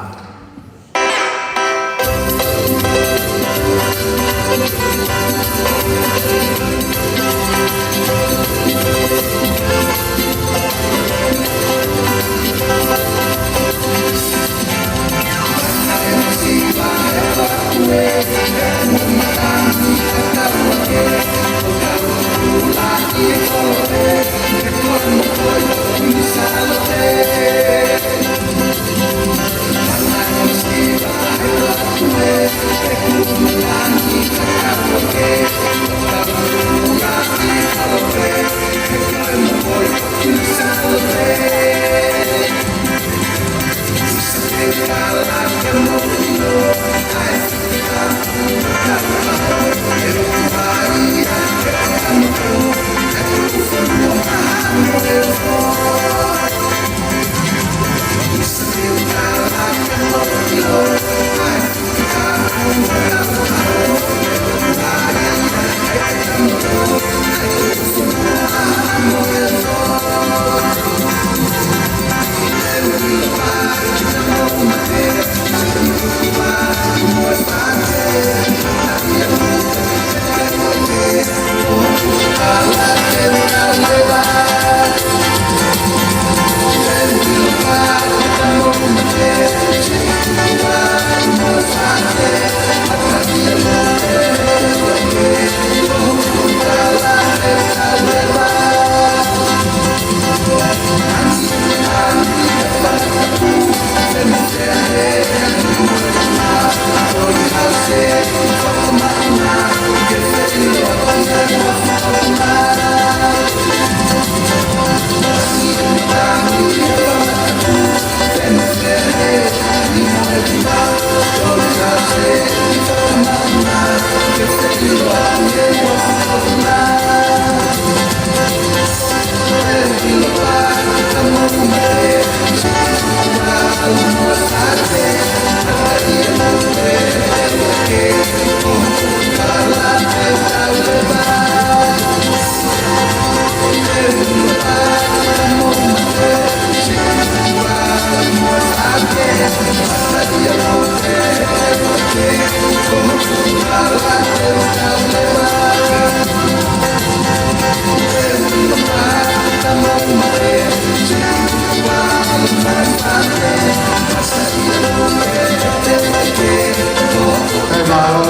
Mālō.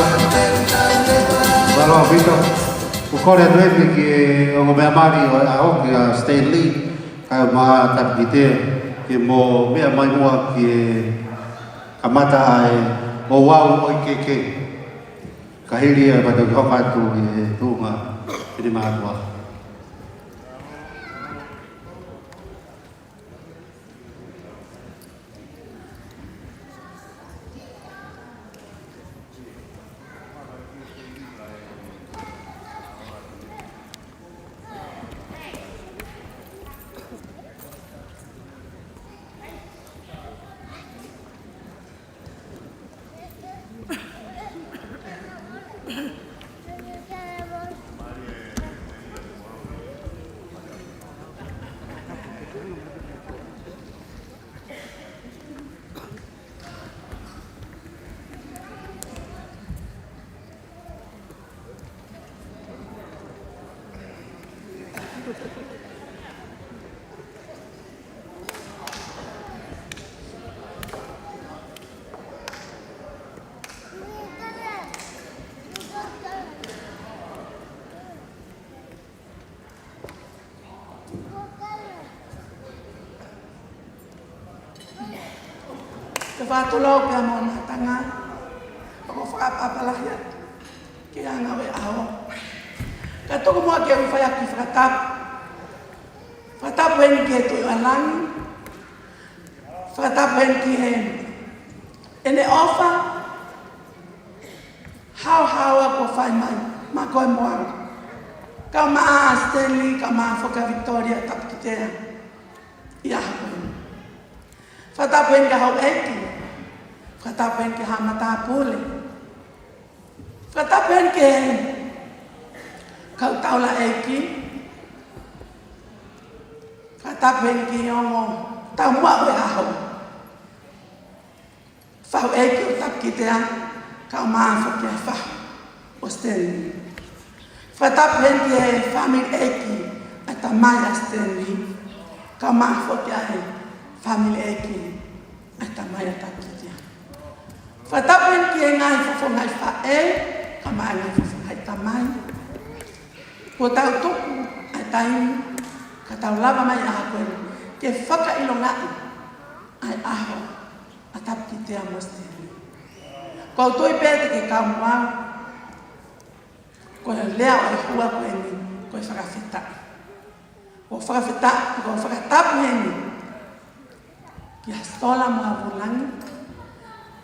Mālō ʻaupito. ʻOku kole atu eni ki he ongo meʻa mali ʻo e ʻaho kia Stanley, kae ʻumaʻā Tapukitea, ke mou meʻa mai muʻa ki he kamata ʻa e Ko au ʻo Ikeke, ka hili ia pea tau hoko atu ʻi he tuʻunga ʻi he mātuʻa. Ke fakatulou pea mo e ngataʻanga, ʻoku ou fakaʻapaʻapa lahi atu ki he ngāue ʻaho. Ka tuku muʻa ke u fai ʻaki e fakatapu. Fakatapu heni ki he Tuʻi ʻo Langi. Fakatapu heni ki he ʻEne ʻofa haohaoa kuo fai mai maʻa koe mo au. Kae ʻumaʻā ʻa Stanley, kae ʻumaʻā foki ʻa Victoria Tapukitea ʻi he ʻaho ko eni. Fakatapu heni ki he houʻeiki. Fakatapu heni ki he haʻa matāpule. Fakatapu heni ki he kau taulaʻeiki. Fakatapu heni ki he ongo taumuʻa ʻo e ʻaho. Faʻu ʻeiki ʻo Tapukitea, kae ʻumaʻā foki ʻa e faʻu ʻo Stanley. Fakatapu heni ki he fāmili ʻeiki ʻa e tamai ʻa Stanley, kae ʻumaʻā foki ʻa e fāmili ʻeiki ʻa e tamai ʻa Tapukitea. Fakatapu heni ki he ngaahi fofongaʻi faʻē, kae ʻumaʻā e ngaahi fofongaʻi tamai. Kuo tau tuku ʻa e taimi ka tau lava mai ʻi he ʻaho ko eni ke fakaʻilongaʻi ʻa e ʻaho ʻa Tapukitea mo Stanley. ʻOku ou tui pē te ke kau mo au, ko e lea ʻo e hua ko eni, ko e fakafetaʻi. ʻOku ou fakafetaʻi, ʻoku ou fakatapu heni kia Sitola mo Avulangi,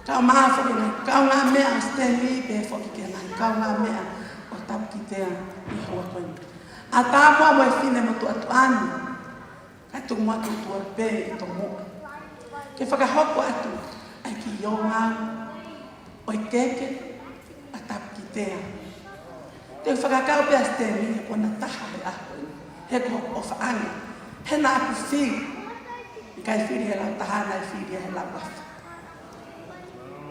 kae ʻumaʻā foki e ngaahi kaungāmeʻa ʻo Stanley, pehē foki ki he ngaahi kaungāmeʻa ʻo Tapukitea ʻi he hua ko eni. ʻAtā muʻa mo e fine motuʻa tuʻa ni, kae tuku muʻa ke tuʻu pē ʻi tomuʻa ke fakahoko atu ʻa e kiʻi ouau ʻo e keke ʻa Tapukitea. Te u fakakau pē ʻa Stanley he ko ʻena taha he ʻaho ni, he ko hoku ʻofaʻanga, he naʻá ku fili, ʻikai fili he lau taha, naʻe fili he lau afe.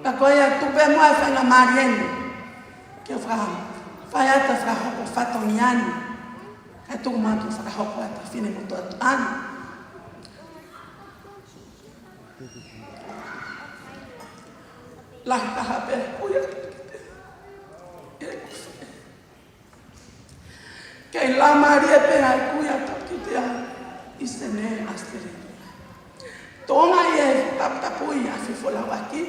Ka ko ia, tuku pē muʻa e faingamālie ni ke u fakahoko, fai atu e fakahoko fatongia ni, kae tuku muʻa ke u fakahoko atu e fine motuʻa tuʻa ni. Lahi taha pē, kuia. Kei laumālie pē ʻa e kuia Tapukitea ʻi Senē, ʻAositelēlia. Toʻonga ia he taputapui ʻa Fifo Lauaki,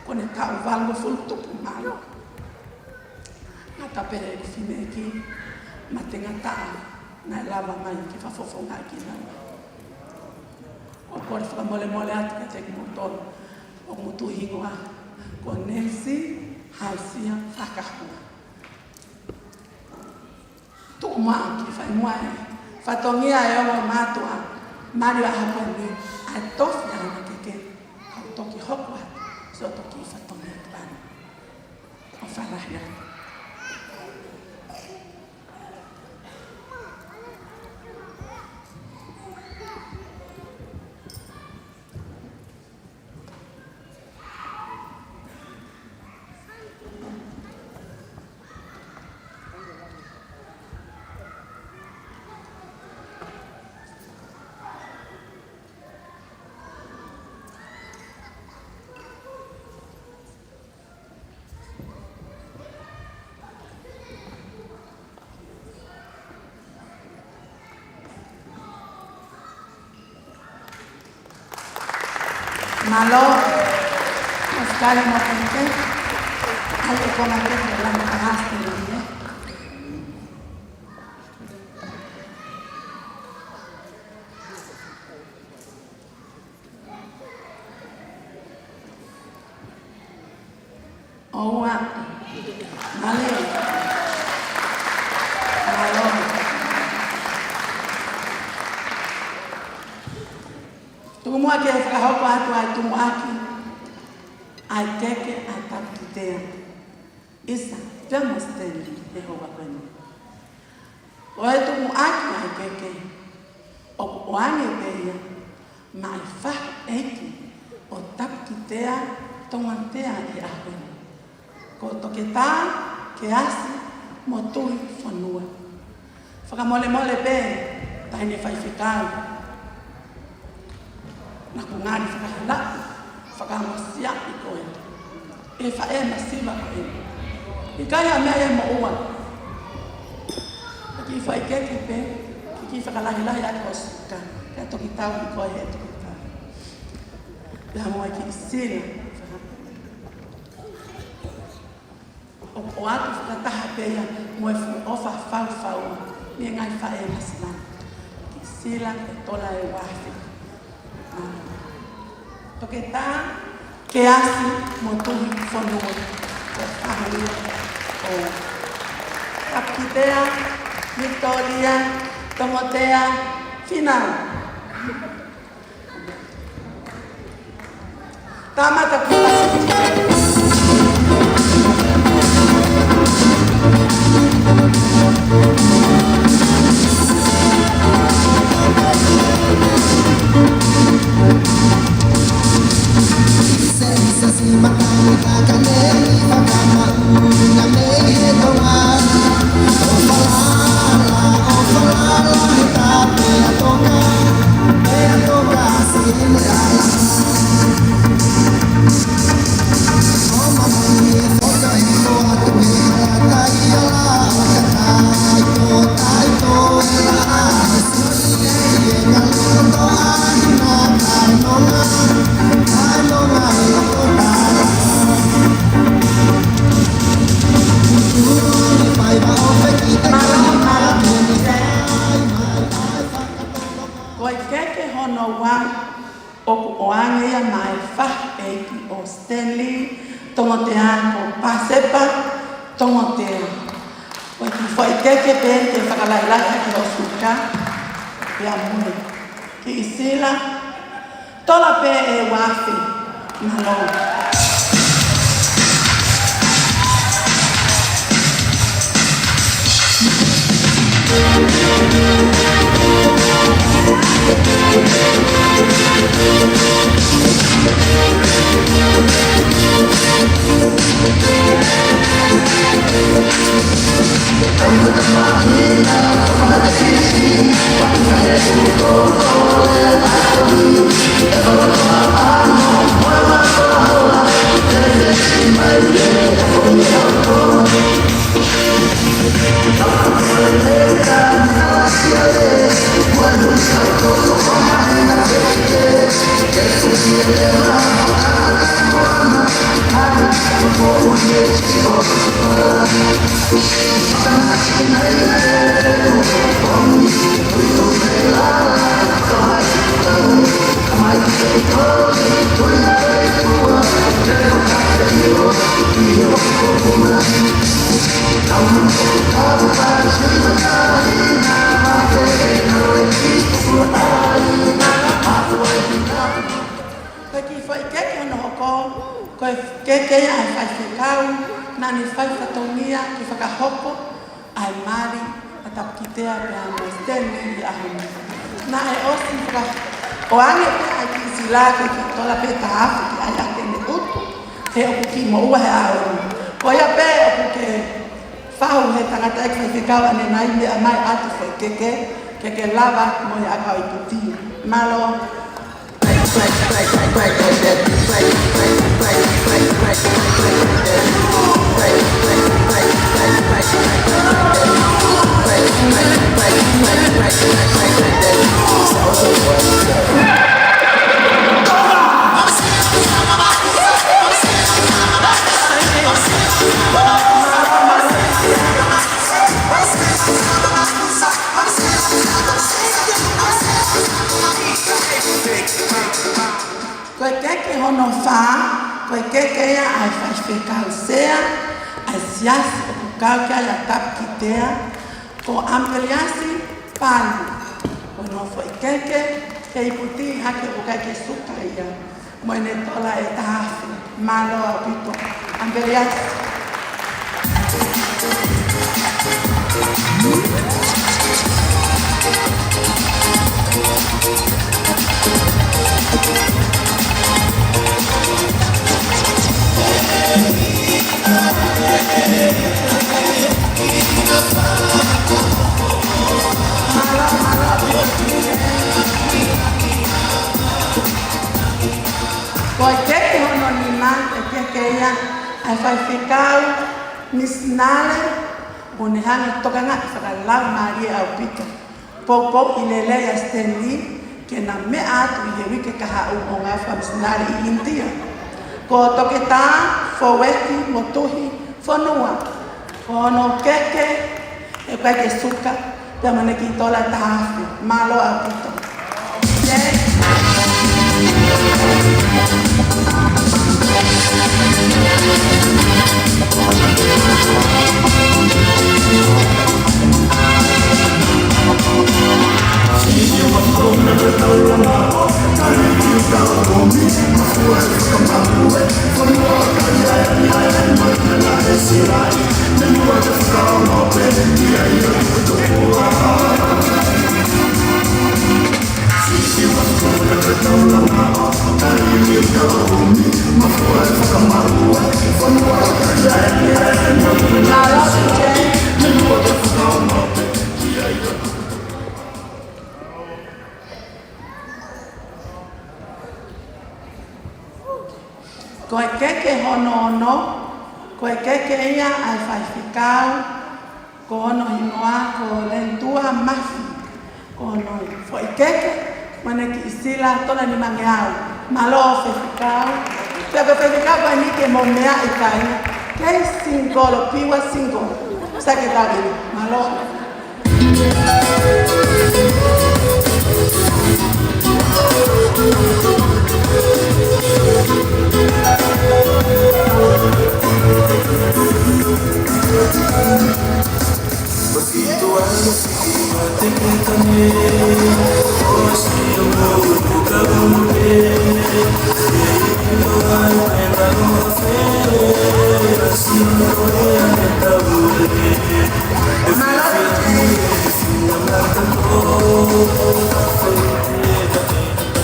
ko ʻene taʻu valungofulu tupu mā nima. Ngata pē heʻeku fineʻeiki matengataʻa naʻe lava mai ke fakafofongaʻi kinaua. ʻOku ou kole fakamolemole atu kiate kimoutolu ʻoku mou tuʻu hingoa, ko Nancy Hausia Fakahua. Tuku muʻa ke fai muʻa e fatongia ʻa e ongo mātuʻa mali ʻo e ʻaho ko eni, ʻa e tofi ʻa Hana Keke, kau toki hoko atu siʻoto kiʻi fatongia tuʻa ni. ʻOfa lahi atu. Mālō. Kale mo kente, ale kona ke te lama ka hasi ni. ʻOua. Mālō. Mālō. Tuku muʻa ke fakahoko atu ʻa e tumuʻaki ʻa e keke ʻa Tapukitea. ʻIsa, pea mo Stanley, he houa ko eni. Ko e tumuʻaki ʻa e keke, ʻoku ʻoange pē ia maʻa e faʻu ʻeiki ʻo Tapukitea Tongatea ʻi he ʻaho ni. Ko Toketā Keasi Motuhi Fonua. Fakamolemole pē, taʻahine faifekau. Naʻa ku ngali fakahalaʻi, fakamasiaʻi koe. ʻE faʻē masiva koe. ʻIkai ha meʻa ia moʻua. Ke kiʻi faikeke pē, ke kiʻi fakalahilahi atu ʻo Suka. Ka toki tau ki koe he toki tau. Pea mo e kiʻi sila. ʻO, ʻoatu fakataha pē ia mo e fuʻu ʻofa faufau mei he ngaahi faʻē masiva. Kiʻi sila ʻe tola ʻe uafe. Toketā Keasi Motuhi Fonua. Ko e faʻu ia ʻo Tapukitea Victoria Tongatea Finau. Tamata kuta. Ko e keke hono ua ʻoku ʻoange ia maʻa e faʻu ʻeiki ʻo Stanley Tongatea ko Pasepa Tongatea. Ko e kiʻi faikeke pē ke fakalahilahi ʻaki ʻo Suka. Pea mo e kiʻi sila. Tola pē ʻe uafe. Mālō. Ko e kiʻi faikeke hono hoko, ko e keke ia ʻa e faifekau naʻa ne fai fatongia ke fakahoko ʻa e mali ʻa Tapukitea pea mo Stanley ʻi he ʻaho ni. Naʻe ʻosi faka-, ʻoange pē ʻa e kiʻi sila ke kiʻi tola pē taha afe ke ʻai ʻaki ʻene ʻutu, he ʻoku kiʻi moʻua he ʻaho ni. Ko ia pē ʻoku ke faʻu he tangataʻeiki faifekau ʻanenai, meʻa mai ʻa e faikeke, ke ke lava mo e ʻakau ʻi tuti. Mālō. Hono fā, ko e keke ia ʻa e faifekau sea ʻa e siasi ʻoku kau ki ai ʻa Tapukitea, ko ʻAmipeliasi Palu. Ko hono foʻi keke, ke iputi hake ʻoku ʻikai ke suka ia, mo ʻene tola ʻe taha afe. Mālō ʻaupito. ʻAmipeliasi. Ko e keke hono nima, ko e keke ia ʻa e faifekau misinale, ʻoku ne hanga ʻo tokangaʻi fakalaumālie ʻaupito. Poupouʻi lelei ʻa Stanley ke na meʻa atu ʻi he uike kahaʻu ʻo ngāue fakamisinale ʻi ʻInitia. Ko Toketā Foueki Motuhi Fonua, ko hono keke ʻoku ʻikai ke suka, pea mo ʻene kiʻi tola ʻe taha afe. Mālō ʻaupito. Ko e keke hono ono, ko e keke ia ʻa e faifekau, ko hono hingoa ko Lentua Mafi, ko hono foʻi keke, mo ʻene kiʻi sila tola ʻe nimangeau. Mālō faifekau. Pea ko e faifekau ko eni ke mo meʻa ʻi kai. Kei single, pure single. Sai ke tau ʻi. Mālō.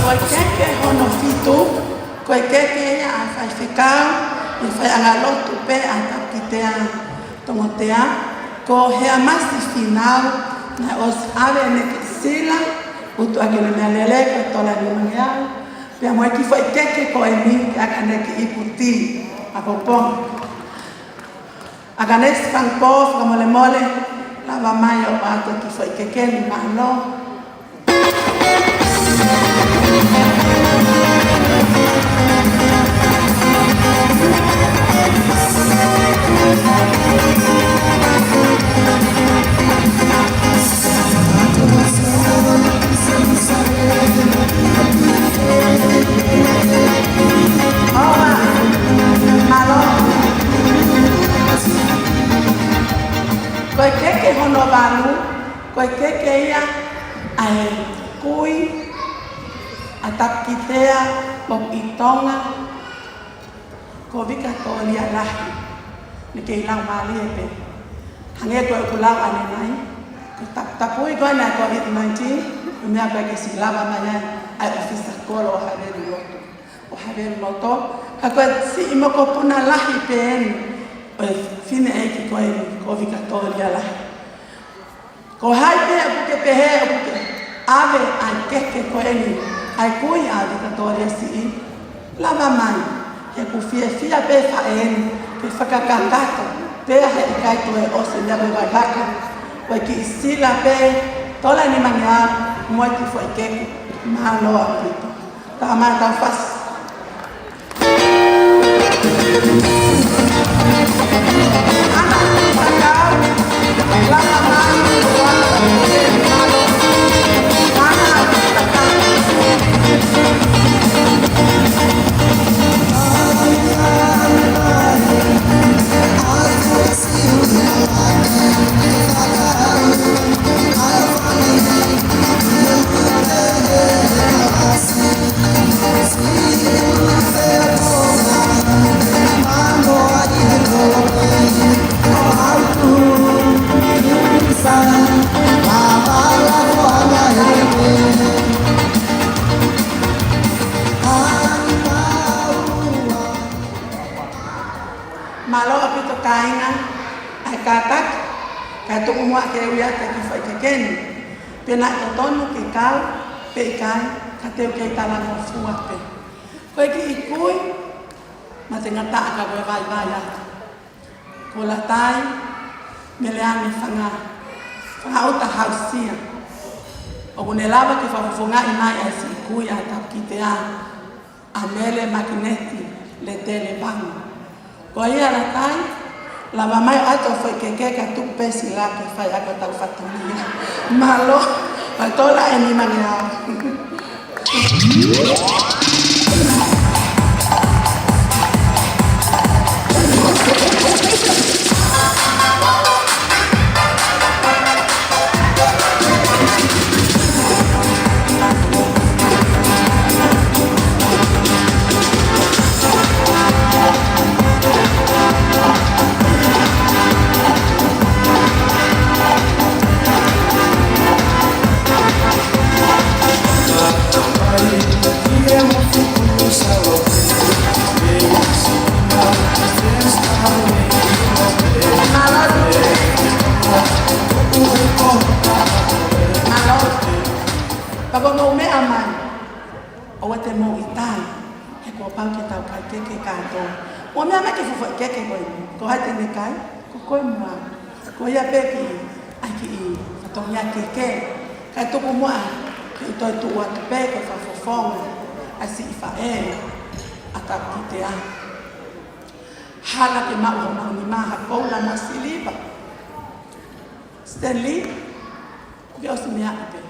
Ko e keke hono fitu, ko e keke ia ʻa e faifekau, ʻi he faiʻanga lotu pē ʻa Tapukitea Tongotea, ko Heamasi Finau, naʻe ʻosi ʻave ʻene kiʻi sila, utu ʻaki ʻene meʻalele ko e tola ʻe nimangeau, pea mo e kiʻi foʻi keke ko eni ke ʻoange ʻaki ʻene kiʻi iputi ʻapongipongi. ʻAkanesi Fangpo, fakamolemole, lava mai ʻo ʻoatu e kiʻi foʻi keke ni, mālō. Ko e keke hono valu, ko e keke ia ʻa e kui ʻa Tapukitea ʻoku ʻi Tonga, ko Vikatōlia Lahi. Ne kei laumālie pē. Hangē ko ʻeku lau ʻanenai, ko e taputapui ko ena ʻa e COVID-nineteen, ko e meʻa ko ē ke ʻosi lava mai ai ʻa e ʻōfisa kolo ʻo Havelu Loto. ʻO Havelu Loto, ka ko e siʻi mokopuna lahi pē eni ʻo e fineʻeiki ko eni ko Vikatōlia Lahi. Ko hai pē ʻoku ke pehē ʻoku ke ʻave ʻa e keke ko eni, ʻa e kui ʻa Vikatōlia Siʻi, lava mai, he ʻoku fiefia pē faʻē ni ke fakakakato, pea heʻikai toe ʻosi e meʻa ko e vaihaka, ko e kiʻi sila pē, tola ʻe nimangeau, mo e kiʻi foʻi keke, mālō ʻaupito. Tau mai tau fasi. Pea ke ui atu ki he foʻi keke ni pe naʻe totonu ke kau pe ʻikai, ka te u kei talangofua pē. Ko e kiʻi kui matengataʻa ka ko e vaivai atu. Ko Latai Meleane Fanga, Fangauta Hausia. ʻOku ne lava ke fakafofongaʻi mai ʻa e siʻi kui ʻa Tapukitea, ʻa Mele Makineti Letele Pango. Ko ia Latai, lava mai ʻo ʻoatu e foʻi keke ka tuku pē sila ke fai ʻaki hotau fatongia. Mālō, ʻa e tola ʻe nimangeau. Mālō. Pea ko hoʻomou meʻa mai, ʻoua te mou ʻita ai, he kuo pau ke tau kai keke kātoa. Mou meʻa mai ki he foʻi keke ko eni. Ko hai te ne kai? Ko koe mo au. Ko ia pē kiʻi, ʻa e kiʻi fatongia keke. Kae tuku muʻa ke u toe tuʻu atu pē ke fakafofonga ʻa e siʻi faʻē ʻa Tapukitea. Hala ke maʻu homau nima ha koula mo e siliva. Stanley, kuo ke ʻosi meaʻi pē.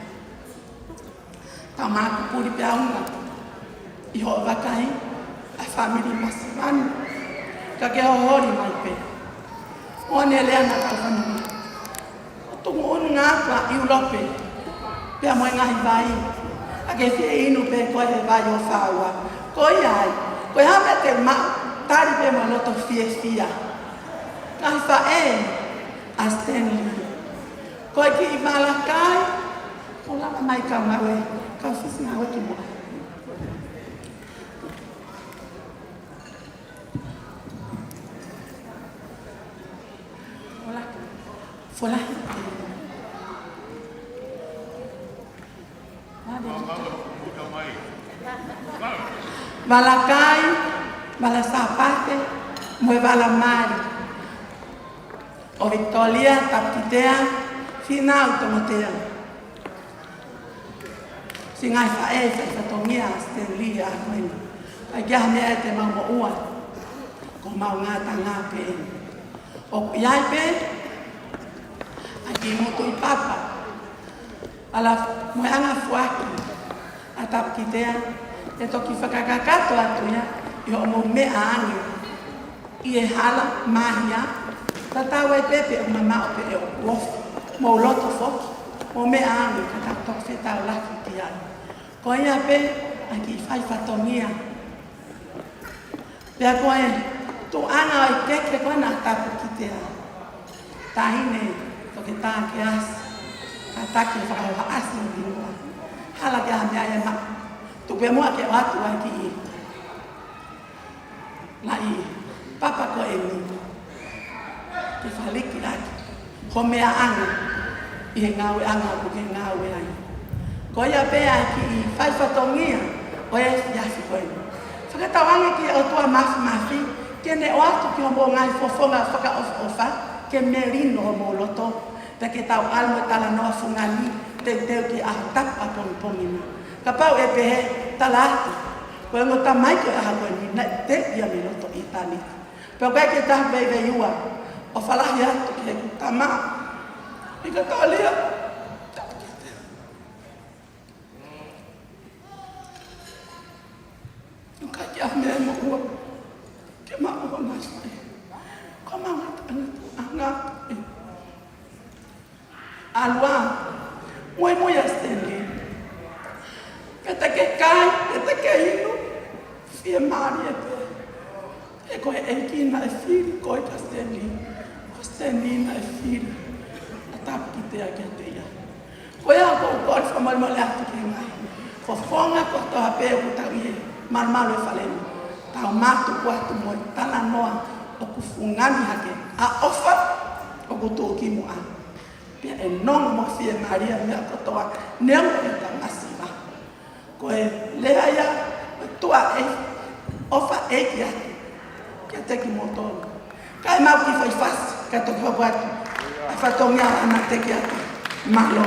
Tau mākupuli pē ʻaunga ʻi hoʻo vakai ʻa e fāmili masiva ni, ka ke hoholi mai pē. ʻOua ne lea naʻa tau fanongo. ʻO tuku ʻunu ngā tua ʻIulope pea mo e ngaahi vai, ʻa ke fie inu pē koe he vai ʻo fāua. Ko ia ai, ko e hā meʻa te u maʻu? Tali pē mo e loto fiefia. Ngaahi faʻē ʻa Stanley. Ko e kiʻi vala kai, ʻo lava mai kau ngāue, kau fisi ngāue ki muʻa. Fola. Fola. Vala kai, vala Sāpate, mo e vala mali. ʻO Victoria Tapukitea Fīnau Tomotea. Siʻi ngaahi faʻē, faʻē fatongia ʻa Stanley ʻa ko eni. ʻIkai ke ʻi ai ha meʻa ʻe te mau moʻua, ko homau ngataʻanga pē eni. ʻOku ʻi ai pē ʻa e kiʻi motuʻi papa, ʻa ia mo e anga foaki ʻa Tapukitea, ʻe toki fakakakato atu ia ʻi hoʻomou meʻa ange ʻi he hala, mahia, tatau ai pē pe ʻoku mamaʻo pe ʻoku ofi, mou loto foki, mou meʻa ange ka tau toki fetaulaki ki ai. Ko ia pē ʻa e kiʻi fai fatongia. Pea ko e tuʻunga ʻo e keke ko ena ʻa Tapukitea. Taʻahine Toketā Keasi, kātaki fakahohaʻasi ʻo hingoa. Hala ke ʻi ai ha meʻa ia ma. Tuku pē muʻa ke ʻoatu ʻa e kiʻi laʻi papa ko eni ke faliki ʻaki ho meʻa ange ʻi he ngāueʻanga ʻoku ke ngāue ai. Ko ia pē ʻa e kiʻi fai fatongia ʻo e efiafi ko eni. Fakatauange ki he ʻOtua Māfimafi ke ne ʻoatu ki homou ngaahi fofonga fakaʻofoʻofa, ke melino homou loto, pea ke tau ʻalu mo e talanoa fungani teuteu ki he ʻaho tapu ʻapongipongi na. Kapau ʻe pehē, tala atu, ko e ongo tamai ko e ʻaho ko eni naʻe teʻia mei loto ʻitāniti. Pea ʻoku ʻikai ke taha veiveiua ʻo falahi atu ki heʻeku tama, ʻi ka tōlia. ʻOku ʻikai ke ʻi ai ha meʻa ʻe moʻua ke maʻu ʻa e ngaahi faʻē. Ko homau ngataʻanga tuʻunga ē. ʻAlu ā, muimui ʻa Stanley. Pea te ke kai, pea te ke inu, fiemālie pē. He ko e ʻEiki naʻe fili koe kia Stanley, ko Stanley naʻe fili ʻa Tapukitea kiate ia. Ko ia ʻoku ou kole fakamolemole atu ki he ngaahi fofonga kotoa pē ʻoku tau ʻi he malumalu ʻo e fale ni. Tau mātuku atu mo e talanoa ʻoku fungani hake ʻa e ʻofa ʻoku tuʻu ki muʻa. ʻE nonga mo fiemālie meʻa kotoa, neongo ʻeta masiva. Ko e lea ia, ko e tuʻa ʻEiki, ʻofa ʻEiki atu kiate kimoutolu. Kae mau kiʻi fai fasi, kae toki fakaʻosi atu ʻa e fatongia ʻa ʻAna Tekiata. Mālō.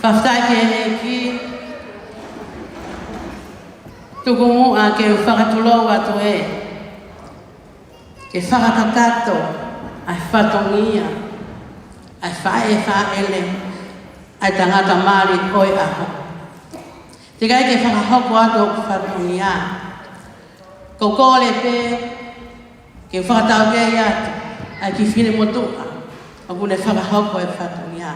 Fakafetaʻi ki he ʻEiki. Tuku muʻa ke u fakatulou atu ē, ke fakakakato ʻa e fatongia ʻa e faʻē fāʻele ʻa e tangata mali ʻo e ʻaho. Teʻeki ai ke fakahoko atu hoku fatongia. Ko e kole pē ke fakataukei atu ʻa e kiʻi finemotuʻa ʻoku ne fakahoko e fatongia.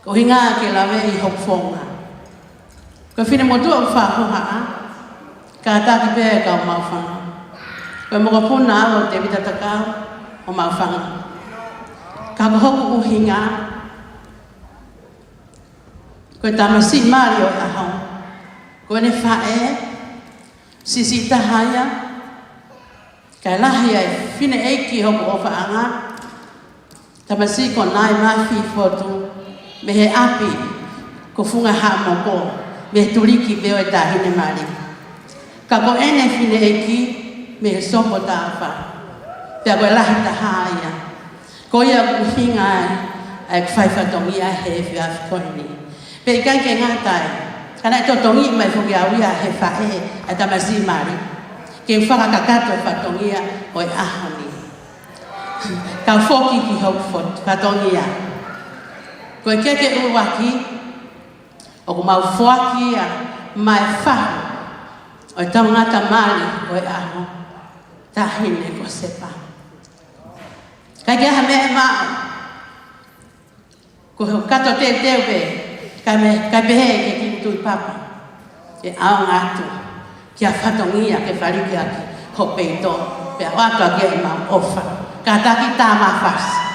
Ko e ʻuhinga ke laveʻi hoku founga. Ko e finemotuʻa ʻoku fakahohaʻa, kātaki pē kau maʻu fanga. Ko e mokopuna au ʻo Tēvita Takau ʻo maʻu fanga. Ka ko hoku ʻuhinga, ko e tamasiʻi mali ʻo e ʻaho, ko ʻene faʻē, siʻisiʻi taha ia, kae lahi ʻa e fineʻeiki hoku ʻofaʻanga, tamasiʻi ko Nai Mafi Fotu, mei he ʻapi ko Funga Haʻamoko, mei he tuliki pē ʻo e taʻahine mali. Ka ko ʻene fineʻeiki mei he Sopo Tafa. Pea ko e lahi taha ia. Ko ia ʻoku ʻuhinga ai ʻa e fai fatongia he efiafi ko eni. Pea ʻikai ke ngata ai, ka naʻe totongi mai foki au ia he faʻē ʻa e tamasiʻi mali ke fakakakato fatongia ʻo e ʻaho ni. Kau foki ki hoku fot-, fatongia. Ko e keke ʻuluaki, ʻoku mau foaki ia maʻa e fahu ʻo e tangata mali ʻo e ʻaho, taʻahine ko Sepa. ʻIkai ke ʻi ai ha meʻa ʻe maʻu, ko hoʻo kato teuteu pē, kae me-, kae pehē ke kiʻi tui papa, ke ʻaonga atu ki ha fatongia ke fāliki ʻaki ho peito, pea ʻoatu ʻaki ʻemau ʻofa. Kātaki tā mafasi.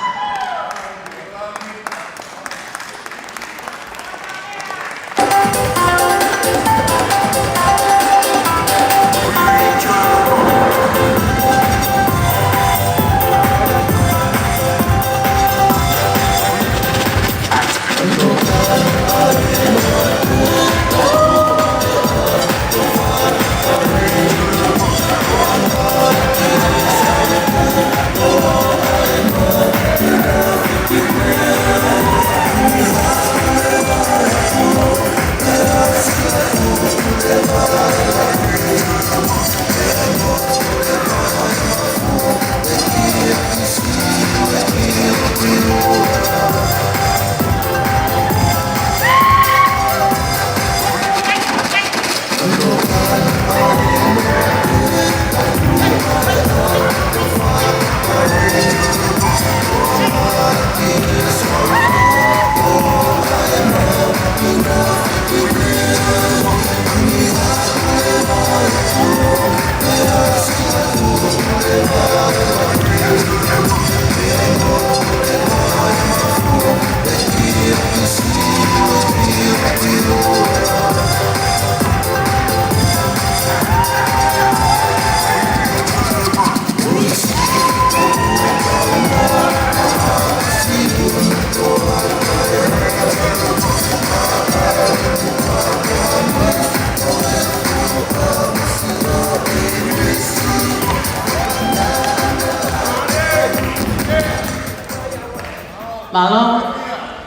Mālō,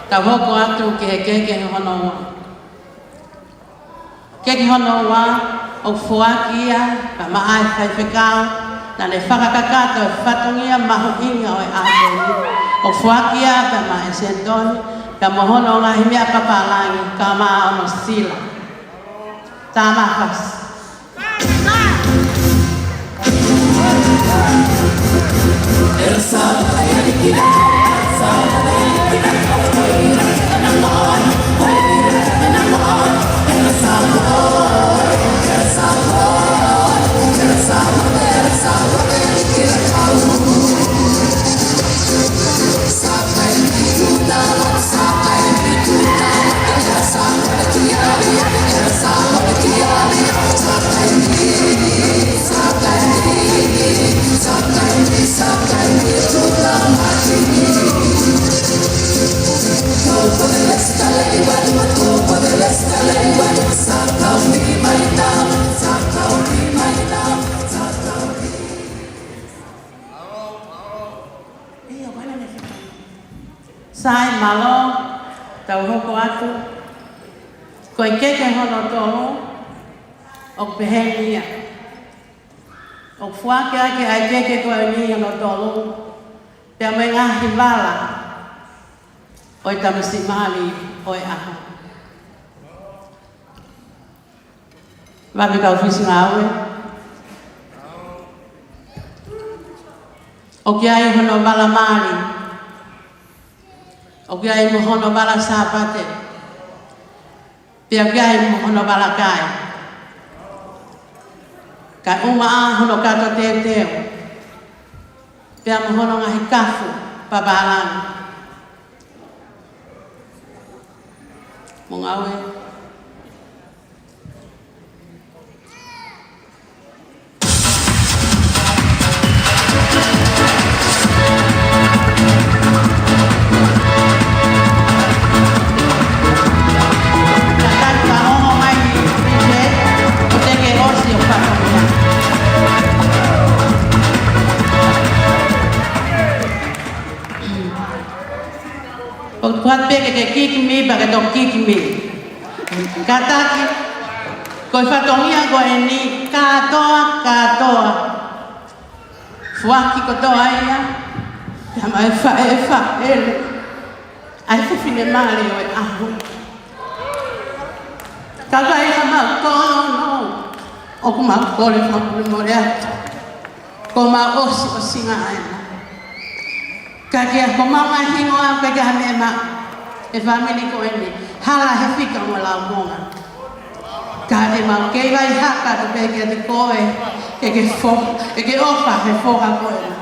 tau hoko atu ki he keke hono ua. Keke hono ua, ʻoku foaki ia pea maʻa e faifekau naʻa ne fakakakato e fatongia mahuʻinga ʻo e ʻaho ni. ʻOku foaki ia pea maʻa e Senitoni, pea mo hono ngaahi meʻa pāpālangi, kae ʻumaʻā hono sila. Tama Fasi. Sai, mālō, tau hoko atu. Ko e keke hono tolu, ʻoku peheni ia. ʻOku foaki ʻaki ʻa e keke ko eni hono tolu, pea mo e ngaahi vala ʻo e tamasiʻi mali ʻo e ʻaho. Vave kau fisi ngāue. ʻOku ʻi ai hono vala mali. ʻOku ʻi ai mo hono vala Sāpate. Pea ʻoku ʻi ai mo hono vala kai. Kae ʻumaʻā hono kato teuteu. Pea mo hono ngaahi kafu pāpālangi. Mo ngāue. ʻOku ʻatu pē ke ke kick me, pea ke toki kick me. Kātaki, ko e fatongia ko eni, kātoa, kātoa. Foaki kotoa ia, pea maʻa e faʻē faʻele ʻa e fefine mali ʻo e ʻaho. Ka ʻi ai haʻamau tōnounou, ʻoku mau kole fakamolemole atu. Ko homau ʻosiʻosinga ena. Ka ko homau ngaahi hingoa ʻoku ʻikai ke ha meʻa maʻa e fāmili ko eni. Hala he fika mo e laukonga. Ka te mau kei vaihaka atu pē kiate koe, ke ke fo-, ke ke ʻofa he foha ko ena.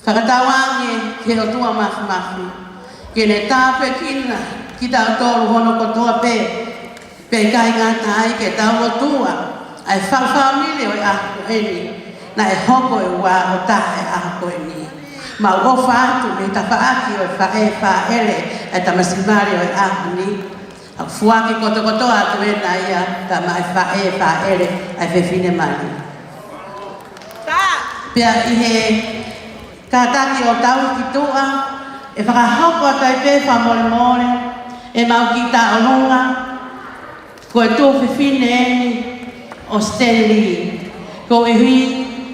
Fakatauange ki he ʻOtua Māfimafi ke ne tāpuekina kitautolu hono kotoa pē, pea ʻikai ngata ai ke tau lotua ʻa e fā fāmili ʻo e ʻaho ko eni, naʻe hoko e ua ʻo taha e ʻaho ko eni. Mau ʻofa atu mei he tafaʻaki ʻo e faʻē faʻele ʻa e tamasiʻi mali ʻo e ʻaho ni. ʻOku foaki kotokotoa atu ena ia, pea maʻa e faʻē faʻele ʻa e fefine mali. Pea ʻi he kātaki ʻo tau ki tuʻa, ʻe fakahoko atu ai pē fakamolemole ʻemau kiʻi tauʻolunga, ko e tuofefine eni ʻo Stanley. Koeʻuhi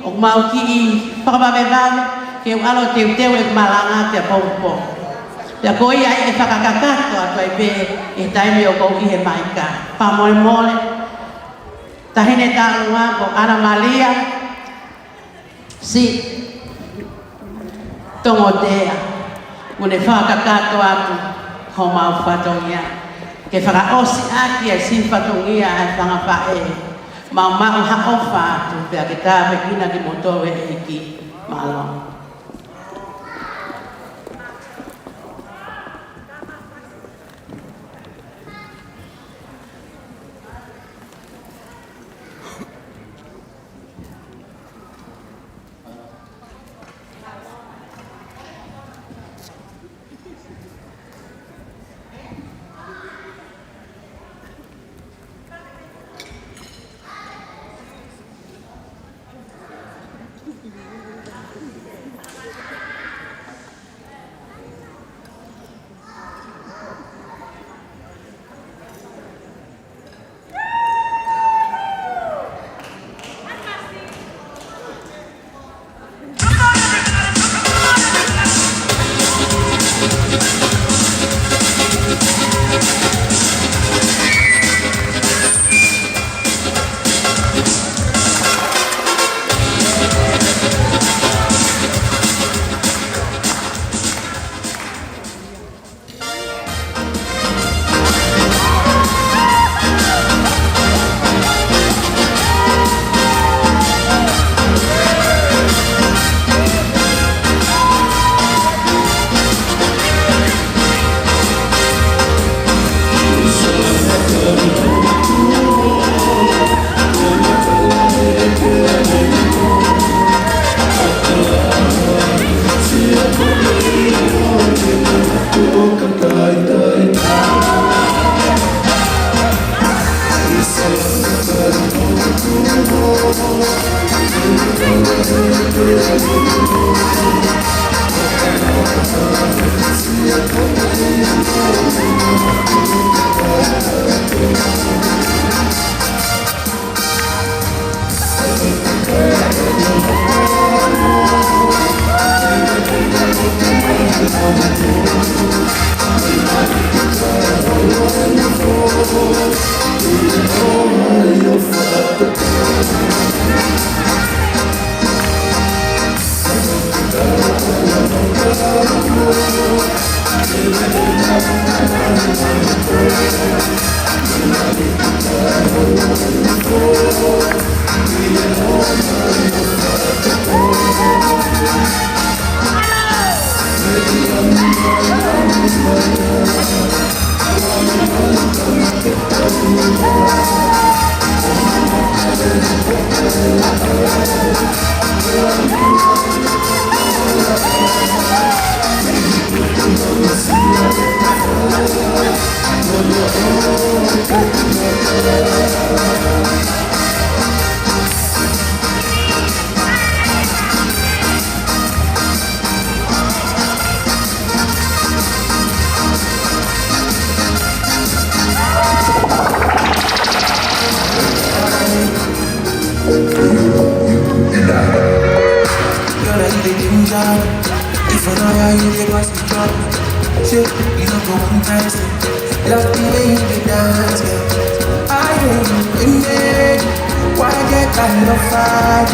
ʻoku mau kiʻi fakavavevave ke u ʻalu ʻo teuteu e malanga ki ʻapongipongi. Pea ko ia ʻe fakakakato atu ai pē ʻi he taimi ʻoku ou ʻi he maika. Fakamolemole, taʻahine tauʻolunga ko Ana Malia Sitongotea, ʻoku ne fakakakato atu homau fatongia. Ke fakaʻosi ʻaki e siʻi fatongia ʻa e fanga faʻē, mau maʻu ha ʻofa atu pea ke tāpuekina kimoutolu ʻe he ʻEiki. Mālō. You're like the danger. If I know how you get past the drop, shit, you don't go one time. Love the way you get dance, girl. I am in there. Why get kind of fight?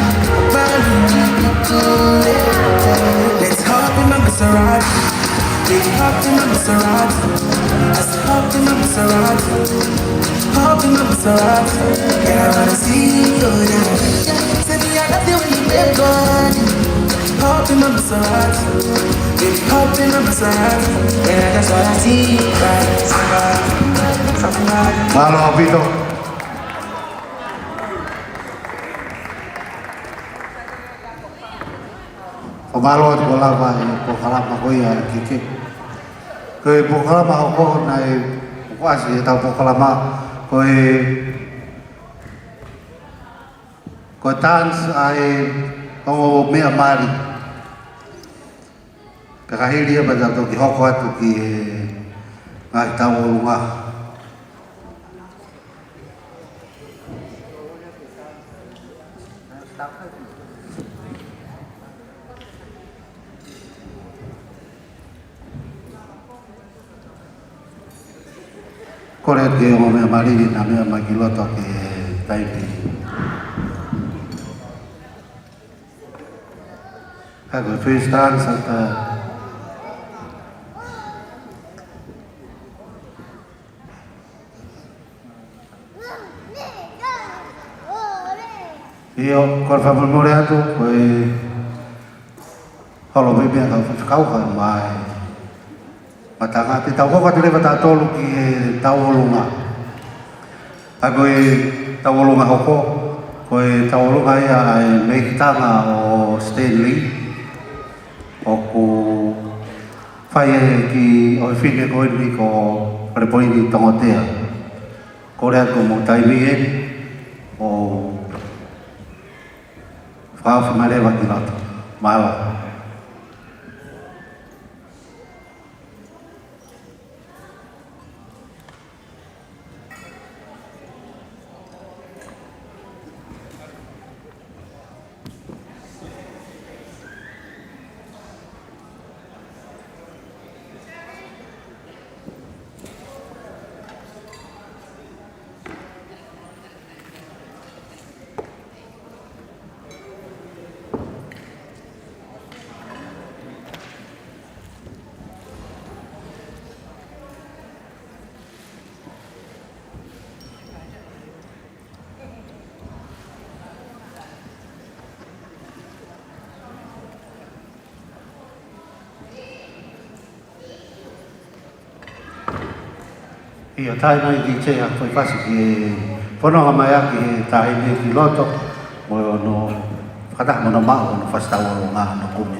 Let's hop in my Maserati. Baby, hop in my Maserati. I said, hop in my Maserati. Hop in my Maserati. Yeah, I wanna see you go down. Say me, I love you when you bend body. Hop in my Maserati. Baby, hop in my Maserati. Yeah, that's what I see. Right, right, right. Mālō ʻaupito. Fakamālō atu ʻo lava e polokalama ko ia ʻa e Keke. Ko e polokalama hoko naʻe ʻoku ʻasi ʻi heʻetau polokalama ko e, ko e dance ʻa e ongo meʻa mali. Pea ka hili ia pea tau toki hoko atu ki he ngaahi tauʻolunga. Kole atu ki he ongo meʻa mali naʻa nau meʻa mai ki loto ki he taimi. Ka ko e first dance ʻa e ʻIo, kole fakamolemole atu, ko e holo pē meʻa kau faifekau ka mai. Matanga, te tau hoko atu leva tautolu ki he tauʻolunga. ʻA ko e tauʻolunga hoko, ko e tauʻolunga ia ʻa e mehikitanga ʻo Stanley. ʻOku fai ʻe he kiʻi ʻofefine ko eni ko Falepoini Tongotea. Kole atu ko hoʻomou taimi eni ʻo fakaofi mai leva ki loto. Mālō. ʻIo, tae mai ki he ʻa ko e fasi ki he fononga mai ʻa e taʻahine ki loto, mo hono fakataha mo hono maʻu hono fasi tauʻolunga hono kumi.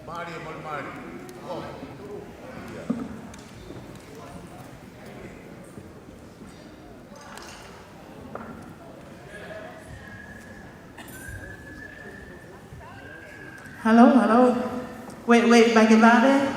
Mālie, mālie, mālie. Hello, hello. Wait, wait, back in there.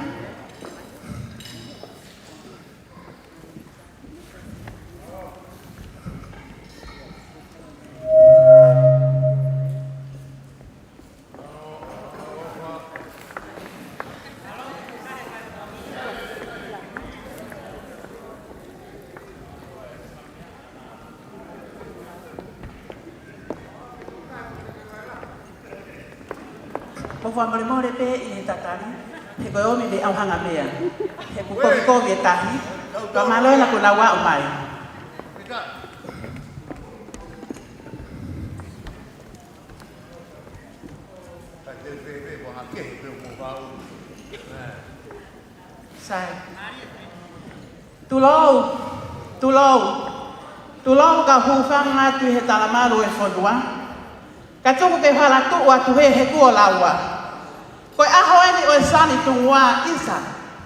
Mou fakamolemole pē ʻi he tatali, he ko e ʻomi mei ʻauhanga meʻa. He kuo kovikovi e tahi, ka mālō ena kuo nau aʻu mai. Sai. Tulou, tulou, tulou ka hūfanga atu ʻi he talamalu ʻo e fonua. Ka tuku ke u hala tuʻu atu hē he kuo laua. Ko e ʻaho eni ʻo e sani tungua ʻisa,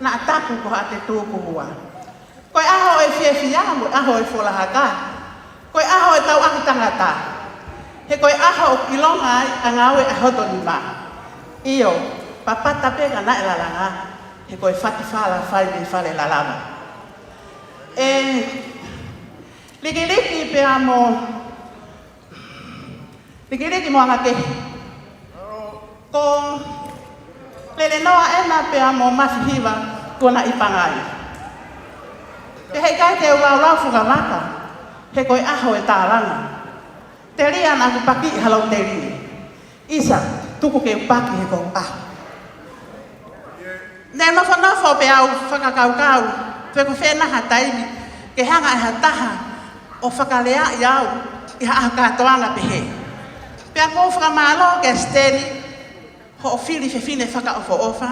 naʻa taku ko haʻate tuku hua. Ko e ʻaho ʻo e fiefia mo e ʻaho ʻo e folahaka. Ko e ʻaho ʻo e tauʻaki tangata. He ko e ʻaho ʻoku ʻilonga ai ʻa ngāue ʻa hoto nima. ʻIo, papata pē ka naʻe lalanga. He ko e fatifala fai mei fale lalava. ʻE likiliki pea mo, likiliki mo anga kehe. Ko Lelenoa ena pea mo Mafihiva kuo na ʻi Pangai. Pea heʻikai te u laulau fukavaka, he ko e ʻaho ʻo e tālanga. Telia naʻa ku pakiʻi ha lau telie. ʻIsa, tuku ke u paki he ko e ʻaho. Ne nofonofo pea u fakakaukau, pe ko fē nai ha taimi, ke hanga ʻe ha taha ʻo fakaleaʻi au ʻi ha ʻaho kātoanga pehē. Pea ʻoku ou fakamālō kia Siteni, hoʻo fili fefine fakaʻofoʻofa,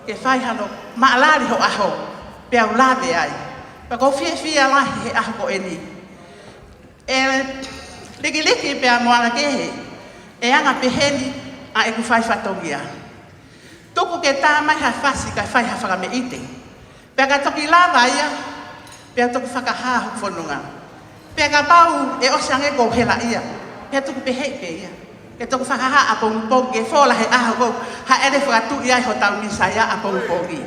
ke fai hano maʻalali ho ʻaho, pea u lave ai. Pea ʻoku ou fiefia lahi he ʻaho ko eni. ʻE likiliki pea mo anga kehe, ʻe anga pehē ni ʻa ʻeku fai fatongia. Tuku ke tā mai ha fasi kae fai ha fakameʻite. Pea ka toki lava ia, pea toki fakahā hoku fononga. Pea kapau ʻe ʻosi ange ʻeku hela ia, pea tuku pehē pē ia. Ke toki fakahā ʻapongipongi ke fola he ʻaho ʻoku hāʻele fakatuʻi ai hotau Mīsaia ʻapongipongi.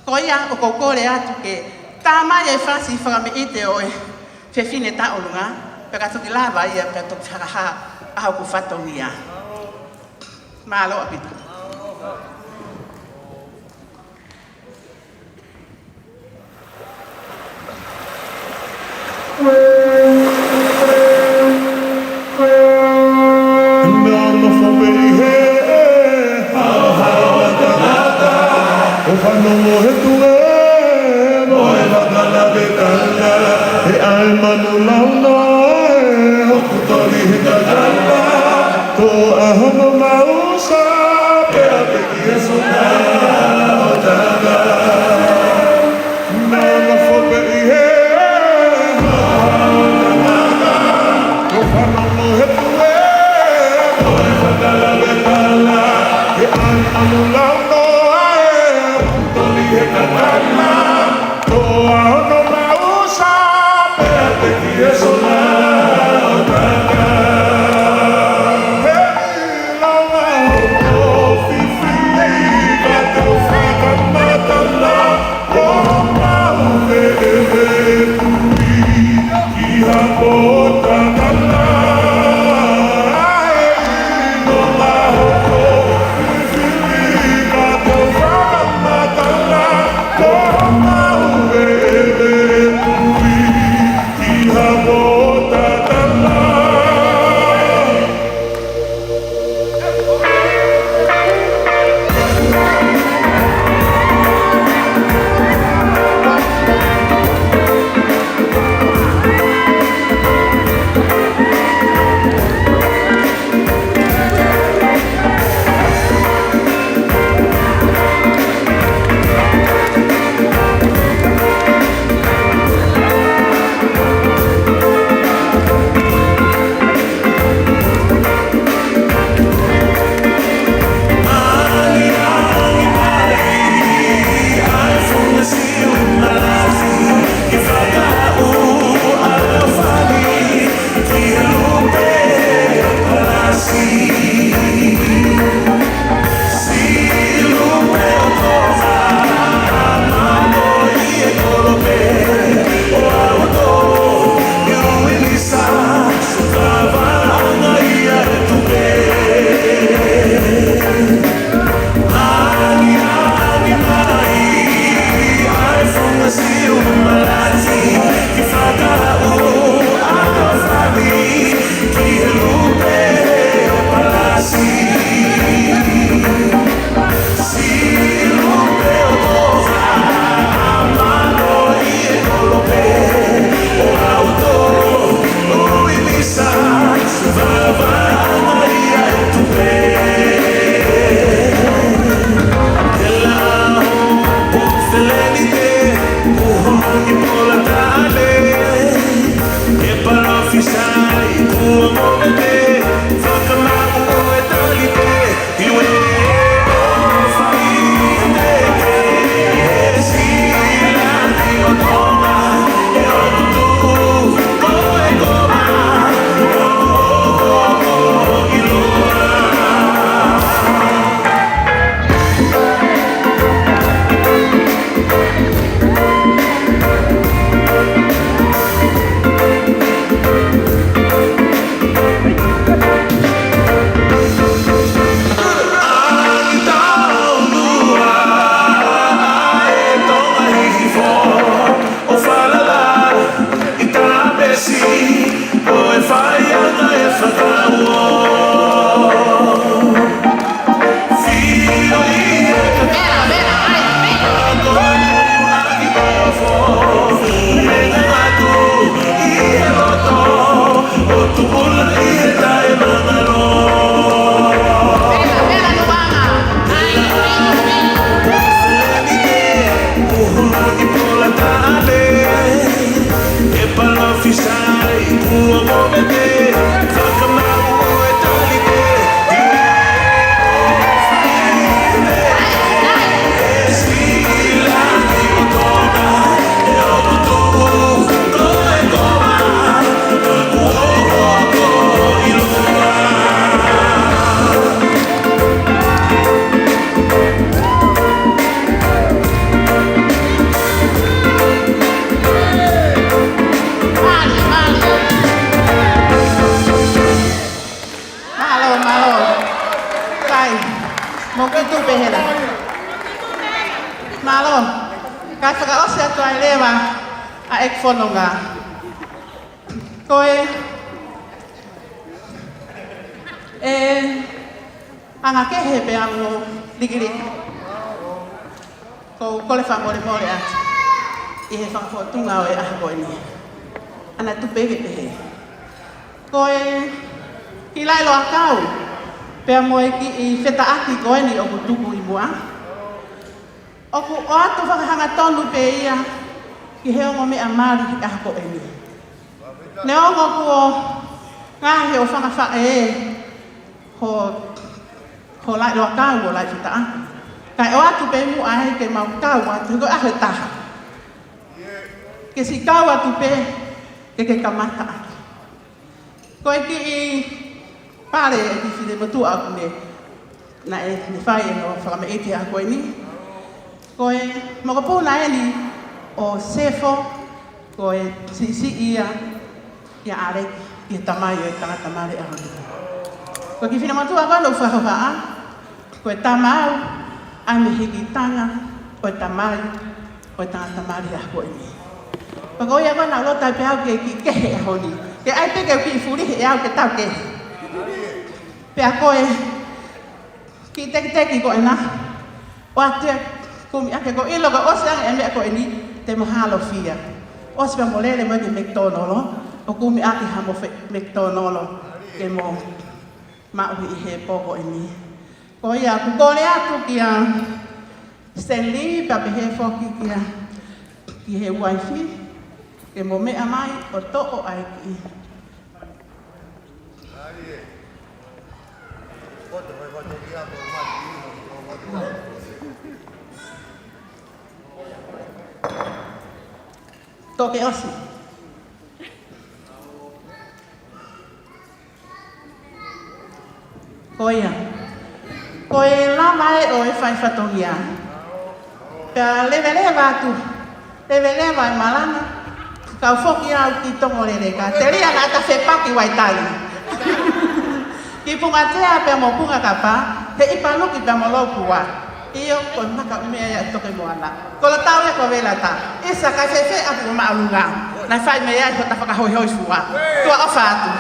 Ko ia ʻoku ou kole atu ke tā mai e fasi fakameʻite ʻo e fefine taʻolunga, pea ka toki lava ia, pea toki fakahā ʻa hoku fatongia. Mālō ʻaupito. Naʻa nofo pē ʻi he haohaoa tangata, ʻo fanongo he tuʻe mo e fakalaveʻi tala, he ʻai manu launoa ē, hoku toli he kakala, toʻa hono mausa, pea peki e sona o tanga. Naʻa nofo pē ʻi he haohaoa tangata, ʻo fanongo he tuʻe mo e fakalaveʻi tala, he ʻai manu launoa ē, hoku toli he kakala, toʻa hono mausa, pea peki e sona o tanga. He ʻilonga hoʻo fifili ka tau fakamatala, ko homau veʻeveʻe tui ki ha pō tangata. He ʻilonga hoʻo fifili ka tau fakamatala, ko homau veʻeveʻe tui ki ha pō tangata. Mālō, mālō. Kai, mou kiʻi tuʻu pē hela. Mālō. Kae fakaʻosi atu ai leva ʻa e fononga. Ko e, e, anga kehe pea mo likiliki. ʻOku ou kole fakamolemole atu ʻi he fakafōtunga ʻo e ʻaho ko eni. ʻAna tupe ke pehē. Ko e kiʻi laʻi loʻakau, pea mo e kiʻi fetaʻaki ko eni ʻoku tuku ʻi muʻa. ʻOku ʻoatu fakahangatonu pē ia ki he ongo meʻa mali ʻi he ʻaho ko eni. Neongo kuo ngaohi ʻo fanga faʻē ho, ho laʻi loʻakau ʻo laʻi fetaʻaki. Kae ʻoatu pē muʻa ai ke mau kau atu ko e ʻaho ʻe taha. Ke siʻi kau atu pē, ke ke kamata atu. Ko e kiʻi pale ʻe kiʻi finemotuʻa ʻoku ne, naʻe, ne fai ʻene fakamāʻiti ʻa ko eni. Ko e mokopuna eni ʻo Sefo, ko e siʻisiʻi ia, ʻia ʻAleki, ʻi he tamai ʻo e tangata mali ʻaho ni. Ko e kiʻi finemotuʻa ko ena ʻoku fakahohaʻa, ko e tama au, ʻa e mehikitanga ʻo e tamai ʻo e tangata mali ʻaho ko eni. Pea ko ia ko ena ʻoku ou loto ai pē au ke kiʻi kehe he ʻaho ni. Ke ʻai pē ke u kiʻi fulihi ʻe au ke tau kehe. Pea ko e kiʻi tekiteki ko ena. ʻOatu e kumi ʻaki ko e ʻilo ko e ʻosi ange e meʻa ko eni te mo hālofia. ʻOsi pea mo lele mo e ki he McDonald. ʻO kumi ʻaki ha mo fe-, McDonald. Ke mo maʻu ʻi he pō ko eni. Ko ia, ʻoku kole atu kia Stanley, pea pehē foki kia, ki he uaifi, ke mo meʻa mai ʻo toʻo ʻa e kiʻi. Toke ʻosi. Ko ia. Ko e lava ē ʻo e fai fatongia. Pea leveleva atu. Leveleva e malanga. Kau foki au ki Tongoleleka. Telia naʻa ta fepaki Vaitali. Ki Pungatea pea mo Pungakapa. He ʻi Paluki pea mo Lopua. ʻIo, ko e maka ʻumea ia ʻa Toke Moana. Ko la tau ia ko Velata. ʻIsa kae fēfē ʻaku ʻo māʻolunga. Naʻe fai mei ai hota fakahoihoi fua. Tuʻa ʻofa atu.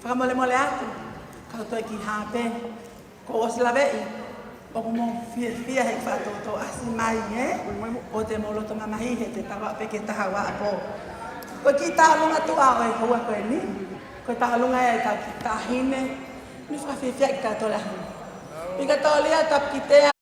Fakamolemole atu, kau toe ki hā pē, kuo ʻosi laveʻi, ʻoku mou fiefia he fakatōtōʻasi mai, ē? ʻOua te mou loto mamahi he te tau aʻu pē ki he taha ua ʻapō. Ko e kiʻi tauʻolunga tuʻa ʻo e houa ko eni, ko e tauʻolunga ia ʻetau kiʻi taʻahine, ne fakafiefia kitautolu he ʻaho ni. Pika tōlia tapu ki te